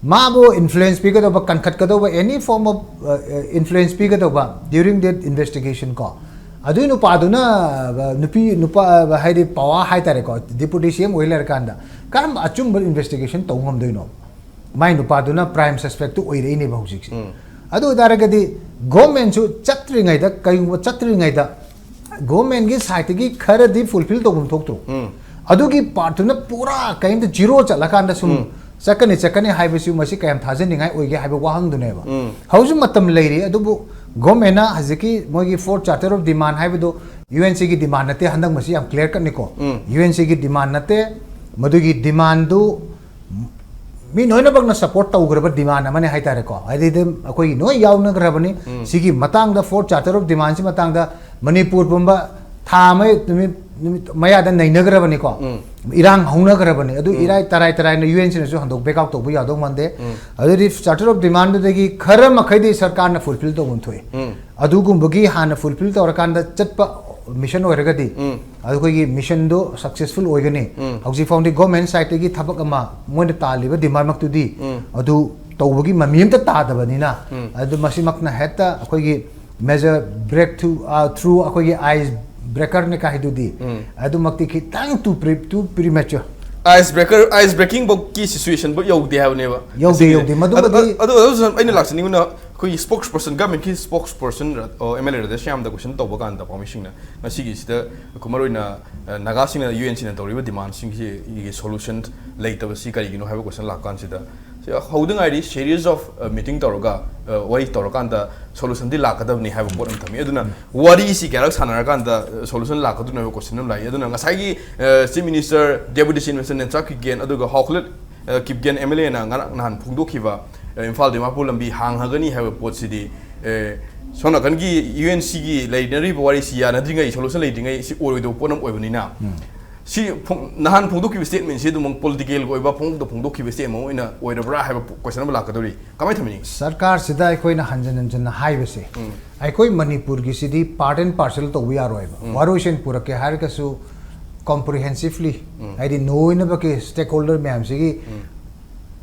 ꯃꯥꯕꯨ influence ꯄꯤꯒꯗꯧꯕ, ꯀꯟꯈꯠꯀꯗꯧꯕ, any form of, uh, influence ꯄꯤꯒꯗꯧꯕ during that investigation ꯀꯣ, ꯑꯗꯨꯏ ꯅꯨꯄꯥꯗꯨꯅ, uh, ꯅꯨꯄꯤ, ꯅꯨꯄꯥ, uh, ꯍꯥꯏꯗꯤ power ꯍꯥꯏꯇꯥꯔꯦꯀꯣ, deputy C M ꯑꯣꯏ ꯂꯩꯔꯀꯥꯟꯗ ꯀꯔꯝꯕ ꯑꯆꯨꯝꯕ investigation ꯇꯧ ꯉꯝꯗꯣꯏꯅꯣ? ꯃꯥꯏ ꯅꯨꯄꯥꯗꯨꯅ prime suspectꯇꯨ ꯑꯣꯏꯔꯛꯏꯅꯦꯕ ꯍꯧꯖꯤꯛꯁꯦ꯫ ꯎꯝ꯫ ꯑꯗꯨ ꯑꯣꯏꯇꯥꯔꯒꯗꯤ governmentꯁꯨ ꯆꯠꯇ꯭ꯔꯤꯉꯩꯗ, ꯀꯩꯒꯨꯝꯕ ꯆꯠꯇ꯭ꯔꯤꯉꯩꯗ governmentꯀꯤ sideꯇꯒꯤ ꯈꯔꯗꯤ fulfil ꯇꯧꯐꯝ ꯊꯣꯛꯇ꯭ꯔꯣ? ꯎꯝ꯫ ꯑꯗꯨꯒꯤ partꯇꯨꯅ ꯄꯨꯔꯥ ꯀꯩꯝꯇ zero ꯆꯠꯂꯀꯥꯟꯗ ꯁꯨꯝ ꯎꯝ꯫ ꯆꯠꯀꯅꯤ, ꯆꯠꯀꯅꯤ ꯍꯥꯏꯕꯁꯤ ꯃꯁꯤ ꯀꯌꯥꯝ ꯊꯥꯖꯅꯤꯡꯉꯥꯏ ꯑꯣꯏꯒꯦ ꯍꯥꯏꯕ ꯋꯥꯍꯪꯗꯨꯅꯦꯕ꯫ ꯎꯝ꯫ ꯍꯧꯖꯤꯛ ꯃꯇꯝ ꯂꯩꯔꯤ, ꯑꯗꯨꯕꯨ governmentꯅ ꯍꯧꯖꯤꯛꯀꯤ ꯃꯣꯏꯒꯤ four Charter of Demand ꯍꯥꯏꯕꯗꯣ UNCꯒꯤ demand ꯅꯠꯇꯦ, ꯍꯟꯗꯛ ꯃꯁꯤ ꯌꯥꯝ clear cutꯅꯤꯀꯣ꯫ ꯎꯝ꯫ UNCꯒꯤ demand ꯅꯠꯇꯦ, ꯃꯗꯨꯒꯤ ꯗꯤꯃꯥꯟꯗꯨ ꯃꯤ ꯂꯣꯏꯅꯃꯛꯅ ꯁꯄꯣꯔꯠ ꯇꯧꯈ꯭ꯔꯕ ꯗꯤꯃꯥꯟ ꯑꯃꯅꯤ ꯍꯥꯏꯇꯥꯔꯦꯀꯣ꯫ ꯍꯥꯏꯗꯤ ꯑꯗꯨꯝ ꯑꯩꯈꯣꯏꯒꯤ ꯂꯣꯏ ꯌꯥꯎꯅꯈ꯭ꯔꯕꯅꯤ꯫ ꯎꯝ꯫ ꯁꯤꯒꯤ ꯃꯇꯥꯡꯗ, ꯐꯣꯔꯠ ꯆꯥꯔꯇꯔ ꯑꯣꯐ ꯗꯤꯃꯥꯟꯁꯤ ꯃꯇꯥꯡꯗ ꯃꯅꯤꯄꯨꯔ ꯄꯨꯝꯕ ꯊꯥ ꯑꯃ ꯅꯨꯃꯤꯠ, ꯅꯨꯃꯤꯠ ꯃꯌꯥꯗ ꯅꯩꯅꯈ꯭ꯔꯕꯅꯤꯀꯣ꯫ ꯎꯝ꯫ ꯏꯔꯥꯡ ꯍꯧꯅꯈ꯭ꯔꯕꯅꯤ꯫ ꯑꯗꯨ ꯎꯝ꯫ ꯏꯔꯥꯏ ꯇꯔꯥꯏ ꯇꯔꯥꯏꯅ ꯌꯨ ꯑꯦꯟ ꯁꯤꯅꯁꯨ ꯍꯟꯗꯣꯛ ꯕꯦꯛ ꯑꯥꯎꯠ ꯇꯧꯕ ꯌꯥꯗꯧ ꯃꯥꯟꯗꯦ꯫ ꯎꯝ꯫ ꯑꯗꯨꯗꯤ ꯆꯥꯔꯇꯔ ꯑꯣꯐ ꯗꯤꯃꯥꯟꯗꯨꯗꯒꯤ ꯈꯔ ꯃꯈꯩꯗꯤ ꯁꯔꯀꯥꯔꯅ ꯐꯨꯜꯐꯤꯜ ꯇꯧꯐꯝ ꯊꯣꯛꯏ꯫ ꯎꯝ꯫ ꯑꯗꯨꯒꯨꯝꯕꯒꯤ ꯍꯥꯟꯅ ꯐꯨꯜꯐꯤꯜ ꯇꯧꯔꯀꯥꯟꯗ ꯆꯠꯄ ꯃꯤꯁꯟ ꯑꯣꯏꯔꯒꯗꯤ ꯎꯝ꯫ ꯑꯩꯈꯣꯏꯒꯤ ꯃꯤꯁꯟꯗꯣ ꯁꯛꯁꯦꯁꯐꯨꯜ ꯑꯣꯏꯒꯅꯤ꯫ ꯎꯝ꯫ ꯍꯧꯖꯤꯛ ꯐꯥꯎꯗꯤ ꯒꯣꯔꯃꯦꯟ ꯁꯥꯏꯠꯇꯒꯤ ꯊꯕꯛ ꯑꯃ ꯃꯣꯏꯅ ꯇꯥꯜꯂꯤꯕ ꯗꯤꯃꯥꯟꯃꯛꯇꯨꯗꯤ ꯎꯝ꯫ ꯑꯗꯨ ꯇꯧꯕꯒꯤ ꯃꯃꯤ ꯑꯝꯇ ꯇꯥꯗꯕꯅꯤꯅ, ꯎꯝ꯫ ꯑꯗꯨ ꯃꯁꯤꯃꯛꯅ ꯍꯦꯛꯇ ꯑꯩꯈꯣꯏꯒꯤ major breakthrough, uh, through ꯑꯩꯈꯣꯏꯒꯤ ꯑꯥꯏꯁ ꯕ꯭ꯔꯦꯀꯔꯅꯦ ꯀꯥꯏꯗꯨꯗꯤ ꯎꯝ꯫ ꯑꯗꯨꯃꯛꯇꯤ ꯈꯤꯇꯪ too pre-, too premature꯫ Ice breaker, ice breaking ꯐꯧꯀꯤ ꯁꯤꯆꯨꯋꯦꯁꯟ ꯐꯥꯎ ꯌꯧꯗꯦ ꯍꯥꯏꯕꯅꯦꯕ꯫ ꯌꯧꯗꯦ, ꯑꯁꯤꯒꯤꯁꯦ꯫ ꯌꯧꯗꯦ꯫ ꯑꯗꯨ, ꯃꯗꯨꯃꯗꯤ ꯑꯗꯨ, ꯑꯗꯨ, ꯑꯗꯨ ꯑꯩꯅ ꯂꯥꯛꯆꯅꯤꯡꯕꯅ ꯑꯩꯈꯣꯏꯒꯤ ꯁ꯭ꯄꯣꯛꯁ ꯄꯔꯁꯟ, ꯒꯚꯔꯟꯃꯦꯟꯠꯀꯤ ꯁ꯭ꯄꯣꯛꯁ ꯄꯔꯁꯟ, ꯑ, ꯑꯦꯝ ꯑꯦꯜ ꯑꯦ ꯔꯥꯙꯦꯁ꯭ꯌꯥꯝꯗ ꯀꯣꯏꯁꯟ ꯇꯧꯕ ꯀꯥꯟꯗ ꯄꯥꯎꯃꯤꯁꯤꯡꯅ ꯃꯁꯤꯒꯤꯁꯤꯗ ꯑꯩꯈꯣꯏ ꯃꯔꯨꯑꯣꯏꯅ, ꯑ, ꯅꯥꯒꯥꯁꯤꯡꯅ ꯌꯨ ꯑꯦꯟ ꯁꯤꯅ ꯇꯧꯔꯤꯕ ꯗꯤꯃꯥꯟꯁꯤꯡꯁꯤꯒꯤ ꯁꯣꯂꯨꯁꯟ ꯂꯩꯇꯕꯁꯤ ꯀꯔꯤꯒꯤꯅꯣ ꯍꯥꯏꯕ ꯀꯣꯏꯁꯟ ꯂꯥꯛꯀꯥꯟꯁꯤꯗ, ꯁꯤ ꯍꯧꯗ ꯉꯥꯏꯔꯤ, ꯁꯦꯔꯤꯁ ꯑꯣꯐ, ꯑ, ꯃꯤꯇꯤꯡ ꯇꯧꯔꯒ, ꯑ, ꯋꯥꯔꯤ ꯇꯧꯔꯀꯥꯟꯗ ꯁꯣꯂꯨꯁꯟꯗꯤ ꯂꯥꯛꯀꯗꯕꯅꯤ ꯍꯥꯏꯕ ꯄꯣꯠ ꯑꯃ ꯊꯝꯃꯤ꯫ ꯑꯗꯨꯅ ꯋꯥꯔꯤꯁꯤ ꯀꯌꯥꯔꯛ ꯁꯥꯟꯅꯔꯀꯥꯟꯗ, ꯑ, ꯁꯣꯂꯨꯁꯟ ꯂꯥꯛꯀꯗꯣꯏꯅꯣ ꯍꯥꯏꯕ ꯀꯣꯏꯁꯟ ꯑꯃ ꯂꯥꯛꯏ꯫ ꯑꯗꯨꯅ ꯉꯁꯥꯏꯒꯤ, ꯑ, chief minister ꯗꯦꯄꯨꯇꯤ chief minister ꯅꯦꯟꯆꯥ Kipgen ꯑꯗꯨꯒ ꯍꯥꯎꯈꯂꯠ, ꯑ, ꯀꯤꯞꯒꯦꯟ ꯑꯦꯝ ꯑꯦꯜ ꯑꯦꯅ ꯉꯔꯥꯡ ꯅꯍꯥꯟ ꯐꯣꯡꯗꯣꯛꯈꯤꯕ, ꯑ, ꯏꯝꯐꯥꯜ ꯗꯤꯃꯥꯄꯨꯔ ꯂꯝꯕꯤ ꯍꯥꯡꯍꯒꯅꯤ ꯍꯥꯏꯕ ꯄꯣꯠꯁꯤꯗꯤ, ꯑ, ꯁꯣꯝ ꯅꯥꯀꯟꯒꯤ ꯌꯨ ꯑꯦꯟ ꯁꯤꯒꯤ ꯂꯩꯅꯔꯤꯕ ꯋꯥꯔꯤꯁꯤ ꯌꯥꯅꯗ꯭ꯔꯤꯉꯩ, ꯁꯣꯂꯨꯁꯟ ꯂꯩꯇ꯭ꯔꯤꯉꯩ ꯁꯤ ꯑꯣꯏꯔꯣꯏꯗꯧꯕ ꯄꯣꯠ ꯑꯃ ꯑꯣꯏꯕꯅꯤꯅ, ꯎꯝ꯫ ꯁꯤ ꯐꯣꯡ-, ꯅꯍꯥꯟ ꯐꯣꯡꯗꯣꯛꯈꯤꯕ ꯁ꯭ꯇꯦꯠꯃꯦꯟꯁꯤ ꯑꯗꯨꯃꯛ ꯄꯣꯂꯤꯇꯤꯀꯦꯜꯒꯤ ꯑꯣꯏꯕ ꯄꯣꯡꯗ ꯐꯣꯡꯗꯣꯛꯈꯤꯕ ꯁ꯭ꯇꯦꯠꯃꯦꯟ ꯑꯣꯏꯅ ꯑꯣꯏꯔꯕ꯭ꯔꯥ ꯍꯥꯏꯕ ꯄꯣ-, ꯀꯣꯏꯁꯟ ꯑꯃ ꯂꯥꯛꯀꯗꯧꯔꯤ꯫ ꯀꯃꯥꯏꯅ ꯊꯝꯃꯤꯅꯤ? ꯁꯔꯀꯥꯔꯁꯤꯗ ꯑꯩꯈꯣꯏꯅ ꯍꯟꯖꯤꯟ ꯍꯟꯖꯤꯟꯅ ꯍꯥꯏꯕꯁꯦ, ꯎꯝ꯫ ꯑꯩꯈꯣꯏ ꯃꯅꯤꯄꯨꯔꯒꯤꯁꯤꯗꯤ ꯄꯥꯔꯠ ꯑꯦꯟ ꯄꯥꯔꯁꯦꯜ ꯇꯧꯕ ꯌꯥꯔꯣꯏꯕ꯫ ꯎꯝ꯫ ꯋꯥꯔꯣꯏꯁꯤꯟ ꯄꯨꯔꯛꯀꯦ ꯍꯥꯏꯔꯒꯁꯨ ꯀꯣꯝꯄ꯭ꯔꯤꯍꯦꯟꯁꯤꯞꯂꯤ, ꯎꯝ꯫ ꯍꯥꯏꯗꯤ ꯂꯣꯏꯅꯃꯛꯀꯤ ꯁ꯭ꯇꯦꯛꯍꯣꯜꯗꯔ ꯃꯌꯥꯝꯁꯤꯒꯤ ꯎꯝ꯫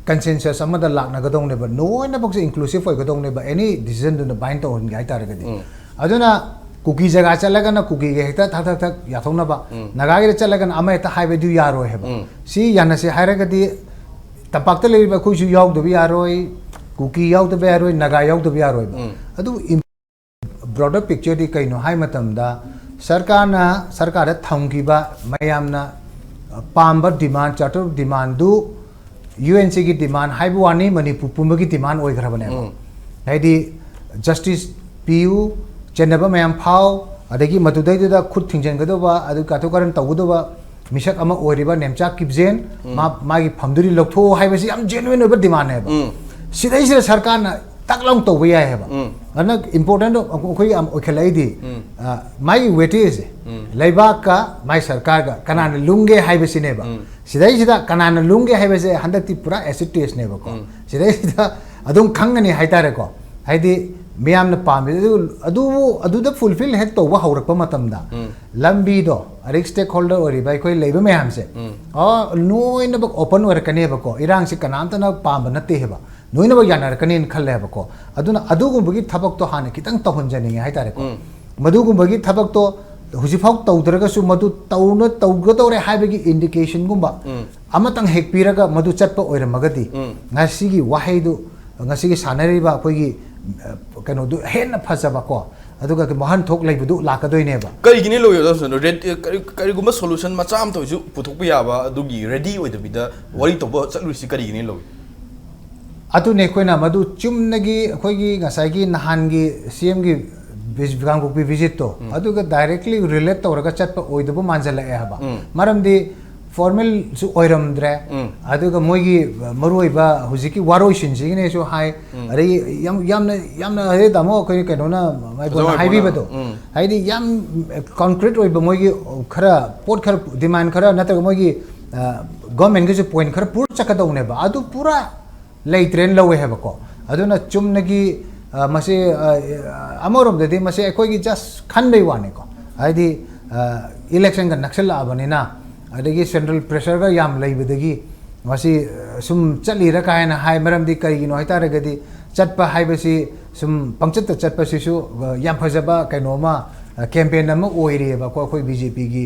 ꯀꯟꯁꯦꯟꯁꯁ ꯑꯃꯗ ꯂꯥꯛꯅꯒꯗꯧꯅꯦꯕ, ꯂꯣꯏꯅꯃꯛꯁꯦ ꯏꯟꯀ꯭ꯂꯨꯁꯤꯞ ꯑꯣꯏꯒꯗꯧꯅꯦꯕ, ꯑꯦꯅꯤ ꯗꯤꯁꯤꯖꯟꯗꯨꯅ ꯕꯥꯏꯟ ꯇꯧꯍꯟꯒꯦ ꯍꯥꯏ ꯇꯥꯔꯒꯗꯤ꯫ ꯎꯝ꯫ ꯑꯗꯨꯅ ꯀꯨꯀꯤ ꯖꯒꯥ ꯆꯠꯂꯒꯅ ꯀꯨꯀꯤꯒ ꯍꯦꯛꯇ ꯊꯛ ꯊꯛ ꯊꯛ ꯌꯥꯊꯣꯛꯅꯕ, ꯎꯝ꯫ ꯅꯥꯒꯥꯒꯤꯗ ꯆꯠꯂꯒꯅ ꯑꯃ ꯍꯦꯛꯇ ꯍꯥꯏꯕꯗꯨ ꯌꯥꯔꯣꯏ ꯍꯥꯏꯕ꯫ ꯎꯝ꯫ ꯁꯤ ꯌꯥꯅꯁꯦ ꯍꯥꯏꯔꯒꯗꯤ ꯇꯝꯄꯥꯛꯇ ꯂꯩꯔꯤꯕ ꯑꯩꯈꯣꯏꯁꯨ ꯌꯥꯎꯗꯕ ꯌꯥꯔꯣꯏ, ꯀꯨꯀꯤ ꯌꯥꯎꯗꯕ ꯌꯥꯔꯣꯏ, ꯅꯥꯒꯥ ꯌꯥꯎꯗꯕ ꯌꯥꯔꯣꯏꯕ꯫ ꯎꯝ꯫ ꯑꯗꯨ ꯏꯝ-, ꯕ꯭ꯔꯣꯗꯔ ꯄꯤꯛꯆꯔꯗꯤ ꯀꯩꯅꯣ ꯍꯥꯏ ꯃꯇꯝꯗ, ꯁꯔꯀꯥꯔꯅ, ꯁꯔꯀꯥꯔꯗ ꯊꯝꯈꯤꯕ ꯃꯌꯥꯝꯅ ꯄꯥꯝꯕ ꯗꯤꯃꯥꯟ, ꯆꯥꯔꯇꯔ ꯗꯤꯃꯥꯟꯗꯨ ꯌꯨ ꯑꯦꯟ ꯁꯤꯒꯤ ꯗꯤꯃꯥꯟ ꯍꯥꯏꯕ ꯋꯥꯅꯤ, ꯃꯅꯤꯄꯨꯔ ꯄꯨꯝꯕꯒꯤ ꯗꯤꯃꯥꯟ ꯑꯣꯏꯈ꯭ꯔꯕꯅꯦꯕ꯫ ꯎꯝ꯫ ꯍꯥꯏꯗꯤ ꯖꯁꯇꯤꯁ ꯄꯤꯌꯨ, ꯆꯦꯟꯅꯕ ꯃꯌꯥꯝ ꯐꯥꯎ, ꯑꯗꯒꯤ ꯃꯗꯨꯗꯩꯗꯨꯗ ꯈꯨꯠ ꯊꯤꯡꯖꯤꯟꯒꯗꯧꯕ, ꯑꯗꯨ ꯀꯥꯊꯣꯛ ꯀꯥꯔꯟ ꯇꯧꯒꯗꯧꯕ, ꯃꯤꯁꯛ ꯑꯃ ꯑꯣꯏꯔꯤꯕ ꯅꯦꯝꯆꯥ ꯀꯤꯞꯖꯦꯟ, ꯃꯥ, ꯃꯥꯒꯤ ꯐꯝꯗꯨꯗꯤ ꯂꯧꯊꯣꯛꯑꯣ ꯍꯥꯏꯕꯁꯤ ꯌꯥꯝ genuine ꯑꯣꯏꯕ demandꯅꯦꯕ꯫ ꯎꯝ꯫ ꯁꯤꯗꯩꯁꯤꯗ ꯁꯔꯀꯥꯔꯅ ꯇꯛ ꯂꯥꯎ ꯇꯧꯕ ꯌꯥꯏ ꯍꯥꯏꯕ꯫ ꯎꯝ꯫ ꯑꯗꯨꯅ important ꯑꯩꯈꯣꯏꯒꯤ ꯌꯥꯝ ꯑꯣꯏꯈꯠꯂꯛꯏꯗꯤ, ꯎꯝ꯫ ꯑ, ꯃꯥꯒꯤ weightageꯁꯦ, ꯎꯝ꯫ ꯂꯩꯕꯥꯛꯀ ꯃꯥꯏ ꯁꯔꯀꯥꯔꯒ ꯀꯅꯥꯅ ꯂꯨꯝꯒꯦ ꯍꯥꯏꯕꯁꯤꯅꯦꯕ꯫ ꯎꯝ꯫ ꯁꯤꯗꯩꯁꯤꯗ ꯀꯅꯥꯅ ꯂꯨꯝꯒꯦ ꯍꯥꯏꯕꯁꯦ ꯍꯟꯗꯛꯇꯤ ꯄꯨꯔꯥ acid testꯅꯦꯕꯀꯣ꯫ ꯎꯝ꯫ ꯁꯤꯗꯩꯁꯤꯗ ꯑꯗꯨꯝ ꯈꯪꯒꯅꯤ ꯍꯥꯏꯇꯥꯔꯦꯀꯣ꯫ ꯍꯥꯏꯗꯤ ꯃꯤꯌꯥꯝꯅ ꯄꯥꯝꯃꯤꯁꯦ ꯑꯗꯨ, ꯑꯗꯨꯕꯨ, ꯑꯗꯨꯗ fulfil ꯍꯦꯛ ꯇꯧꯕ ꯍꯧꯔꯛꯄ ꯃꯇꯝꯗ, ꯎꯝ꯫ ꯂꯝꯕꯤꯗꯣ, ꯑꯗꯒꯤ stakeholder ꯑꯣꯏꯔꯤꯕ ꯑꯩꯈꯣꯏ ꯂꯩꯕ ꯃꯌꯥꯝꯁꯦ, ꯎꯝ꯫ ꯑ, ꯂꯣꯏꯅꯃꯛ open ꯑꯣꯏꯔꯛꯀꯅꯦꯕꯀꯣ꯫ ꯏꯔꯥꯡꯁꯤ ꯀꯅꯥꯝꯇꯅ ꯄꯥꯝꯕ ꯅꯠꯇꯦ ꯍꯥꯏꯕ꯫ ꯂꯣꯏꯅꯃꯛ ꯌꯥꯅꯔꯛꯀꯅꯦꯅ ꯈꯜꯂꯦꯕꯀꯣ꯫ ꯑꯗꯨꯅ ꯑꯗꯨꯒꯨꯝꯕꯒꯤ ꯊꯕꯛꯇꯣ ꯍꯥꯟꯅ ꯈꯤꯇꯪ ꯇꯧꯍꯟꯖꯅꯤꯡꯉꯦ ꯍꯥꯏꯇꯥꯔꯦꯀꯣ꯫ ꯎꯝ꯫ ꯃꯗꯨꯒꯨꯝꯕꯒꯤ ꯊꯕꯛꯇꯣ ꯍꯧꯖꯤꯛꯐꯥꯎ ꯇꯧꯗ꯭ꯔꯒꯁꯨ ꯃꯗꯨ ꯇꯧꯅ, ꯇꯧꯒꯗꯧꯔꯦ ꯍꯥꯏꯕꯒꯤ indicationꯒꯨꯝꯕ ꯎꯝ꯫ ꯑꯃꯇꯪ ꯍꯦꯛ ꯄꯤꯔꯒ ꯃꯗꯨ ꯆꯠꯄ ꯑꯣꯏꯔꯝꯃꯒꯗꯤ, ꯎꯝ꯫ ꯉꯁꯤꯒꯤ ꯋꯥꯍꯩꯗꯨ, ꯉꯁꯤꯒꯤ ꯁꯥꯟꯅꯔꯤꯕ ꯑꯩꯈꯣꯏꯒꯤ, ꯑ, ꯀꯩꯅꯣꯗꯨ ꯍꯦꯟꯅ ꯐꯖꯕꯀꯣ, ꯑꯗꯨꯒ ꯋꯥꯍꯟꯊꯣꯛ ꯂꯩꯕꯗꯨ ꯂꯥꯛꯀꯗꯣꯏꯅꯦꯕ꯫ ꯀꯔꯤꯒꯤꯅꯤ ꯂꯧꯏ, ꯀꯔꯤ-, ꯀꯔꯤꯒꯨꯝꯕ solution ꯃꯆꯥ ꯑꯃꯇ ꯑꯣꯏꯁꯨ ꯄꯨꯊꯣꯛꯄ ꯌꯥꯕ ꯑꯗꯨꯒꯤ ready ꯑꯣꯏꯗꯕꯤꯗ ꯋꯥꯔꯤ ꯇꯧꯕ ꯆꯠꯂꯨꯔꯤꯁꯤ ꯀꯔꯤꯒꯤꯅꯤ ꯂꯧꯏ? ꯑꯗꯨꯅꯦ ꯑꯩꯈꯣꯏꯅ ꯃꯗꯨ ꯆꯨꯝꯅꯒꯤ ꯑꯩꯈꯣꯏꯒꯤ ꯉꯁꯥꯏꯒꯤ ꯅꯍꯥꯟꯒꯤ CMꯒꯤ ꯚꯤꯖ-, ꯀꯥꯡꯄꯣꯛꯄꯤ visitꯇꯣ, ꯎꯝ꯫ ꯑꯗꯨꯒ directly relate ꯇꯧꯔꯒ ꯆꯠꯄ ꯑꯣꯏꯗꯕ ꯃꯥꯟꯁꯤꯜꯂꯛꯑꯦ ꯍꯥꯏꯕ꯫ ꯎꯝ꯫ ꯃꯔꯝꯗꯤ formalꯁꯨ ꯑꯣꯏꯔꯝꯗ꯭ꯔꯦ, ꯎꯝ꯫ ꯑꯗꯨꯒ ꯃꯣꯏꯒꯤ ꯃꯔꯨꯑꯣꯏꯕ ꯍꯧꯖꯤꯛꯀꯤ ꯋꯥꯔꯣꯏꯁꯤꯟꯁꯤꯒꯤꯅꯦꯁꯨ ꯍꯥꯏ, ꯎꯝ꯫ ꯑꯗꯒꯤ ꯌꯥꯝ, ꯌꯥꯝꯅ, ꯌꯥꯝꯅ ꯍꯥꯏꯗꯤ ꯇꯥꯃꯣ ꯑꯩꯈꯣꯏ ꯀꯩꯅꯣꯅ, ꯃꯥꯏꯕꯣꯟꯅ ꯐꯖꯅ ꯍꯥꯏꯕꯤꯕꯗꯣ, ꯎꯝ꯫ ꯍꯥꯏꯗꯤ ꯌꯥꯝ concrete ꯑꯣꯏꯕ ꯃꯣꯏꯒꯤ ꯈꯔ ꯄꯣꯠ ꯈꯔ demand ꯈꯔ ꯅꯠꯇ꯭ꯔꯒ ꯃꯣꯏꯒꯤ, ꯑ, governmentꯒꯤꯁꯨ point ꯈꯔ ꯄꯨꯔ ꯆꯠꯀꯗꯧꯅꯦꯕ, ꯑꯗꯨ ꯄꯨꯔꯥ ꯂꯩꯇ꯭ꯔꯦꯅ ꯂꯧꯋꯦ ꯍꯥꯏꯕꯀꯣ꯫ ꯑꯗꯨꯅ ꯆꯨꯝꯅꯒꯤ, ꯑ, ꯃꯁꯤ, ꯑ, ꯑꯃꯔꯣꯝꯗꯗꯤ ꯃꯁꯤ ꯑꯩꯈꯣꯏꯒꯤ just ꯈꯟꯕꯩ ꯋꯥꯅꯤꯀꯣ꯫ ꯍꯥꯏꯗꯤ, ꯑ, electionꯒ ꯅꯛꯁꯜꯂꯛꯑꯕꯅꯤꯅ, ꯑꯗꯒꯤ central pressureꯒ ꯌꯥꯝ ꯂꯩꯕꯗꯒꯤ ꯃꯁꯤ, ꯑ, ꯁꯨꯝ ꯆꯠꯂꯤꯔ ꯀꯥ ꯍꯦꯟꯅ ꯍꯥꯏ꯫ ꯃꯔꯝꯗꯤ ꯀꯔꯤꯒꯤꯅꯣ ꯍꯥꯏꯇꯥꯔꯒꯗꯤ ꯆꯠꯄ ꯍꯥꯏꯕꯁꯤ ꯁꯨꯝ ꯄꯪꯆꯠꯇ ꯆꯠꯄꯁꯤꯁꯨ, ꯑ, ꯌꯥꯝ ꯐꯖꯕ ꯀꯩꯅꯣ ꯑꯃ, ꯑ, campaign ꯑꯃ ꯑꯣꯏꯔꯤꯑꯕꯀꯣ ꯑꯩꯈꯣꯏ BJPꯒꯤ꯫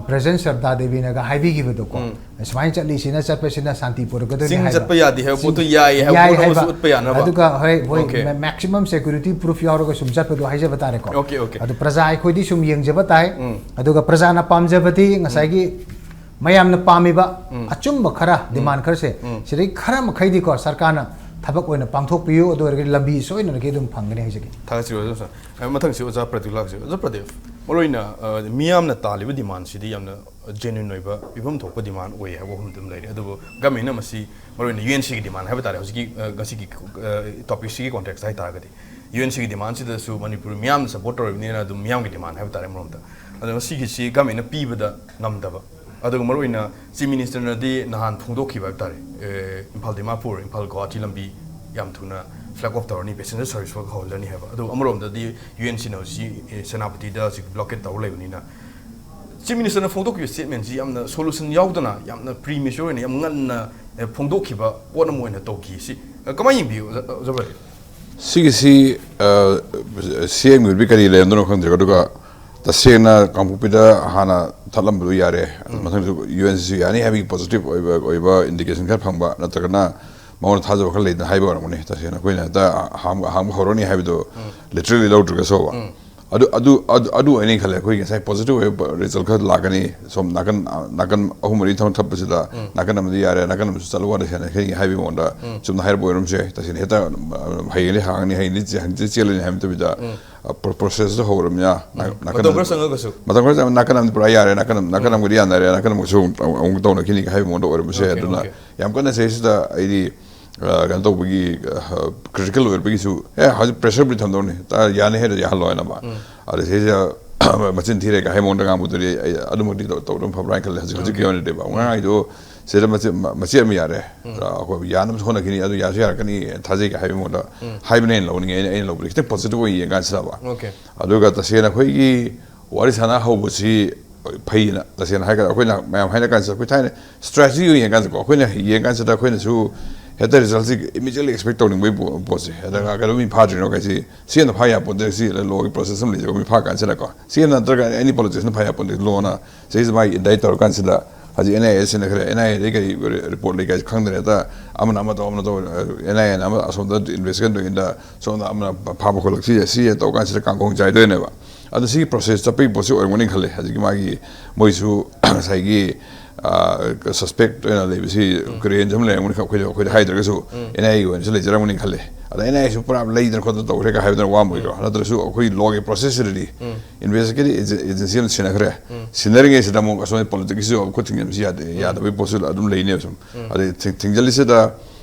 President ꯁꯔꯗꯥ ꯗꯦꯕꯤꯅꯒ ꯍꯥꯏꯕꯤꯈꯤꯕꯗꯣꯀꯣ, ꯎꯝ꯫ ꯁꯨꯃꯥꯏꯅ ꯆꯠꯂꯤꯁꯤꯅ ꯆꯠꯄꯁꯤꯅ ꯁꯥꯟꯇꯤ ꯄꯨꯔꯛꯀꯗꯣꯏꯅꯤ ꯆꯤꯡ ꯍꯥꯏꯕ꯫ ꯆꯠꯄ ꯌꯥꯗꯦ ꯍꯥꯏꯕ ꯆꯤꯡ ꯄꯣꯠꯇꯣ ꯌꯥꯏꯌꯦ ꯍꯥꯏꯕ ꯌꯥꯏ ꯄꯣꯠ ꯑꯃꯁꯨ ꯍꯥꯏꯕ꯫ ꯎꯠꯄ ꯌꯥꯅꯕ꯫ ꯑꯗꯨꯒ ꯍꯣꯏ, ꯍꯣꯏ, OK꯫ ma-, maximum security proof ꯌꯥꯎꯔꯒ ꯁꯨꯝ ꯆꯠꯄꯗꯣ ꯍꯥꯏꯖꯕ ꯇꯥꯔꯦꯀꯣ꯫ OK, OK꯫ ꯑꯗꯨ ꯄ꯭ꯔꯖꯥ ꯑꯩꯈꯣꯏꯗꯤ ꯁꯨꯝ ꯌꯦꯡꯖꯕ ꯇꯥꯏ꯫ ꯎꯝ꯫ ꯑꯗꯨꯒ ꯄ꯭ꯔꯖꯥꯅ ꯄꯥꯝꯖꯕꯗꯤ ꯉꯁꯥꯏꯒꯤ ꯃꯌꯥꯝꯅ ꯄꯥꯝꯃꯤꯕ ꯎꯝ꯫ ꯑꯆꯨꯝꯕ ꯈꯔ, ꯎꯝ꯫ demand ꯈꯔꯁꯦ, ꯎꯝ꯫ ꯁꯤꯗꯩ ꯈꯔ ꯃꯈꯩꯗꯤꯀꯣ ꯁꯔꯀꯥꯔꯅ ꯊꯕꯛ ꯑꯣꯏꯅ ꯄꯥꯡꯊꯣꯛꯄꯤꯌꯨ꯫ ꯑꯗꯨ ꯑꯣꯏꯔꯒꯗꯤ ꯂꯝꯕꯤ ꯁꯣꯏꯗꯅ ꯑꯗꯨꯝ ꯐꯪꯒꯅꯤ ꯍꯥꯏꯖꯒꯦ꯫ ꯊꯥꯒꯠꯆꯔꯤ ꯑꯣꯖꯥ ꯁꯥꯔ꯫ ꯑ, ꯃꯊꯪꯁꯤ ꯑꯣꯖꯥ ꯄ꯭ꯔꯗꯤꯞ ꯂꯥꯛꯁꯤ꯫ ꯑꯣꯖꯥ ꯄ꯭ꯔꯗꯤꯞ, ꯃꯔꯨꯑꯣꯏꯅ, ꯑ, ꯃꯤꯌꯥꯝꯅ ꯇꯥꯜꯂꯤꯕ ꯗꯤꯃꯥꯟꯁꯤꯗꯤ ꯌꯥꯝꯅ ꯖꯦꯅ꯭ꯌꯨꯟ ꯑꯣꯏꯕ, ꯄꯤꯐꯝ ꯊꯣꯛꯄ ꯗꯤꯃꯥꯟ ꯑꯣꯏ ꯍꯥꯏꯕ ꯋꯥꯐꯝ ꯑꯗꯨꯝ ꯂꯩꯔꯦ꯫ ꯑꯗꯨꯕꯨ ꯒꯃꯦꯟꯅ ꯃꯁꯤ ꯃꯔꯨꯑꯣꯏꯅ ꯌꯨ ꯑꯦꯟ ꯁꯤꯒꯤ ꯗꯤꯃꯥꯟ ꯍꯥꯏꯕ ꯇꯥꯔꯦ, ꯍꯧꯖꯤꯛꯀꯤ, ꯑ, ꯉꯁꯤꯒꯤ, ꯑ, ꯇꯣꯄꯤꯛꯁꯤꯒꯤ ꯀꯣꯟꯇꯦꯛꯁꯇ ꯍꯥꯏ ꯇꯥꯔꯒꯗꯤ, ꯌꯨ ꯑꯦꯟ ꯁꯤꯒꯤ ꯗꯤꯃꯥꯟꯁꯤꯗꯁꯨ ꯃꯅꯤꯄꯨꯔ ꯃꯤꯌꯥꯝꯅ ꯁꯄꯣꯔꯠ ꯇꯧꯔꯤꯕꯅꯤꯅ ꯑꯗꯨꯝ ꯃꯤꯌꯥꯝꯒꯤ ꯗꯤꯃꯥꯟ ꯍꯥꯏꯕ ꯇꯥꯔꯦ ꯑꯃꯔꯣꯝꯗ꯫ ꯑꯗꯣ ꯉꯁꯤꯒꯤꯁꯤ ꯒꯃꯦꯟꯅ ꯄꯤꯕꯗ ꯉꯝꯗꯕ, ꯑꯗꯨꯒ ꯃꯔꯨꯑꯣꯏꯅ ꯆꯤꯐ ꯃꯤꯅꯤꯁꯇꯔꯅꯗꯤ ꯅꯍꯥꯟ ꯐꯣꯡꯗꯣꯛꯈꯤꯕ ꯍꯥꯏꯕ ꯇꯥꯔꯦ, ꯑꯦ, ꯏꯝꯐꯥꯜ ꯗꯤꯃꯥꯄꯨꯔ, ꯏꯝꯐꯥꯜ ꯒꯨꯋꯥꯍꯥꯇꯤ ꯂꯝꯕꯤ ꯌꯥꯝ ꯊꯨꯅ ꯐ꯭ꯂꯦꯛ ꯑꯣꯐ ꯇꯧꯔꯅꯤ, ꯄꯦꯁꯦꯟꯖꯔ ꯁꯔꯚꯤꯁ ꯐꯥꯎ ꯍꯧꯍꯜꯂꯅꯤ ꯍꯥꯏꯕ꯫ ꯑꯗꯨ ꯑꯃꯔꯣꯝꯗꯗꯤ ꯌꯨ ꯑꯦꯟ ꯁꯤꯅ ꯍꯧꯖꯤꯛ, ꯑꯦ, ꯁꯦꯅꯥꯄꯇꯤꯗ ꯍꯧꯖꯤꯛ ꯕ꯭ꯂꯣꯀꯦꯠ ꯇꯧꯔ ꯂꯩꯕꯅꯤꯅ, ꯆꯤꯐ ꯃꯤꯅꯤꯁꯇꯔꯅ ꯐꯣꯡꯗꯣꯛꯈꯤꯕ ꯁ꯭ꯇꯦꯠꯃꯦꯟꯁꯤ ꯌꯥꯝꯅ ꯁꯣꯂꯨꯁꯟ ꯌꯥꯎꯗꯅ, ꯌꯥꯝꯅ ꯄ꯭ꯔꯤ ꯃꯦꯆꯣꯔ ꯑꯣꯏꯅ, ꯌꯥꯝ ꯉꯟꯅ, ꯑꯦ, ꯐꯣꯡꯗꯣꯛꯈꯤꯕ ꯄꯣꯠ ꯑꯃ ꯑꯣꯏꯅ ꯇꯧꯈꯤ꯫ ꯁꯤ, ꯑ, ꯀꯃꯥꯏꯅ ꯌꯦꯡꯕꯤꯌꯨ, ꯑꯣꯖꯥ, ꯑꯣꯖꯥ ꯄ꯭ꯔꯗꯤꯞ? ꯁꯤꯒꯤꯁꯤ ꯁꯤ ꯑꯦꯝꯒꯤ ꯑꯣꯏꯕ ꯀꯔꯤ ꯂꯩꯔꯝꯗꯣꯏꯅꯣ ꯈꯪꯗ꯭ꯔꯦ꯫ ꯑꯗꯨꯒ ꯇꯁꯦꯡꯅ ꯀꯥꯡꯄꯣꯛꯄꯤꯗ ꯍꯥꯟꯅ ꯊꯠꯂꯝꯕꯗꯨ ꯌꯥꯔꯦ, ꯃꯊꯪꯁꯨ ꯌꯨ ꯑꯦꯟ ꯁꯤꯁꯨ ꯌꯥꯅꯤ ꯍꯥꯏꯕꯒꯤ ꯄꯣꯖꯤꯇꯤꯚ ꯑꯣꯏꯕ, ꯑꯣꯏꯕ ꯏꯟꯗꯤꯀꯦꯁꯟ ꯈꯔ ꯐꯪꯕ, ꯅꯠꯇ꯭ꯔꯒꯅ ꯃꯉꯣꯟꯗ ꯊꯥꯖꯕ ꯈꯔ ꯂꯩꯗꯅ ꯍꯥꯏꯕ ꯑꯣꯏꯔꯝꯒꯅꯤ꯫ ꯇꯁꯦꯡꯅ ꯑꯩꯈꯣꯏꯅ ꯍꯦꯛꯇ ꯑꯍꯥꯡꯕ, ꯑꯍꯥꯡꯕ ꯍꯧꯔꯅꯤ ꯍꯥꯏꯕꯗꯣ ꯂꯤꯇꯔꯦꯂꯤ ꯂꯧꯗ꯭ꯔꯒꯁꯨꯕ꯫ ꯑꯗꯨ, ꯑꯗꯨ, ꯑꯗꯨ, ꯑꯗꯨ ꯑꯣꯏꯅ ꯈꯜꯂꯦ꯫ ꯑꯩꯈꯣꯏ ꯉꯁꯥꯏ ꯄꯣꯖꯤꯇꯤꯚ ꯑꯣꯏꯕ ꯔꯤꯖꯜ ꯈꯔ ꯂꯥꯛꯀꯅꯤ, ꯁꯣꯝ ꯅꯥꯀꯟ, ꯅꯥꯀꯟ ꯑꯍꯨꯝ ꯃꯔꯤ ꯊꯕꯛ ꯊꯠꯄꯁꯤꯗ ꯅꯥꯀꯟ ꯑꯃꯗꯤ ꯌꯥꯔꯦ, ꯅꯥꯀꯟ ꯑꯃꯁꯨ ꯆꯠꯂꯨ ꯋꯥꯗ ꯁꯦꯟꯅ ꯈꯩ ꯍꯥꯏꯕꯒꯤ ꯃꯑꯣꯡꯗ ꯆꯨꯝꯅ ꯍꯥꯏꯔꯛꯄ ꯑꯣꯏꯔꯝꯁꯨ ꯌꯥꯏ꯫ ꯇꯁꯦꯡꯅ ꯍꯦꯛꯇ ꯍꯌꯦꯡꯗꯤ ꯍꯥꯡꯉꯅꯤ, ꯍꯌꯦꯡꯗꯤ ꯆꯦ-, ꯍꯪꯆꯤꯠ ꯆꯦꯜꯂꯅꯤ ꯍꯥꯏꯕ ꯅꯠꯇꯕꯤꯗ, ꯑ, ꯄ꯭ꯔꯣ-, ꯄ꯭ꯔꯣꯁꯦꯁꯇꯣ ꯍꯧꯔꯕꯅꯤꯅ ꯅꯥ-, ꯅꯥꯀꯟ ꯃꯇꯝ ꯈꯔ ꯆꯪꯉꯒꯁꯨ꯫ ꯃꯇꯝ ꯈꯔ ꯆꯪꯉ ꯅꯥꯀꯟ ꯑꯃꯗꯤ ꯄꯨꯔꯥ ꯌꯥꯔꯦ, ꯅꯥꯀꯟ ꯑꯃ, ꯅꯥꯀꯟ ꯑꯃꯒꯗꯤ ꯌꯥꯅꯔꯦ, ꯅꯥꯀꯟ ꯑꯃꯒꯁꯨ ꯑꯃꯨꯛ, ꯑꯃꯨꯛ ꯇꯧꯅꯈꯤꯅꯤ ꯍꯥꯏꯕꯒꯤ ꯃꯑꯣꯡꯗ ꯑꯣꯏꯔꯝꯕꯁꯨ ꯌꯥꯏ꯫ Okay, ꯑꯗꯨꯅ okay. ꯌꯥꯝ ꯀꯟꯅ ꯁꯤꯗꯩꯁꯤꯗ ꯑꯩꯗꯤ, ꯑ, ꯀꯩꯅꯣ ꯇꯧꯕꯒꯤ, ꯑ, ꯀ꯭ꯔꯤꯇꯤꯀꯦꯜ ꯑꯣꯏꯔꯛꯄꯒꯤꯁꯨ, ꯑꯦ, ꯍꯧꯖꯤꯛ ꯄ꯭ꯔꯦꯁꯔꯕꯨꯗꯤ ꯊꯝꯗꯧꯅꯤ, ꯇ-, ꯌꯥꯅꯤ ꯍꯥꯏꯔ ꯌꯥꯍꯜꯂꯣ ꯍꯥꯏꯅ ꯑꯃ꯫ ꯑꯗ ꯁꯤꯁꯦ ꯃꯆꯤꯟ ꯊꯤꯔꯦꯒ ꯍꯥꯏ ꯃꯑꯣꯡꯗ ꯉꯥꯡꯕꯗꯨꯗꯤ ꯑꯩ ꯑꯗꯨꯃꯛꯇꯤ ꯇꯧ-, ꯇꯧꯗꯕꯅ ꯐꯕ꯭ꯔꯥ ꯍꯥꯏꯅ ꯈꯜꯂꯦ ꯍꯧꯖꯤꯛ, ꯍꯧꯖꯤꯛꯀꯤ ꯑꯣꯏꯅꯗꯤꯕ꯫ ꯉꯔꯥꯡꯒꯤꯗꯣ ꯁꯤꯗ ꯃꯆꯦꯠ, ꯃ-, ꯃꯆꯦꯠ ꯑꯃ ꯌꯥꯔꯦ꯫ ꯑꯩꯈꯣꯏ ꯌꯥꯅꯕꯁꯨ ꯍꯣꯠꯅꯈꯤꯅꯤ, ꯑꯗꯨ ꯌꯥꯁꯨ ꯌꯥꯔꯛꯀꯅꯤ, ꯊꯥꯖꯩꯒ ꯍꯥꯏꯕ ꯃꯑꯣꯡꯗ ꯍꯥꯏꯕꯅ ꯍꯦꯟꯅ ꯂꯧꯅꯤꯡꯉꯦ, ꯑꯩꯅ, ꯑꯩꯅ ꯂꯧꯕꯗꯤ ꯈꯤꯇꯪ ꯄꯣꯖꯤꯇꯤꯚ ꯑꯣꯏꯅ ꯌꯦꯡ ꯀꯥꯟꯁꯤꯗꯕ꯫ Okay. ꯑꯗꯨꯒ ꯇꯁꯦꯡꯅ ꯑꯩꯈꯣꯏꯒꯤ ꯋꯥꯔꯤ ꯁꯥꯟꯅ ꯍꯧꯕꯁꯤ ꯐꯩꯌꯦꯅ ꯇꯁꯦꯡꯅ ꯍꯥꯏꯔꯒ ꯑꯩꯈꯣꯏꯅ ꯃꯌꯥꯝ ꯍꯥꯏꯅ ꯀꯥꯟꯁꯤꯗ ꯑꯩꯈꯣꯏ ꯊꯥꯏꯅ ꯁ꯭ꯇ꯭ꯔꯦꯇꯦꯖꯤ ꯑꯣꯏꯅ ꯌꯦꯡ ꯀꯥꯟꯁꯤꯗꯀꯣ, ꯑꯩꯈꯣꯏꯅ ꯌꯦꯡ ꯀꯥꯟꯁꯤꯗ ꯑꯩꯈꯣꯏꯅꯁꯨ ꯍꯦꯛꯇ ꯔꯤꯖꯜꯁꯤ ꯏꯃꯤꯗꯤꯌꯦꯠꯂꯤ ꯑꯦꯛꯁꯄꯦꯛ ꯇꯧꯅꯤꯡꯕꯒꯤ ꯄꯣ-, ꯄꯣꯠꯁꯦ꯫ ꯑꯗꯨꯒ ꯀꯩꯗꯧꯕꯩ ꯐꯥꯗ꯭ꯔꯤꯅꯣ ꯀꯥꯏꯁꯤ ꯁꯤ ꯍꯦꯟꯅ ꯐꯥ ꯌꯥꯄꯣꯠꯇꯦ, ꯁꯤ ꯂꯣꯒꯤ ꯄ꯭ꯔꯣꯁꯦꯁ ꯑꯃ ꯂꯩꯖꯕ ꯃꯤ ꯐꯥ ꯀꯥꯟꯁꯤꯗꯀꯣ꯫ ꯁꯤ ꯍꯦꯟꯅ ꯅꯠꯇ꯭ꯔꯒ ꯑꯦꯅꯤ ꯄꯣꯂꯤꯇꯤꯛꯁꯅ ꯐꯥ ꯌꯥꯄꯣꯠꯇꯦ꯫ ꯂꯣꯅ ꯁꯤꯁꯦ ꯃꯥꯒꯤ ꯏꯟꯗꯥꯏꯠ ꯇꯧꯔ ꯀꯥꯟꯁꯤꯗ ꯍꯧꯖꯤꯛ ꯑꯦꯟ ꯑꯥꯏ ꯑꯦ ꯁꯤꯅ ꯈꯔ ꯑꯦꯟ ꯑꯥꯏ ꯑꯦꯗꯒꯤ ꯀꯔꯤ ꯔꯤꯄꯣꯔꯠ ꯂꯩ ꯀꯥꯏꯁꯤ ꯈꯪꯗ꯭ꯔꯦ꯫ ꯍꯦꯛꯇ ꯑꯃꯅ ꯑꯃ ꯇꯧ, ꯑꯃꯅ ꯇꯧ, ꯑꯦꯟ ꯑꯥꯏ ꯑꯦꯅ ꯑꯃ ꯑꯁꯣꯝꯗ ꯏꯟꯚꯦꯁꯇꯤꯒꯦꯠ ꯇꯧꯔꯤꯉꯩꯗ ꯁꯣꯝꯗ ꯑꯃꯅ ꯐꯥꯕ ꯈꯣꯠꯂꯛ ꯁꯤ, ꯁꯤ ꯇꯧ ꯀꯥꯟꯁꯤꯗ ꯀꯥꯡꯈꯣꯡ ꯆꯥꯏꯗꯣꯏꯅꯦꯕ꯫ ꯑꯗꯣ ꯁꯤꯒꯤ ꯄ꯭ꯔꯣꯁꯦꯁ ꯆꯠꯄꯒꯤ ꯄꯣꯠꯁꯤ ꯑꯣꯏꯔꯝꯒꯅꯤ ꯈꯜꯂꯦ꯫ ꯍꯧꯖꯤꯛꯀꯤ ꯃꯥꯒꯤ ꯃꯣꯏꯁꯨ ꯉꯁꯥꯏꯒꯤ ꯁꯁꯄꯦꯛ ꯑꯣꯏꯅ ꯂꯩꯕꯁꯤ ꯀꯔꯦꯟꯁ ꯑꯃ ꯂꯩꯔꯝꯒꯅꯤ, ꯑꯩꯈꯣꯏꯗ ꯑꯩꯈꯣꯏꯗ ꯍꯥꯏꯗ꯭ꯔꯒꯁꯨ ꯑꯦꯟ ꯑꯥꯏ ꯑꯦꯒꯤ ꯑꯣꯏꯅꯁꯨ ꯂꯩꯖꯔꯝꯒꯅꯤ ꯈꯜꯂꯦ꯫ ꯑꯗ ꯑꯦꯟ ꯑꯥꯏ ꯑꯦꯁꯨ ꯄꯨꯔꯥ ꯂꯩꯗꯅ ꯈꯣꯠꯇꯅ ꯇꯧꯈ꯭ꯔꯦꯒ ꯍꯥꯏꯕꯗꯨꯅ ꯋꯥ ꯑꯃ ꯑꯣꯏꯈ꯭ꯔꯣ, ꯅꯠꯇ꯭ꯔꯁꯨ ꯑꯩꯈꯣꯏ ꯂꯣꯒꯤ ꯄ꯭ꯔꯣꯁꯦꯁꯁꯤꯗꯗꯤ ꯏꯟꯚꯦꯁꯇꯤꯒꯦꯇꯤꯡ ꯑꯦꯖꯦꯟꯁꯤ ꯑꯃ ꯁꯤꯟꯅꯈ꯭ꯔꯦ꯫ ꯁꯤꯟꯅꯔꯤꯉꯩꯁꯤꯗ ꯑꯃꯨꯛ ꯑꯁꯣꯝ ꯄꯣꯂꯤꯇꯤꯛꯁꯀꯤꯁꯨ ꯑꯃꯨꯛ ꯈꯨꯠ ꯊꯤꯡꯖꯤꯟꯕꯁꯤ ꯌꯥꯗꯦ, ꯌꯥꯗꯕꯒꯤ ꯄꯣꯠꯁꯨ ꯑꯗꯨꯝ ꯂꯩꯅꯦꯕ ꯁꯨꯝ꯫ ꯑꯗꯩ ꯊꯤꯡ- ꯊꯤꯡꯖꯤꯜꯂꯤꯁꯤꯗ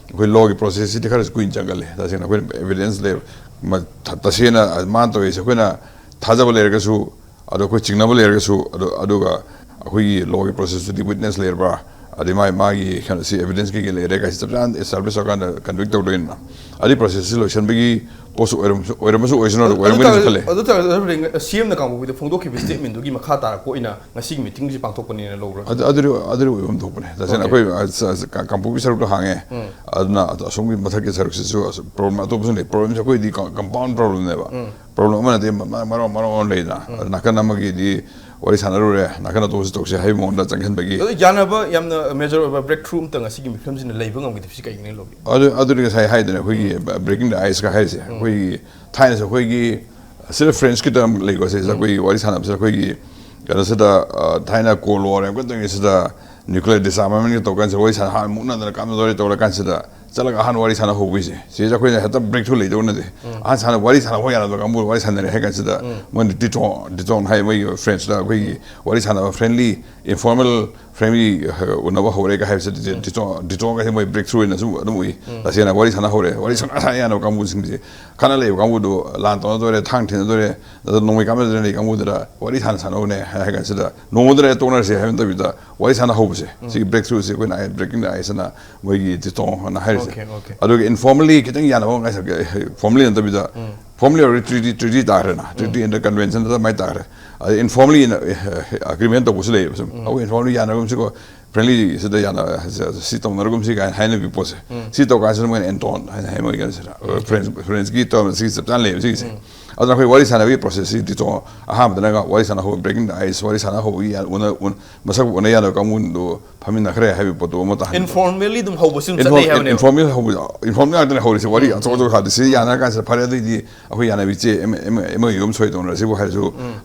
ꯑꯩꯈꯣꯏ ꯂꯣꯒꯤ ꯄ꯭ꯔꯣꯁꯦꯁꯁꯤꯗꯤ ꯈꯔꯁꯨ ꯀꯨꯏꯅ ꯆꯪꯒꯜꯂꯦ꯫ ꯇꯁꯦꯡꯅ ꯑꯩꯈꯣꯏꯅ ꯑꯦꯚꯤꯗꯦꯟꯁ ꯂꯩꯕ, ꯃ- ꯊ- ꯇꯁꯦꯡꯅ ꯃꯥꯅ ꯇꯧꯔꯤꯁꯦ ꯑꯩꯈꯣꯏꯅ ꯊꯥꯖꯕ ꯂꯩꯔꯒꯁꯨ, ꯑꯗꯣ ꯑꯩꯈꯣꯏ ꯆꯤꯡꯅꯕ ꯂꯩꯔꯒꯁꯨ, ꯑꯗꯣ ꯑꯗꯨꯒ ꯑꯩꯈꯣꯏꯒꯤ ꯂꯣꯒꯤ ꯄ꯭ꯔꯣꯁꯦꯁꯇꯨꯗꯤ ꯋꯤꯠꯅꯦꯁ ꯂꯩꯔꯕ꯭ꯔꯥ, ꯑꯗꯩ ꯃꯥꯒꯤ ꯃꯥꯒꯤ ꯀꯩꯅꯣꯁꯤ ꯑꯦꯚꯤꯗꯦꯟꯁ ꯀꯩꯀꯩ ꯂꯩꯔꯦ ꯀꯥꯏꯁꯤ ꯆꯞ ꯆꯥꯅ ꯑꯦꯁꯇꯥꯕ꯭ꯂꯤꯁ ꯇꯧꯔꯀꯥꯟꯗ ꯀꯟꯚꯤꯛ ꯇꯧꯗꯣꯏꯅꯤꯅ꯫ ꯑꯗꯨꯒꯤ ꯄ꯭ꯔꯣꯁꯦꯁꯁꯤ ꯂꯣꯏꯁꯤꯟꯕꯒꯤ ꯄꯣꯠꯁꯨ ꯑꯣꯏꯔꯝꯁꯨ ꯑꯣꯏꯔꯝꯕꯁꯨ ꯑꯣꯏꯁꯅꯨ, ꯑꯗꯨ ꯑꯗꯨ ꯑꯣꯏꯔꯝꯒꯅꯤꯁꯨ ꯇꯥꯔ- ꯈꯜꯂꯦ꯫ ꯑꯗꯨ ꯇꯥꯔꯒꯗꯤ ꯁꯤ ꯑꯦꯝꯅ ꯀꯥꯡꯕꯨꯒꯤꯗ ꯐꯣꯡꯗꯣꯛꯈꯤꯕ ꯁ꯭ꯇꯦꯠꯃꯦꯟꯗꯨꯒꯤ ꯃꯈꯥ ꯇꯥꯔꯛꯄ ꯑꯣꯏꯅ ꯉꯁꯤꯒꯤ ꯃꯤꯇꯤꯡꯁꯤ ꯄꯥꯡꯊꯣꯛꯄꯅꯦꯅ ꯂꯧꯕ꯭ꯔꯥ? ꯑꯗꯨ ꯑꯗꯨꯗꯤ ꯑꯗꯨꯗꯤ ꯑꯣꯏꯐꯝ ꯊꯣꯛꯄꯅꯦ꯫ ꯇꯁꯦꯡꯅ ꯑꯣꯀꯦ꯫ ꯑꯩꯈꯣꯏ ꯑ, ꯁ- ꯁ- ꯀ- ꯀꯥꯡꯄꯣꯛꯄꯤ ꯁꯔꯨꯛꯇꯣ ꯍꯥꯡꯉꯦ꯫ ꯑꯗꯨꯅ ꯑꯗꯣ ꯑꯁꯣꯝꯒꯤ ꯃꯊꯛꯀꯤ ꯁꯔꯨꯛꯁꯤꯁꯨ ꯄ꯭ꯔꯣꯕ꯭ꯂꯦꯝ ꯑꯇꯣꯞꯄꯁꯨ ꯂꯩ꯫ ꯄ꯭ꯔꯣꯕ꯭ꯂꯦꯝꯁꯦ ꯑꯩꯈꯣꯏꯗꯤ ꯀꯝꯄꯥꯎꯟ ꯄ꯭ꯔꯣꯕ꯭ꯂꯦꯝꯅꯦꯕ꯫ ꯄ꯭ꯔꯣꯕ꯭ꯂꯦꯝ ꯑꯃ ꯅꯠꯇꯦ, ꯃ- ꯃ- ꯃꯔꯣꯟ ꯃꯔꯣꯟ ꯑꯃ ꯂꯩꯗꯅ꯫ ꯑꯗꯣ ꯅꯥꯀꯟ ꯑꯃꯒꯤꯗꯤ ꯋꯥꯔꯤ ꯁꯥꯟꯅꯔꯨꯔꯦ, ꯅꯥꯀꯟ ꯑꯇꯣꯞꯄꯁꯤ ꯇꯧꯁꯦ ꯍꯥꯏꯕꯒꯤ ꯃꯑꯣꯡꯗ ꯆꯪꯁꯤꯟꯕꯒꯤ꯫ ꯑꯗꯣ ꯌꯥꯅꯕ ꯌꯥꯝꯅ ꯃꯦꯖꯔ ꯑꯣꯏꯕ ꯕ꯭ꯔꯦꯛ ꯊ꯭ꯔꯨ ꯑꯝꯇ ꯉꯁꯤꯒꯤ ꯃꯤꯐꯝꯁꯤꯅ ꯂꯩꯕ ꯉꯝꯈꯤꯗꯕꯁꯤ ꯀꯩꯒꯤꯅꯣ ꯂꯧꯒꯦ? ꯑꯗꯨ ꯑꯗꯨꯗꯤ ꯉꯁꯥꯏ ꯍꯥꯏꯗꯅ ꯑꯩꯈꯣꯏꯒꯤ ꯕ꯭ꯔꯦꯀꯤꯡ ꯗ ꯑꯥꯏꯁꯀ ꯍꯥꯏꯔꯤꯁꯦ, ꯑꯩꯈꯣꯏꯒꯤ ꯊꯥꯏꯅꯁꯨ ꯑꯩꯈꯣꯏꯒꯤ ꯁꯤꯗ ꯐ꯭ꯔꯦꯟꯁꯀꯤꯗ ꯂꯩꯀꯣ, ꯁꯤꯗ ꯑꯩꯈꯣꯏꯒꯤ ꯋꯥꯔꯤ ꯁꯥꯟꯅꯕꯁꯤꯗ ꯑꯩꯈꯣꯏꯒꯤ ꯀꯩꯅꯣꯁꯤꯗ, ꯑ, ꯊꯥꯏꯅ ꯀꯣꯜ ꯋꯥꯔ ꯌꯥꯝ ꯀꯟꯅ ꯇꯧꯔꯤꯉꯩꯁꯤꯗ ꯅ꯭ꯌꯨꯀ꯭ꯂꯤꯌꯔ ꯗꯤꯁꯑꯥꯔꯃꯔꯃꯦꯟꯒ ꯇꯧꯔ ꯀꯥꯟꯁꯤꯗ ꯋꯥꯔꯤ ꯁꯥꯟꯅ ꯍꯥꯟꯅ ꯃꯨꯛꯅꯗꯅ ꯀꯥꯞꯅꯗꯣꯔꯦ ꯇꯧꯔ ꯀꯥꯟꯁꯤꯗ ꯆꯠꯂꯒ ꯑꯍꯥꯟꯕ ꯋꯥꯔꯤ ꯁꯥꯟꯅ ꯍꯧꯕꯤꯁꯦ꯫ ꯁꯤꯁꯦ ꯑꯩꯈꯣꯏꯅ ꯍꯦꯛꯇ ꯕ꯭ꯔꯦꯛ ꯊ꯭ꯔꯨ ꯂꯩꯗꯧ ꯅꯠꯇꯦ꯫ ꯑꯍꯥꯟ ꯁꯥꯟꯅ ꯋꯥꯔꯤ ꯁꯥꯟꯅ ꯍꯧ ꯌꯥꯅꯕ ꯀꯥꯡꯕꯨ ꯋꯥꯔꯤ ꯁꯥꯟꯅꯔꯦ ꯍꯥꯏ ꯀꯥꯟꯁꯤꯗ ꯃꯣꯏꯅ ꯗꯤꯇꯣꯟ, ꯗꯤꯇꯣꯟ ꯍꯥꯏ ꯃꯣꯏꯒꯤ ꯐ꯭ꯔꯦꯟꯁꯇ ꯑꯩꯈꯣꯏꯒꯤ ꯋꯥꯔꯤ ꯁꯥꯟꯅꯕ ꯐ꯭ꯔꯦꯟꯂꯤ, ꯏꯟꯐꯣꯔꯃꯦꯜ ꯐ꯭ꯔꯦꯟꯂꯤ ꯎꯅꯕ ꯍꯧꯔꯦꯒ ꯍꯥꯏꯕꯁꯤꯗꯤ ꯗꯤꯇꯣꯟ, ꯗꯤꯇꯣꯟꯒꯁꯦ ꯃꯣꯏ ꯕ꯭ꯔꯦꯛ ꯊ꯭ꯔꯨ ꯑꯣꯏꯅ ꯁꯨꯝ ꯑꯗꯨꯝ ꯎꯏ꯫ ꯇꯁꯦꯡꯅ ꯋꯥꯔꯤ ꯁꯥꯟꯅ ꯍꯧꯔꯦ, ꯋꯥꯔꯤ ꯁꯨꯡꯁꯥ ꯁꯥꯟꯅ ꯌꯥꯅꯕ ꯀꯥꯡꯕꯨꯁꯤꯡꯁꯦ꯫ ꯈꯠꯅ ꯂꯩꯕ ꯀꯥꯡꯕꯨꯗꯣ ꯂꯥꯟ ꯇꯧꯅꯗꯣꯔꯦ, ꯊꯥꯡ ꯊꯤꯅꯗꯣꯔꯦ, ꯑꯗꯣ ꯅꯣꯡꯃꯩ ꯀꯥꯞꯅꯗꯅ ꯂꯩ ꯀꯥꯡꯕꯨꯗꯨꯗ ꯋꯥꯔꯤ ꯁꯥꯟꯅ ꯁꯥꯟꯅꯧꯅꯦ ꯍꯥꯏ ꯀꯥꯟꯁꯤꯗ ꯅꯣꯡꯃꯗ ꯂꯩꯔ ꯇꯣꯛꯅꯔꯁꯦ ꯍꯥꯏꯕ ꯅꯠꯇꯕꯤꯗ ꯋꯥꯔꯤ ꯁꯥꯟꯅ ꯍꯧꯕꯁꯦ꯫ ꯁꯤꯒꯤ ꯕ꯭ꯔꯦꯛ ꯊ꯭ꯔꯨꯁꯦ ꯑꯩꯈꯣꯏꯅ ꯕ꯭ꯔꯦꯀꯤꯡ ꯗ ꯑꯥꯏꯁ ꯑꯅ ꯃꯣꯏꯒꯤ ꯗꯤꯇꯣꯡ ꯑꯅ ꯍꯥꯏꯔꯤꯁꯦ꯫ Okay, okay. ꯑꯗꯨꯒ ꯏꯟꯐꯣꯔꯃꯦꯜꯂꯤ ꯈꯤꯇꯪ ꯌꯥꯅꯕ ꯉꯁꯥꯏ ꯐꯣꯔꯃꯦꯜꯂꯤ ꯅꯠꯇꯕꯤꯗ ꯐꯣꯔꯃꯦꯜꯂꯤ ꯑꯣꯏꯔꯗꯤ ꯇ꯭ꯔꯤꯇꯤ, ꯇ꯭ꯔꯤꯇꯤ ꯇꯥꯈ꯭ꯔꯦꯅ, ꯇ꯭ꯔꯤꯇꯤ ꯑꯦꯟꯗ ꯀꯟꯚꯦꯟꯁꯟ ꯑꯗꯨꯃꯥꯏꯅ ꯇꯥꯈ꯭ꯔꯦ꯫ ꯑꯗꯩ ꯏꯟꯐꯣꯔꯃꯦꯜꯂꯤ ꯑꯦꯒ꯭ꯔꯤꯃꯦꯟ ꯇꯧꯕꯁꯨ ꯂꯩꯌꯦꯕ ꯁꯨꯝ꯫ ꯑꯩꯈꯣꯏ ꯏꯟꯐꯣꯔꯃꯦꯜꯂꯤ ꯌꯥꯅꯒꯨꯝꯁꯤꯀꯣ, ꯐ꯭ꯔꯦꯟꯂꯤꯁꯤꯗ ꯌꯥꯅ ꯁꯤ ꯇꯧꯅꯔꯒꯨꯝꯁꯤ ꯀꯥꯏꯅ ꯍꯥꯏꯅꯕꯤ ꯄꯣꯠꯁꯦ꯫ ꯁꯤ ꯇꯧ ꯀꯥꯟꯁꯤꯗ ꯃꯣꯏꯅ ꯑꯦꯟꯇꯣꯟ ꯍꯥꯏꯅ ꯍꯥꯏ ꯃꯣꯏ ꯀꯩꯅꯣꯁꯤꯗ꯫ ꯐ꯭ꯔꯦꯟꯁ, ꯐ꯭ꯔꯦꯟꯁꯀꯤ ꯇꯔꯝ ꯁꯤ ꯆꯞ ꯆꯥꯅ ꯂꯩꯌꯦꯕ ꯁꯤꯒꯤꯁꯦ꯫ ꯑꯗꯨꯅ ꯑꯩꯈꯣꯏ ꯋꯥꯔꯤ ꯁꯥꯟꯅꯕꯒꯤ ꯄ꯭ꯔꯣꯁꯦꯁꯁꯤ ꯗꯤꯇꯣ ꯑꯍꯥꯟꯕꯗꯅꯒ ꯋꯥꯔꯤ ꯁꯥꯟꯅ ꯍꯧꯕ, ꯕ꯭ꯔꯦꯀꯤꯡ ꯗ ꯑꯥꯏꯁ ꯋꯥꯔꯤ ꯁꯥꯟꯅ ꯍꯧꯕꯒꯤ ꯌꯥ-, ꯎꯅ-, ꯎꯟ-, ꯃꯁꯛ ꯎꯅ ꯌꯥꯅꯕ ꯀꯥꯡꯕꯨꯗꯣ ꯐꯝꯃꯤꯟꯅꯈ꯭ꯔꯦ ꯍꯥꯏꯕꯒꯤ ꯄꯣꯠꯇꯣ ꯑꯃ ꯇꯥꯍꯟꯕ꯫ ꯏꯟꯐꯣꯔꯃꯦꯜꯂꯤ ꯑꯗꯨꯝ ꯍꯧꯕꯁꯨ ꯑꯗꯨꯝ ꯆꯠꯅꯩ ꯍꯥꯏꯕꯅꯦꯕ꯫ ꯏꯟꯐꯣꯔꯃꯦꯜ ꯍꯧꯕ, ꯏꯟꯐꯣꯔꯃꯦꯜ ꯉꯥꯛꯇꯅꯦ ꯍꯧꯔꯤꯁꯦ, ꯋꯥꯔꯤ ꯑꯆꯧ ꯑꯆꯧ ꯁꯥꯗꯦ꯫ ꯁꯤ ꯌꯥꯅꯔ ꯀꯥꯟꯁꯤꯗ ꯐꯔꯦ, ꯑꯗꯨꯏꯗꯤ ꯑꯩꯈꯣꯏ ꯌꯥꯅꯕꯤ ꯆꯦ ꯑꯦꯝ ꯑꯣ ꯌꯨ ꯑꯃ ꯁꯣꯏ ꯇꯧꯅꯔꯁꯤꯕꯨ ꯍꯥꯏꯔꯁꯨ,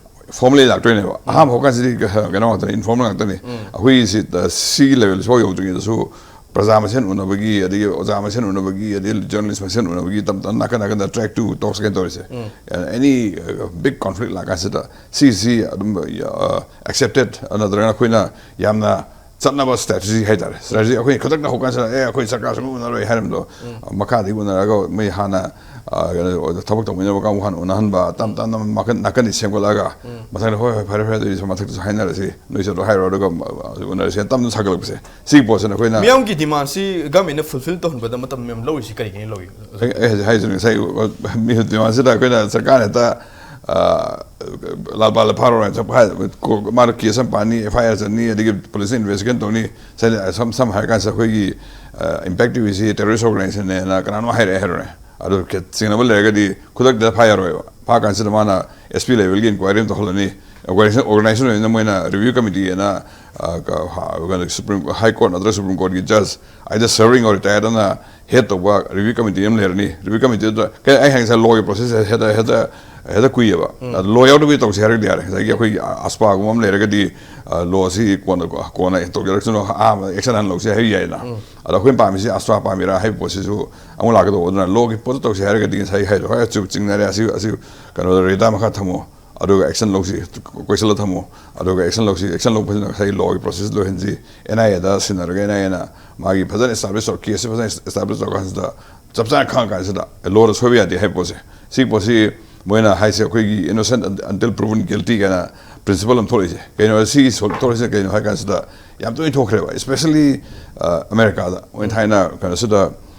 ꯐꯣꯔꯃꯦꯜꯂꯤ ꯂꯥꯛꯇꯣꯏꯅꯦꯕ꯫ ꯑꯍꯥꯟꯕ ꯍꯧꯔꯀꯥꯟꯁꯤꯗꯤ ꯀꯩꯅꯣ ꯉꯥꯛꯇꯅꯤ, ꯏꯟꯐꯣꯔꯃꯦꯜ ꯉꯥꯛꯇꯅꯤ꯫ ꯑꯩꯈꯣꯏꯒꯤꯁꯤ ꯁꯤꯒꯤ ꯂꯦꯚꯦꯜ ꯁꯤꯐꯥꯎ ꯌꯧꯗ꯭ꯔꯤꯉꯩꯗꯁꯨ ꯄ꯭ꯔꯖꯥ ꯃꯁꯦꯟ ꯎꯅꯕꯒꯤ, ꯑꯗꯒꯤ ꯑꯣꯖꯥ ꯃꯁꯦꯟ ꯎꯅꯕꯒꯤ, ꯑꯗꯒꯤ ꯖꯔꯅꯦꯂꯤꯁ ꯃꯁꯦꯟ ꯎꯅꯕꯒꯤ ꯇꯞ ꯇꯞꯅ ꯅꯥꯀꯟ ꯅꯥꯀꯟꯗ ꯇ꯭ꯔꯦꯛ ꯇꯨ ꯇꯣꯛꯁ ꯀꯩꯅꯣ ꯇꯧꯔꯤꯁꯦ꯫ ꯑꯦꯅꯤ ꯕꯤꯛ ꯀꯣꯟꯐ꯭ꯂꯤꯛ ꯂꯥꯛꯀꯥꯟꯁꯤꯗ ꯁꯤꯁꯤ ꯑꯗꯨꯝ ꯑꯦꯛꯁꯦꯞꯇꯦꯠ ꯅꯠꯇ꯭ꯔꯒꯅ ꯑꯩꯈꯣꯏꯅ ꯌꯥꯝꯅ ꯆꯠꯅꯕ ꯁ꯭ꯇ꯭ꯔꯦꯇꯦꯖꯤ ꯍꯥꯏꯇꯥꯔꯦ꯫ ꯁ꯭ꯇ꯭ꯔꯦꯇꯦꯖꯤ ꯑꯩꯈꯣꯏ ꯈꯨꯗꯛꯇ ꯍꯧꯀꯥꯟꯁꯤꯗ "ꯑꯦ, ꯑꯩꯈꯣꯏ ꯁꯔꯀꯥꯔꯁꯨ ꯎꯅꯔꯣꯏ" ꯍꯥꯏꯔꯝꯕꯗꯣ, ꯃꯈꯥꯗꯒꯤ ꯎꯅꯔꯒ ꯃꯣꯏ ꯍꯥꯟꯅ, ꯑ, ꯀꯩꯅꯣ, ꯊꯕꯛ ꯇꯧꯃꯤꯟꯅꯕ ꯀꯥꯡꯕꯨ ꯍꯥꯟꯅ ꯎꯅꯍꯟꯕ, ꯇꯞ ꯇꯞꯅ ꯃꯈꯟ ꯅꯥꯀꯟꯗꯤ ꯁꯦꯝꯒꯠꯂꯛꯑꯒ ꯃꯊꯪꯗ "ꯍꯣꯏ, ꯍꯣꯏ, ꯐꯔꯦ, ꯐꯔꯦ, ꯑꯗꯨꯗꯤ ꯃꯊꯛꯇꯁꯨ ꯍꯥꯏꯅꯔꯁꯤ, ꯅꯣꯏꯁꯨ ꯑꯗꯨ ꯍꯥꯏꯔꯣ, ꯑꯗꯨꯒ, ꯑ, ꯎꯅꯔꯁꯤ" ꯇꯞꯅ ꯁꯥꯒꯠꯂꯛꯄꯁꯦ꯫ ꯁꯤꯒꯤ ꯄꯣꯠꯁꯤꯅ ꯑꯩꯈꯣꯏꯅ ꯃꯤꯌꯥꯝꯒꯤ ꯗꯤꯃꯥꯟꯁꯤ ꯒꯃꯦꯟꯅ ꯐꯨꯜꯐꯤꯜ ꯇꯧꯍꯟꯕꯗ ꯃꯇꯝ ꯌꯥꯝ ꯂꯧꯔꯤꯁꯤ ꯀꯔꯤꯒꯤꯅ ꯂꯧꯏ? ꯑꯩ, ꯑꯩ ꯍꯧꯖꯤꯛ ꯍꯥꯏꯁꯤꯅꯤ, ꯉꯁꯥꯏ ꯃꯤ ꯗꯤꯃꯥꯟꯁꯤꯗ ꯑꯩꯈꯣꯏꯅ ꯁꯔꯀꯥꯔꯅ ꯍꯦꯛꯇ, ꯑ, ꯂꯥꯜꯄꯥꯜꯗ ꯐꯥꯔꯣ ꯍꯥꯏꯅ ꯆꯠꯄ ꯍꯥꯏ-, ꯀꯣ-, ꯃꯥꯅ ꯀꯦꯁ ꯑꯃ ꯄꯥꯅꯤ, ꯑꯦꯐ ꯑꯥꯏ ꯑꯥꯔ ꯆꯠꯅꯤ, ꯑꯗꯒꯤ ꯄꯨꯂꯤꯁꯅ ꯏꯟꯚꯦꯁꯇꯤꯒꯦꯠ ꯇꯧꯅꯤ, ꯁꯝ-, ꯁꯝ ꯍꯥꯏꯔ ꯀꯥꯟꯁꯤꯗ ꯑꯩꯈꯣꯏꯒꯤ, ꯑ, ꯏꯝꯄꯦꯛ ꯇꯤ ꯚꯤꯁꯤ ꯇꯦꯔꯣꯔꯤꯁ ꯑꯣꯔꯒꯅꯥꯏꯖꯦꯁꯟꯅꯦꯅ ꯀꯅꯥꯅꯣ ꯍꯥꯏꯔꯛꯑꯦ ꯍꯥꯏꯔꯣꯅꯦ, ꯑꯗꯨ ꯀꯦ-, ꯆꯤꯡꯅꯕ ꯂꯩꯔꯒꯗꯤ ꯈꯨꯗꯛꯇ ꯐꯥ ꯌꯥꯔꯣꯏꯕ꯫ ꯐꯥ ꯀꯥꯟꯁꯤꯗ ꯃꯥꯅ ꯑꯦꯁ ꯄꯤ ꯂꯦꯚꯦꯜꯒꯤ ꯏꯟꯀ꯭ꯋꯥꯏꯔꯤ ꯑꯃ ꯇꯧꯍꯜꯂꯅꯤ꯫ ꯑꯣꯔꯒꯅꯥꯏꯖꯦꯁꯟ, ꯑꯣꯔꯒꯅꯥꯏꯖꯦꯁꯟ ꯑꯣꯏꯅ ꯃꯣꯏꯅ ꯔꯤꯚ꯭ꯌꯨ ꯀꯃꯤꯇꯤ ꯑꯅ, ꯑ, ꯀ-, ꯍ-, ꯀꯩꯅꯣ, ꯁꯨꯄ꯭ꯔꯤꯝ, ꯍꯥꯏ ꯀꯣꯔꯠ ꯅꯠꯇ꯭ꯔꯒ ꯁꯨꯄ꯭ꯔꯤꯝ ꯀꯣꯔꯠꯀꯤ ꯖꯖ, either serving or retired ꯑꯅ ꯍꯦꯗ ꯇꯧꯕ ꯔꯤꯚ꯭ꯌꯨ ꯀꯃꯤꯇꯤ ꯑꯃ ꯂꯩꯔꯅꯤ꯫ ꯔꯤꯚ꯭ꯌꯨ ꯀꯃꯤꯇꯤꯗꯨꯗ ꯀꯩ-, ꯑꯩ ꯍꯥꯏ ꯉꯁꯥꯏ ꯂꯣꯒꯤ ꯄ꯭ꯔꯣꯁꯦꯁꯁꯦ ꯍꯦꯗ, ꯍꯦꯗ, ꯍꯦꯗ ꯀꯨꯏꯌꯦꯕ꯫ ꯎꯝ꯫ ꯑꯗꯣ ꯂꯣ ꯌꯥꯎꯗꯕꯤ ꯇꯧꯁꯦ ꯍꯥꯏꯔꯒꯗꯤ ꯌꯥꯔꯦ꯫ ꯉꯁꯥꯏꯒꯤ ꯑꯩꯈꯣꯏꯒꯤ ꯑ-, ꯑꯁꯄꯥꯒꯨꯝꯕ ꯑꯃ ꯂꯩꯔꯒꯗꯤ, ꯑ, ꯂꯣꯁꯤ ꯀꯣꯟꯅ, ꯀꯣꯟꯅ ꯇꯧꯖꯔꯛꯁꯅꯨ, ꯑꯍꯥꯟꯕ ꯑꯦꯛꯁꯟ ꯍꯥꯟꯅ ꯂꯧꯁꯦ ꯍꯥꯏꯕ ꯌꯥꯏꯗꯅ꯫ ꯎꯝ꯫ ꯑꯗꯣ ꯑꯩꯈꯣꯏꯅ ꯄꯥꯝꯃꯤꯁꯤ ꯑꯁꯄꯥ ꯄꯥꯝꯃꯤꯔꯥ ꯍꯥꯏꯕ ꯄꯣꯠꯁꯤꯁꯨ ꯑꯃꯨꯛ ꯂꯥꯛꯀꯗꯧꯕ꯫ ꯑꯗꯨꯅ ꯂꯣꯒꯤ ꯄꯣꯠꯇ ꯇꯧꯁꯦ ꯍꯥꯏꯔꯒꯗꯤ ꯉꯁꯥꯏ ꯍꯥꯏꯗꯣ, "ꯍꯣꯏ, ꯑꯆꯨ-, ꯆꯤꯡꯅꯔꯦ, ꯑꯁꯤ, ꯑꯁꯤ ꯀꯩꯅꯣꯗ ꯔꯦꯗꯥ ꯃꯈꯥ ꯊꯝꯃꯣ, ꯑꯗꯨꯒ ꯑꯦꯛꯁꯟ ꯂꯧꯁꯤ, ꯀꯣꯏꯁꯜꯂ ꯊꯝꯃꯣ, ꯑꯗꯨꯒ ꯑꯦꯛꯁꯟ ꯂꯧꯁꯤ, ꯑꯦꯛꯁꯟ ꯂꯧꯕꯁꯤꯅ ꯉꯁꯥꯏ ꯂꯣꯒꯤ ꯄ꯭ꯔꯣꯁꯦꯁ ꯂꯣꯏꯍꯟꯁꯤ, ꯑꯦꯟ ꯑꯥꯏ ꯑꯦꯗ ꯁꯤꯟꯅꯔꯒ ꯑꯦꯟ ꯑꯥꯏ ꯑꯦꯅ ꯃꯥꯒꯤ ꯐꯖꯅ ꯑꯦꯁꯇꯥꯕ꯭ꯂꯤꯁ ꯇꯧꯔ, ꯀꯦꯁꯁꯤ ꯐꯖꯅ ꯑꯦꯁꯇꯥꯕ꯭ꯂꯤꯁ ꯇꯧꯔꯀꯥꯟꯁꯤꯗ ꯆꯞ ꯆꯥꯅ ꯈꯪꯉꯀꯥꯟꯁꯤꯗ ꯂꯣꯗ ꯁꯣꯏꯕ ꯌꯥꯗꯦ ꯍꯥꯏꯕ ꯄꯣꯠꯁꯦ, ꯁꯤꯒꯤ ꯄꯣꯠꯁꯤ ꯃꯣꯏꯅ ꯍꯥꯏꯁꯦ ꯑꯩꯈꯣꯏꯒꯤ innocent until proven guilty ꯀꯥꯏꯅ ꯄ꯭ꯔꯤꯟꯁꯤꯄꯜ ꯑꯃ ꯊꯣꯛꯂꯛꯏꯁꯦ꯫ ꯀꯩꯅꯣ ꯁꯤꯒꯤ ꯁꯣ-, ꯊꯣꯛꯂꯛꯏꯁꯤꯅ ꯀꯩꯅꯣ ꯍꯥꯏ ꯀꯥꯟꯁꯤꯗ ꯌꯥꯝ ꯇꯣꯏꯅ ꯊꯣꯛꯈ꯭ꯔꯦꯕ, especially, ꯑ, ꯑꯃꯦꯔꯤꯀꯥꯗ꯫ ꯃꯣꯏ ꯊꯥꯏꯅ ꯀꯩꯅꯣꯁꯤꯗ,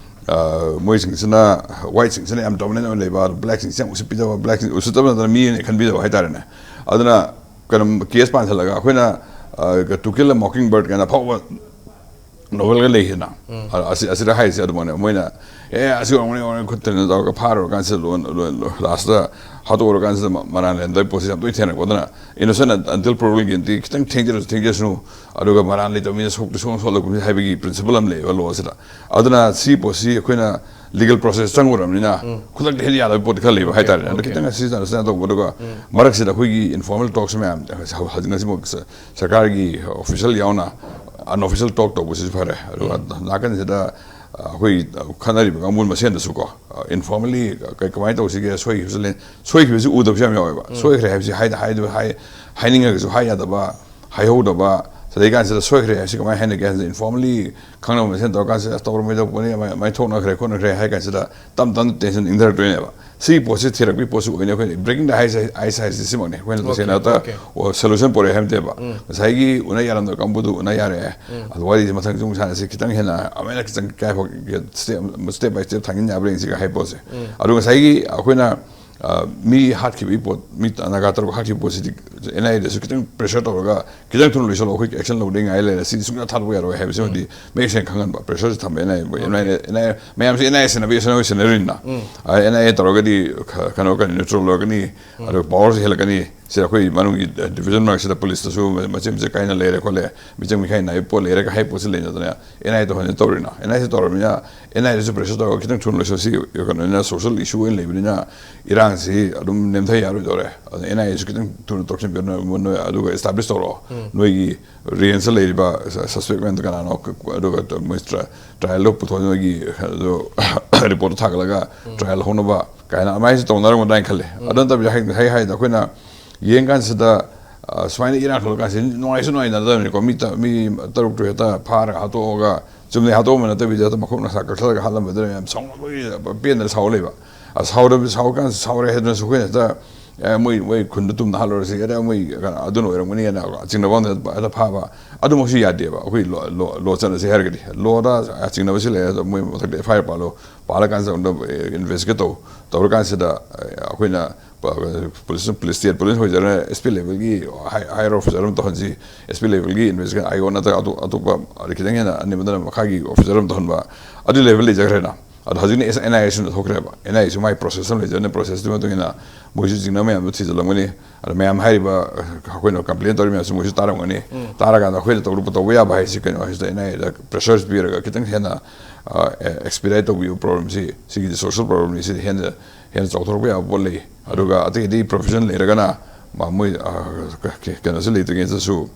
ꯑ, ꯃꯣꯏꯁꯤꯡꯁꯤꯅ, ꯋꯥꯏꯠꯁꯤꯡꯁꯤꯅ ꯌꯥꯝ ꯗꯣꯃꯤꯅꯦꯟ ꯑꯣꯏꯅ ꯂꯩꯕ, ꯑꯗꯣ ꯕ꯭ꯂꯦꯛꯁꯤꯡꯁꯤ ꯌꯥꯝ ꯎꯁꯤꯠꯄꯤꯗꯕ, ꯕ꯭ꯂꯦꯛꯁꯤꯡ ꯎꯁꯤꯠꯇꯕ ꯅꯠꯇꯅ ꯃꯤ ꯑꯣꯏꯅ ꯈꯟꯕꯤꯗꯕ ꯍꯥꯏꯇꯥꯔꯦꯅꯦ꯫ ꯑꯗꯨꯅ ꯀꯩꯅꯣ ꯀꯦꯁ ꯄꯥꯟꯁꯤꯜꯂꯒ ꯑꯩꯈꯣꯏꯅ, ꯑ, To Kill a Mockingbird ꯀꯥꯏꯅ ꯑꯐꯥꯎꯕ ꯅꯣꯕꯦꯜꯒ ꯂꯩꯈꯤꯗꯅ, ꯑ-, ꯑꯁꯤ-, ꯑꯁꯤꯗ ꯍꯥꯏꯔꯤꯁꯦ ꯑꯗꯨꯃꯥꯏꯅ ꯃꯣꯏꯅ, "ꯑꯦ, ꯑꯁꯤ ꯑꯣꯏꯔꯝꯒꯅꯤ, ꯑꯣꯏꯔꯝꯒꯅꯤ" ꯈꯣꯠꯇꯅ ꯇꯧꯔꯒ ꯐꯥꯔꯨꯔꯀꯥꯟꯁꯤꯗ ꯂꯣꯟ-, ꯂꯣꯟ-, ꯂꯣꯟ-, ꯂꯥꯁꯇ ꯍꯥꯠꯇꯣꯛꯎꯔꯀꯥꯟꯁꯤꯗ ꯃ-, ꯃꯔꯥꯟ ꯂꯩꯔꯝꯗꯕꯒꯤ ꯄꯣꯠꯁꯤ ꯌꯥꯝ ꯇꯣꯏꯅ ꯊꯦꯡꯅꯔꯛꯄ꯫ ꯑꯗꯨꯅ innocent until proven guilty, ꯈꯤꯇꯪ ꯊꯦꯡꯖꯔꯁꯨ ꯊꯦꯡꯖꯁꯅꯨ, ꯑꯗꯨꯒ ꯃꯔꯥꯟ ꯂꯩꯇꯕ ꯃꯤꯅ ꯁꯣꯛꯇ ꯁꯣꯛ ꯁꯣꯛꯂꯛꯄꯅꯤ ꯍꯥꯏꯕꯒꯤ ꯄ꯭ꯔꯤꯟꯁꯤꯄꯜ ꯑꯃ ꯂꯩꯌꯦꯕ ꯂꯣ ꯑꯁꯤꯗ꯫ ꯑꯗꯨꯅ ꯁꯤ ꯄꯣꯠꯁꯤ ꯑꯩꯈꯣꯏꯅ ꯂꯤꯒꯦꯜ ꯄ꯭ꯔꯣꯁꯦꯁ ꯆꯪꯉꯨꯔꯕꯅꯤꯅ ꯈꯨꯗꯛꯇ ꯍꯦꯛꯇ ꯌꯥꯗꯕ ꯄꯣꯠꯇꯤ ꯈꯔ ꯂꯩꯕ ꯍꯥꯏꯇꯥꯔꯦ꯫ ꯑꯗꯣ ꯈꯤꯇꯪ ꯑꯁꯤꯗ ꯑꯟꯗꯔꯁꯇꯦꯟ ꯇꯧꯕ꯫ ꯑꯗꯨꯒ ꯃꯔꯛꯁꯤꯗ ꯑꯩꯈꯣꯏꯒꯤ ꯏꯟꯐꯣꯔꯃꯦꯜ ꯇꯣꯛꯁ ꯃꯌꯥꯝ ꯍꯧꯖꯤꯛ ꯉꯁꯤꯃꯛ ꯁꯔꯀꯥꯔꯒꯤ ꯑꯣꯐꯤꯁꯤꯌꯦꯜ ꯌꯥꯎꯅ ꯑꯟꯑꯣꯐꯤꯁꯤꯌꯦꯜ ꯇꯣꯛ ꯇꯧꯕꯁꯤꯁꯨ ꯐꯔꯦ꯫ ꯑꯗꯨꯒ ꯅꯥꯀꯟꯁꯤꯗ ꯑꯩꯈꯣꯏ ꯈꯠꯅꯔꯤꯕ ꯀꯥꯡꯕꯨ ꯃꯁꯦꯟꯗꯁꯨꯀꯣ ꯏꯟꯐꯣꯔꯃꯦꯜꯂꯤ ꯀꯃꯥꯏꯅ ꯇꯧꯁꯤꯒꯦ, ꯁꯣꯏꯈꯤꯕꯁꯤ ꯂꯩ, ꯁꯣꯏꯈꯤꯕꯁꯤ ꯎꯗꯕꯁꯨ ꯌꯥꯝ ꯌꯥꯎꯋꯦꯕ꯫ ꯁꯣꯏꯈ꯭ꯔꯦ ꯍꯥꯏꯕꯁꯤ ꯍꯥꯏꯗ ꯍꯥꯏꯗ- ꯍꯥꯏ- ꯍꯥꯏꯅꯤꯡꯉꯒꯁꯨ ꯍꯥꯏ ꯌꯥꯗꯕ, ꯍꯥꯏꯍꯧꯗꯕ꯫ ꯁꯤꯗꯩ ꯀꯥꯟꯁꯤꯗ ꯁꯣꯏꯈ꯭ꯔꯦ ꯍꯥꯏꯕꯁꯤ ꯀꯃꯥꯏꯅ ꯍꯥꯏꯅꯒꯦ ꯍꯥꯏꯕꯁꯤꯗ ꯏꯟꯐꯣꯔꯃꯦꯜꯂꯤ ꯈꯪꯅꯕ ꯃꯁꯦꯟ ꯇꯧꯔꯀꯥꯟꯁꯤꯗ "ꯑꯁ, ꯇꯧꯔꯝꯃꯣꯏꯗꯧꯕꯅꯤ, ꯑꯗꯨꯃꯥꯏꯅ ꯑꯗꯨꯃꯥꯏꯅ ꯊꯣꯛꯅꯈ꯭ꯔꯦ ꯈꯣꯠꯅꯈ꯭ꯔꯦ" ꯍꯥꯏ ꯀꯥꯟꯁꯤꯗ ꯇꯞ ꯇꯞꯅ ꯇꯦꯟꯁꯟ ꯏꯪꯊꯔꯛꯇꯣꯏꯅꯦꯕ꯫ ꯁꯤꯒꯤ ꯄꯣꯠꯁꯤ ꯊꯤꯔꯛꯄꯒꯤ ꯄꯣꯠꯁꯨ ꯑꯣꯏꯅꯤ꯫ ꯑꯩꯈꯣꯏꯅ breaking the ice high-, ice ꯍꯥꯏꯁꯤ ꯁꯤꯃꯛꯅꯤ꯫ ꯑꯩꯈꯣꯏꯅ ꯇꯁꯦꯡꯅ ꯑꯣꯀꯦ, ꯑꯇ ꯑꯣꯀꯦ꯫ ꯁꯣꯂꯨꯁꯟ ꯄꯨꯔꯛꯑꯦ ꯍꯥꯏꯕ ꯅꯠꯇꯦꯕ꯫ ꯉꯁꯥꯏꯒꯤ ꯎꯅ ꯌꯥꯔꯝꯗꯕ ꯀꯥꯡꯕꯨꯗꯨ ꯎꯅ ꯌꯥꯔꯛꯑꯦ꯫ ꯑꯗꯨ ꯋꯥꯔꯤꯁꯦ ꯃꯊꯪ ꯁꯨꯝ ꯁꯥꯟꯅꯁꯤ, ꯈꯤꯇꯪ ꯍꯦꯟꯅ ꯑꯃꯅ ꯈꯤꯇꯪ ꯀꯥꯏꯐꯥꯎ step, step by step ꯊꯥꯡꯖꯤꯟ ꯌꯥꯕ꯭ꯔꯥ ꯌꯦꯡꯁꯤꯒ ꯍꯥꯏ ꯄꯣꯠꯁꯦ꯫ ꯑꯗꯨ ꯉꯁꯥꯏꯒꯤ ꯑꯩꯈꯣꯏꯅ ꯑ, ꯃꯤ ꯍꯥꯠꯈꯤꯕꯒꯤ ꯄꯣꯠ, ꯃꯤ ꯅꯥꯒꯥ ꯇꯔꯨꯛ ꯍꯥꯠꯈꯤꯕ ꯄꯣꯠꯁꯤꯗꯤ ꯑꯦꯟ ꯑꯥꯏ ꯑꯦꯗꯁꯨ ꯈꯤꯇꯪ ꯄ꯭ꯔꯦꯁꯔ ꯇꯧꯔꯒ ꯈꯤꯇꯪ ꯊꯨꯅ ꯂꯣꯏꯁꯤꯜꯂꯣ, ꯑꯩꯈꯣꯏ ꯑꯦꯛꯁꯟ ꯂꯧꯗ ꯉꯥꯏ ꯂꯩꯔꯦ, ꯁꯤꯗꯤ ꯁꯨꯡꯌꯥ ꯊꯥꯗꯣꯛꯄ ꯌꯥꯔꯣꯏ ꯍꯥꯏꯕꯁꯤꯃꯗꯤ ꯃꯌꯦꯛ ꯁꯦꯡꯅ ꯈꯪꯍꯟꯕ꯫ ꯄ꯭ꯔꯦꯁꯔꯁꯤ ꯊꯝꯕ N I A, N I A, N I A, ꯃꯌꯥꯝꯁꯤ ꯑꯦꯟ ꯑꯥꯏ ꯑꯦ ꯁꯦꯟꯅꯕ, ꯑꯦꯟ ꯑꯥꯏ ꯑꯦ ꯁꯦꯟꯅꯔꯤꯅꯤꯅ꯫ ꯑ, ꯑꯦꯟ ꯑꯥꯏ ꯑꯦ ꯇꯧꯔꯒꯗꯤ ꯈ-, ꯀꯩꯅꯣ ꯀꯩꯅꯣ ꯅ꯭ꯌꯨꯇ꯭ꯔꯦꯜ ꯑꯣꯏꯔꯛꯀꯅꯤ, ꯑꯗꯨꯒ ꯄꯋꯥꯔꯁꯤ ꯍꯦꯜꯂꯛꯀꯅꯤ꯫ ꯁꯤ ꯑꯩꯈꯣꯏ ꯃꯅꯨꯡꯒꯤ ꯗꯤꯕꯤꯖꯟ ꯃꯔꯛꯁꯤꯗ ꯄꯨꯂꯤꯁꯇꯁꯨ ꯃꯆꯦꯠ ꯃꯆꯦꯠ ꯀꯥꯏꯅ ꯂꯩꯔꯦ ꯈꯣꯠꯂꯦ, ꯃꯤꯆꯪ ꯃꯤꯈꯥꯏ ꯅꯥꯏꯕ ꯄꯣꯠ ꯂꯩꯔꯦꯒ ꯍꯥꯏ ꯄꯣꯠꯁꯤ ꯂꯩꯅꯗꯅ ꯑꯦꯟ ꯑꯥꯏ ꯑꯦ ꯇꯧꯍꯟꯅꯤ ꯇꯧꯔꯤꯅ꯫ ꯑꯦꯟ ꯑꯥꯏ ꯑꯦꯁꯤ ꯇꯧꯔꯕꯅꯤꯅ ꯑꯦꯟ ꯑꯥꯏ ꯑꯦꯁꯤ ꯄ꯭ꯔꯦꯁꯔ ꯇꯧꯔꯒ ꯈꯤꯇꯪ ꯊꯨꯅ ꯂꯣꯏꯁꯤꯜꯂꯁꯤ꯫ ꯀꯩꯅꯣꯅꯤꯅ, ꯁꯣꯁꯤꯌꯦꯜ ꯏꯁꯨ ꯑꯣꯏꯅ ꯂꯩꯕꯅꯤꯅ ꯏꯔꯥꯡꯁꯤ ꯑꯗꯨꯝ ꯅꯦꯝꯊ ꯌꯥꯔꯣꯏꯗꯧꯔꯦ꯫ ꯑꯗꯨꯅ ꯑꯦꯟ ꯑꯥꯏ ꯑꯦꯁꯤ ꯈꯤꯇꯪ ꯊꯨꯅ ꯇꯧꯁꯤꯟꯕꯤꯌꯨ ꯅꯣꯏ, ꯅꯣꯏ, ꯑꯗꯨꯒ ꯑꯦꯁꯇꯥꯕ꯭ꯂꯤꯁ ꯇꯧꯔꯛꯑꯣ꯫ ꯅꯣꯏꯒꯤ ꯔꯦꯟꯖꯇ ꯂꯩꯔꯤꯕ ꯁ-, ꯁꯁꯄꯦꯛ ꯃꯌꯥꯝꯗꯣ ꯀꯅꯥꯅꯣ? ꯑꯗꯨꯒ ꯃꯣꯏ ꯇ꯭ꯔꯥ-, ꯇ꯭ꯔꯥꯏꯌꯦꯜꯗꯣ ꯄꯨꯊꯣꯛꯑꯣ, ꯅꯣꯏꯒꯤ ꯑꯗꯨ ꯔꯤꯄꯣꯔꯠꯇꯣ ꯊꯥꯒꯠꯂꯒ ꯇ꯭ꯔꯥꯏꯌꯦꯜ ꯍꯧꯅꯕ ꯀꯥꯏꯅ ꯑꯗꯨꯃꯥꯏꯅꯁꯨ ꯇꯧꯅꯔꯝꯒꯗ꯭ꯔꯥ ꯍꯥꯏꯅ ꯈꯜꯂꯦ꯫ ꯑꯗꯨ ꯅꯠꯇꯕ ꯍꯥꯏ, ꯍꯥꯏ ꯍꯥꯏꯗ ꯑꯩꯈꯣꯏꯅ ꯌꯦꯡꯀꯥꯟꯁꯤꯗ, ꯑ, ꯁꯨꯃꯥꯏꯅ ꯏꯔꯥꯡ ꯊꯣꯛꯂꯛꯀꯥꯟꯁꯤꯗ ꯅꯨꯡꯉꯥꯏꯁꯨ ꯅꯨꯡꯉꯥꯏꯅꯗꯕꯅꯤꯀꯣ꯫ ꯃꯤ ꯇ-, ꯃꯤ ꯇꯔꯨꯛꯇꯨ ꯍꯦꯛꯇ ꯐꯥꯔꯒ ꯍꯥꯠꯇꯣꯛꯑꯒ, ꯆꯨꯝꯅ ꯍꯥꯠꯇꯣꯛꯑꯝꯕ ꯅꯠꯇꯕꯤꯗ ꯍꯦꯛꯇ ꯃꯈꯣꯛ ꯅꯁꯥ ꯀꯛꯊꯠꯂꯒ ꯍꯥꯠꯂꯝꯕꯗꯨꯅ ꯌꯥꯝ ꯁꯥꯎꯅꯕꯒꯤ ꯄꯦꯟꯗꯅ ꯁꯥꯎ ꯂꯩꯕ꯫ ꯑ, ꯁꯥꯎꯔꯕ-, ꯁꯥꯎꯔꯀꯥꯟꯁꯤꯗ ꯁꯥꯎꯔꯦ ꯍꯥꯏꯗꯨꯅꯁꯨ ꯑꯩꯈꯣꯏꯅ ꯍꯦꯛꯇ, "ꯑꯦ, ꯃꯣꯏ, ꯃꯣꯏ ꯈꯨꯟꯗ ꯇꯨꯝꯅ ꯍꯥꯠꯂꯨꯔꯁꯤ, ꯑꯦ, ꯃꯣꯏ ꯀꯩꯅꯣ ꯑꯗꯨꯅ ꯑꯣꯏꯔꯝꯒꯅꯤꯅ" ꯆꯤꯡꯅꯕ ꯑꯃꯗ ꯍꯦꯛꯇ ꯐꯥꯕ꯫ ꯑꯗꯨꯃꯛꯁꯨ ꯌꯥꯗꯦꯕ꯫ ꯑꯩꯈꯣꯏ ꯂꯣ-, ꯂꯣ-, ꯂꯣ ꯆꯠꯅꯁꯤ ꯍꯥꯏꯔꯒꯗꯤ ꯂꯣꯗ ꯆꯤꯡꯅꯕꯁꯤ ꯂꯩꯔꯦ, ꯑꯗꯣ ꯃꯣꯏ ꯃꯊꯛꯇ ꯑꯦꯐ ꯑꯥꯏ ꯑꯥꯔ ꯄꯥꯜꯂꯣ, ꯄꯥꯜꯂꯀꯥꯟꯁꯤꯗ ꯑꯃꯨꯛꯇ ꯏꯟꯚꯦꯁꯇꯤꯒꯦꯠ ꯇꯧ꯫ ꯇꯧꯔꯀꯥꯟꯁꯤꯗ, ꯑ, ꯑꯩꯈꯣꯏꯅ ꯄ-, ꯄꯨꯂꯤꯁ, ꯄꯨꯂꯤꯁ, ꯁ꯭ꯇꯦꯠ ꯄꯨꯂꯤꯁ ꯑꯣꯏꯖꯔꯒꯅ ꯑꯦꯁ ꯄꯤ ꯂꯦꯚꯦꯜꯒꯤ ꯍꯥꯏ-, ꯍꯥꯏꯌꯔ ꯑꯣꯐꯤꯁꯥꯔ ꯑꯃ ꯇꯧꯍꯟꯁꯤ꯫ ꯑꯦꯁ ꯄꯤ ꯂꯦꯚꯦꯜꯒꯤ ꯏꯟꯚꯦꯁꯇꯤꯒꯦꯁꯟ ꯑꯥꯏ ꯑꯣ ꯅꯠꯇ꯭ꯔꯒ ꯑꯇꯣꯞ-, ꯑꯇꯣꯞꯄ ꯈꯤꯇꯪ ꯍꯦꯟꯅ ꯅꯦꯝꯕꯗꯅ ꯃꯈꯥꯒꯤ ꯑꯣꯐꯤꯁꯥꯔ ꯑꯃ ꯇꯧꯍꯟꯕ꯫ ꯑꯗꯨ ꯂꯦꯚꯦꯜ ꯂꯩꯖꯈ꯭ꯔꯦꯅ꯫ ꯑꯗꯣ ꯍꯧꯖꯤꯛꯅ ꯑꯦꯁ-, ꯑꯦꯟ ꯑꯥꯏ ꯑꯦꯁꯤꯅ ꯊꯣꯛꯈ꯭ꯔꯦꯕ꯫ ꯑꯦꯟ ꯑꯥꯏ ꯑꯦꯁꯤ ꯃꯥꯏ ꯄ꯭ꯔꯣꯁꯦꯁ ꯑꯃ ꯂꯩꯖꯔꯅꯤ, ꯄ꯭ꯔꯣꯁꯦꯁꯇꯨꯒꯤ ꯃꯇꯨꯡ ꯏꯟꯅ ꯃꯣꯏꯁꯨ ꯆꯤꯡꯅꯕ ꯃꯌꯥꯝꯗꯣ ꯊꯤꯖꯤꯜꯂꯝꯒꯅꯤ꯫ ꯑꯗꯣ ꯃꯌꯥꯝ ꯍꯥꯏꯔꯤꯕ, ꯑꯩꯈꯣꯏꯅ ꯀꯝꯄ꯭ꯂꯦꯟ ꯇꯧꯔꯤ ꯃꯌꯥꯝꯁꯤ ꯃꯣꯏꯁꯨ ꯇꯥꯔꯝꯒꯅꯤ꯫ ꯇꯥꯔꯀꯥꯟꯗ ꯑꯩꯈꯣꯏꯅ ꯇꯧꯔꯨꯕ, ꯇꯧꯕ ꯌꯥꯕ ꯍꯥꯏꯁꯤ ꯀꯩꯅꯣ ꯍꯥꯏꯁꯤꯗ ꯑꯦꯟ ꯑꯥꯏ ꯑꯦꯗ ꯄ꯭ꯔꯦꯁꯔ ꯄꯤꯔꯒ ꯈꯤꯇꯪ ꯍꯦꯟꯅ ꯑꯦꯛꯁꯄꯤꯗꯥꯏꯠ ꯇꯧꯕꯤꯌꯨ ꯄ꯭ꯔꯣꯕ꯭ꯂꯦꯝꯁꯤ꯫ ꯁꯤꯒꯤꯗꯤ ꯁꯣꯁꯤꯌꯦꯜ ꯄ꯭ꯔꯣꯕ꯭ꯂꯦꯝꯅꯤ꯫ ꯁꯤꯗꯤ ꯍꯦꯟꯅ ꯍꯦꯟꯅ ꯆꯥꯎꯊꯣꯔꯛꯄ ꯌꯥꯕ ꯄꯣꯠ ꯂꯩ꯫ ꯑꯗꯨꯒ ꯑꯇꯩ ꯑꯇꯩ ꯄ꯭ꯔꯣꯐꯦꯁꯟ ꯂꯩꯔꯒꯅ ꯃ- ꯃꯣꯏ ꯑ, ꯀ- ꯀ- ꯀꯩꯅꯣꯁꯤ ꯂꯩꯇ꯭ꯔꯤꯉꯩꯗꯁꯨ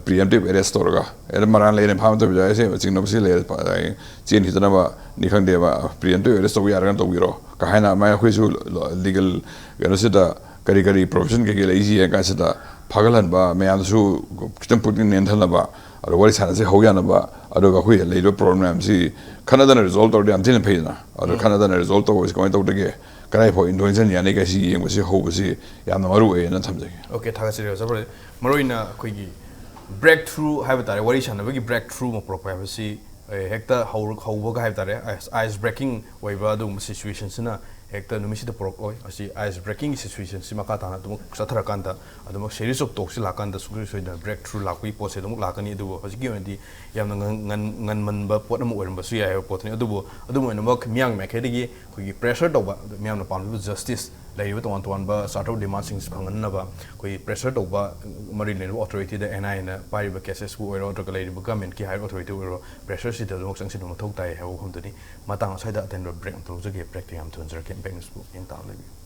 ꯄ꯭ꯔꯤꯑꯦꯝꯇꯤꯞ ꯑꯦꯔꯦꯁ ꯇꯧꯔꯒ ꯑꯦ ꯃꯔꯥꯟ ꯂꯩꯔꯦ ꯐꯥꯕ ꯅꯠꯇꯕꯤꯗ ꯑꯩꯁꯦ ꯆꯤꯡꯅꯕꯁꯤ ꯂꯩꯔꯦ ꯄ- ꯑꯩ ꯆꯦꯟꯈꯤꯗꯅꯕꯅꯤ ꯈꯪꯗꯦꯕ ꯄ꯭ꯔꯤꯑꯦꯝꯇꯤꯞ ꯑꯦꯔꯦꯁ ꯇꯧꯕ ꯌꯥꯔꯒꯅ ꯇꯧꯕꯤꯔꯣ ꯀ ꯍꯥꯏꯅ ꯑꯗꯨꯃꯥꯏꯅ ꯑꯩꯈꯣꯏꯁꯨ ꯂꯤꯒꯜ ꯀꯩꯅꯣꯁꯤꯗ ꯀꯔꯤ ꯀꯔꯤ ꯄ꯭ꯔꯣꯐꯦꯁꯟ ꯀꯩꯀꯩ ꯂꯩꯁꯤ ꯌꯦꯡ ꯀꯥꯟꯁꯤꯗ ꯐꯒꯠꯍꯟꯕ ꯃꯌꯥꯝꯁꯨ ꯈꯤꯇꯪ ꯄꯨꯛꯅꯤꯡ ꯅꯦꯟꯊꯅꯕ ꯑꯗꯣ ꯋꯥꯔꯤ ꯁꯥꯟꯅꯁꯦ ꯍꯧ ꯌꯥꯅꯕ꯫ ꯑꯗꯨꯒ ꯑꯩꯈꯣꯏ ꯂꯩꯔꯤꯕ ꯄ꯭ꯔꯣꯕ꯭ꯂꯦꯝ ꯃꯌꯥꯝꯁꯤ ꯈꯟꯅꯗꯅ ꯔꯤꯖꯣꯜꯕ ꯇꯧꯔꯗꯤ ꯌꯥꯝ ꯊꯤꯅ ꯐꯩꯗꯅ꯫ ꯑꯗꯣ ꯎꯝ꯫ ꯈꯟꯅꯗꯅ ꯔꯤꯖꯣꯜꯕ ꯇꯧꯕꯁꯤ ꯀꯃꯥꯏꯅ ꯇꯧꯗꯒꯦ, ꯀꯗꯥꯏ ꯐꯥꯎ ꯏꯟꯇꯔꯚꯦꯟꯁꯟ ꯌꯥꯅꯤ ꯀꯥꯏꯁꯤ ꯌꯦꯡꯕꯁꯤ ꯍꯧꯕꯁꯤ ꯌꯥꯝꯅ ꯃꯔꯨ ꯑꯣꯏꯌꯦꯅ ꯊꯝꯖꯒꯦ꯫ ꯑꯣꯀꯦ, ꯊꯥꯒꯠꯆꯔꯤ ꯑꯣꯖꯥ꯫ ꯕ꯭ꯔꯣ, ꯃꯔꯨꯑꯣꯏꯅ ꯑꯩꯈꯣꯏꯒꯤ ꯕ꯭ꯔꯦꯛ ꯊ꯭ꯔꯨ ꯍꯥꯏꯕ ꯇꯥꯔꯦ, ꯋꯥꯔꯤ ꯁꯥꯟꯅꯕꯒꯤ ꯕ꯭ꯔꯦꯛ ꯊ꯭ꯔꯨ ꯑꯃ ꯄꯨꯔꯛꯄ ꯍꯥꯏꯕꯁꯤ, ꯑꯦ, ꯍꯦꯛꯇ ꯍꯧꯔ- ꯍꯧꯕꯒ ꯍꯥꯏꯕ ꯇꯥꯔꯦ, ꯑꯥꯏꯁ ꯕ꯭ꯔꯦꯀꯤꯡ ꯑꯣꯏꯕ ꯑꯗꯨꯒꯨꯝꯕ ꯁꯤꯆꯨꯋꯦꯁꯟꯁꯤꯅ ꯍꯦꯛꯇ ꯅꯨꯃꯤꯠꯁꯤꯗ ꯄꯨꯔꯛꯂꯣꯏ꯫ ꯑꯁꯤ ꯑꯥꯏꯁ ꯕ꯭ꯔꯦꯀꯤꯡꯒꯤ ꯁꯤꯆꯨꯋꯦꯁꯟꯁꯤ ꯃꯈꯥ ꯇꯥꯅ ꯑꯗꯨꯃꯛ ꯆꯠꯊꯔꯀꯥꯟꯗ, ꯑꯗꯨꯃꯛ ꯁꯦꯔꯤꯁ ꯑꯣꯐ ꯇꯣꯛꯁꯤ ꯂꯥꯛꯀꯥꯟꯗ ꯁꯨꯡꯁꯣꯏ ꯁꯣꯏꯗꯅ ꯕ꯭ꯔꯦꯛ ꯊ꯭ꯔꯨ ꯂꯥꯛꯄꯒꯤ ꯄꯣꯠꯁꯦ ꯑꯗꯨꯃꯛ ꯂꯥꯛꯀꯅꯤ꯫ ꯑꯗꯨꯕꯨ ꯍꯧꯖꯤꯛꯀꯤ ꯑꯣꯏꯅꯗꯤ ꯌꯥꯝꯅ ꯉꯟ- ꯉꯟ- ꯉꯟꯃꯟꯕ ꯄꯣꯠ ꯑꯃ ꯑꯣꯏꯔꯝꯕꯁꯨ ꯌꯥꯏ ꯍꯥꯏꯕ ꯄꯣꯠꯇꯨꯅꯤ꯫ ꯑꯗꯨꯕꯨ ꯑꯗꯨꯝ ꯑꯣꯏꯅꯃꯛ ꯃꯤꯌꯥꯝꯒꯤ ꯃꯥꯏꯀꯩꯗꯒꯤ ꯑꯩꯈꯣꯏꯒꯤ ꯄ꯭ꯔꯦꯁꯔ ꯇꯧꯕ, ꯑꯗꯨ ꯃꯤꯌꯥꯝꯅ ꯄꯥꯝꯂꯤꯕ ꯖꯁꯇꯤꯁ, ꯂꯩꯔꯤꯕ ꯇꯣꯉꯥꯟ ꯇꯣꯉꯥꯟꯕ ꯆꯥꯔꯇꯔ ꯗꯤꯃꯥꯟꯁꯤꯡꯁꯤ ꯐꯪꯍꯟꯅꯕ ꯑꯩꯈꯣꯏꯒꯤ ꯄ꯭ꯔꯦꯁꯔ ꯇꯧꯕ, ꯃꯔꯤ ꯂꯩꯅꯕ ꯑꯣꯊꯣꯔꯤꯇꯤꯗ, ꯑꯦꯟ ꯑꯥꯏ ꯑꯦꯅ ꯄꯥꯏꯔꯤꯕ ꯀꯦꯁꯦꯁꯄꯨ ꯑꯣꯏꯔꯣ, ꯅꯠꯇ꯭ꯔꯒ ꯂꯩꯔꯤꯕ ꯒꯃꯦꯟꯠꯀꯤ ꯍꯥꯏꯌꯔ ꯑꯣꯊꯣꯔꯤꯇꯤ ꯑꯣꯏꯔꯣ, ꯄ꯭ꯔꯦꯁꯔꯁꯤꯗ ꯑꯗꯨꯃꯛ ꯆꯪꯁꯤꯟꯕ ꯃꯊꯧ ꯇꯥꯏ ꯍꯥꯏꯕ ꯋꯥꯐꯝꯗꯨꯅꯤ꯫ ꯃꯇꯥꯡ ꯑꯁ꯭ꯋꯥꯏꯗ ꯑꯇꯦꯟꯕ ꯕ꯭ꯔꯦꯛ ꯑꯃ ꯂꯧꯖꯒꯦ꯫ ꯕ꯭ꯔꯦꯛꯇ ꯌꯥꯝ ꯊꯨꯍꯟꯖꯔꯛꯀꯦ꯫ ꯕꯦꯛ ꯅ꯭ꯌꯨꯁꯄꯨ ꯌꯦꯡ ꯇꯥꯅ ꯂꯩꯕꯤꯌꯨ꯫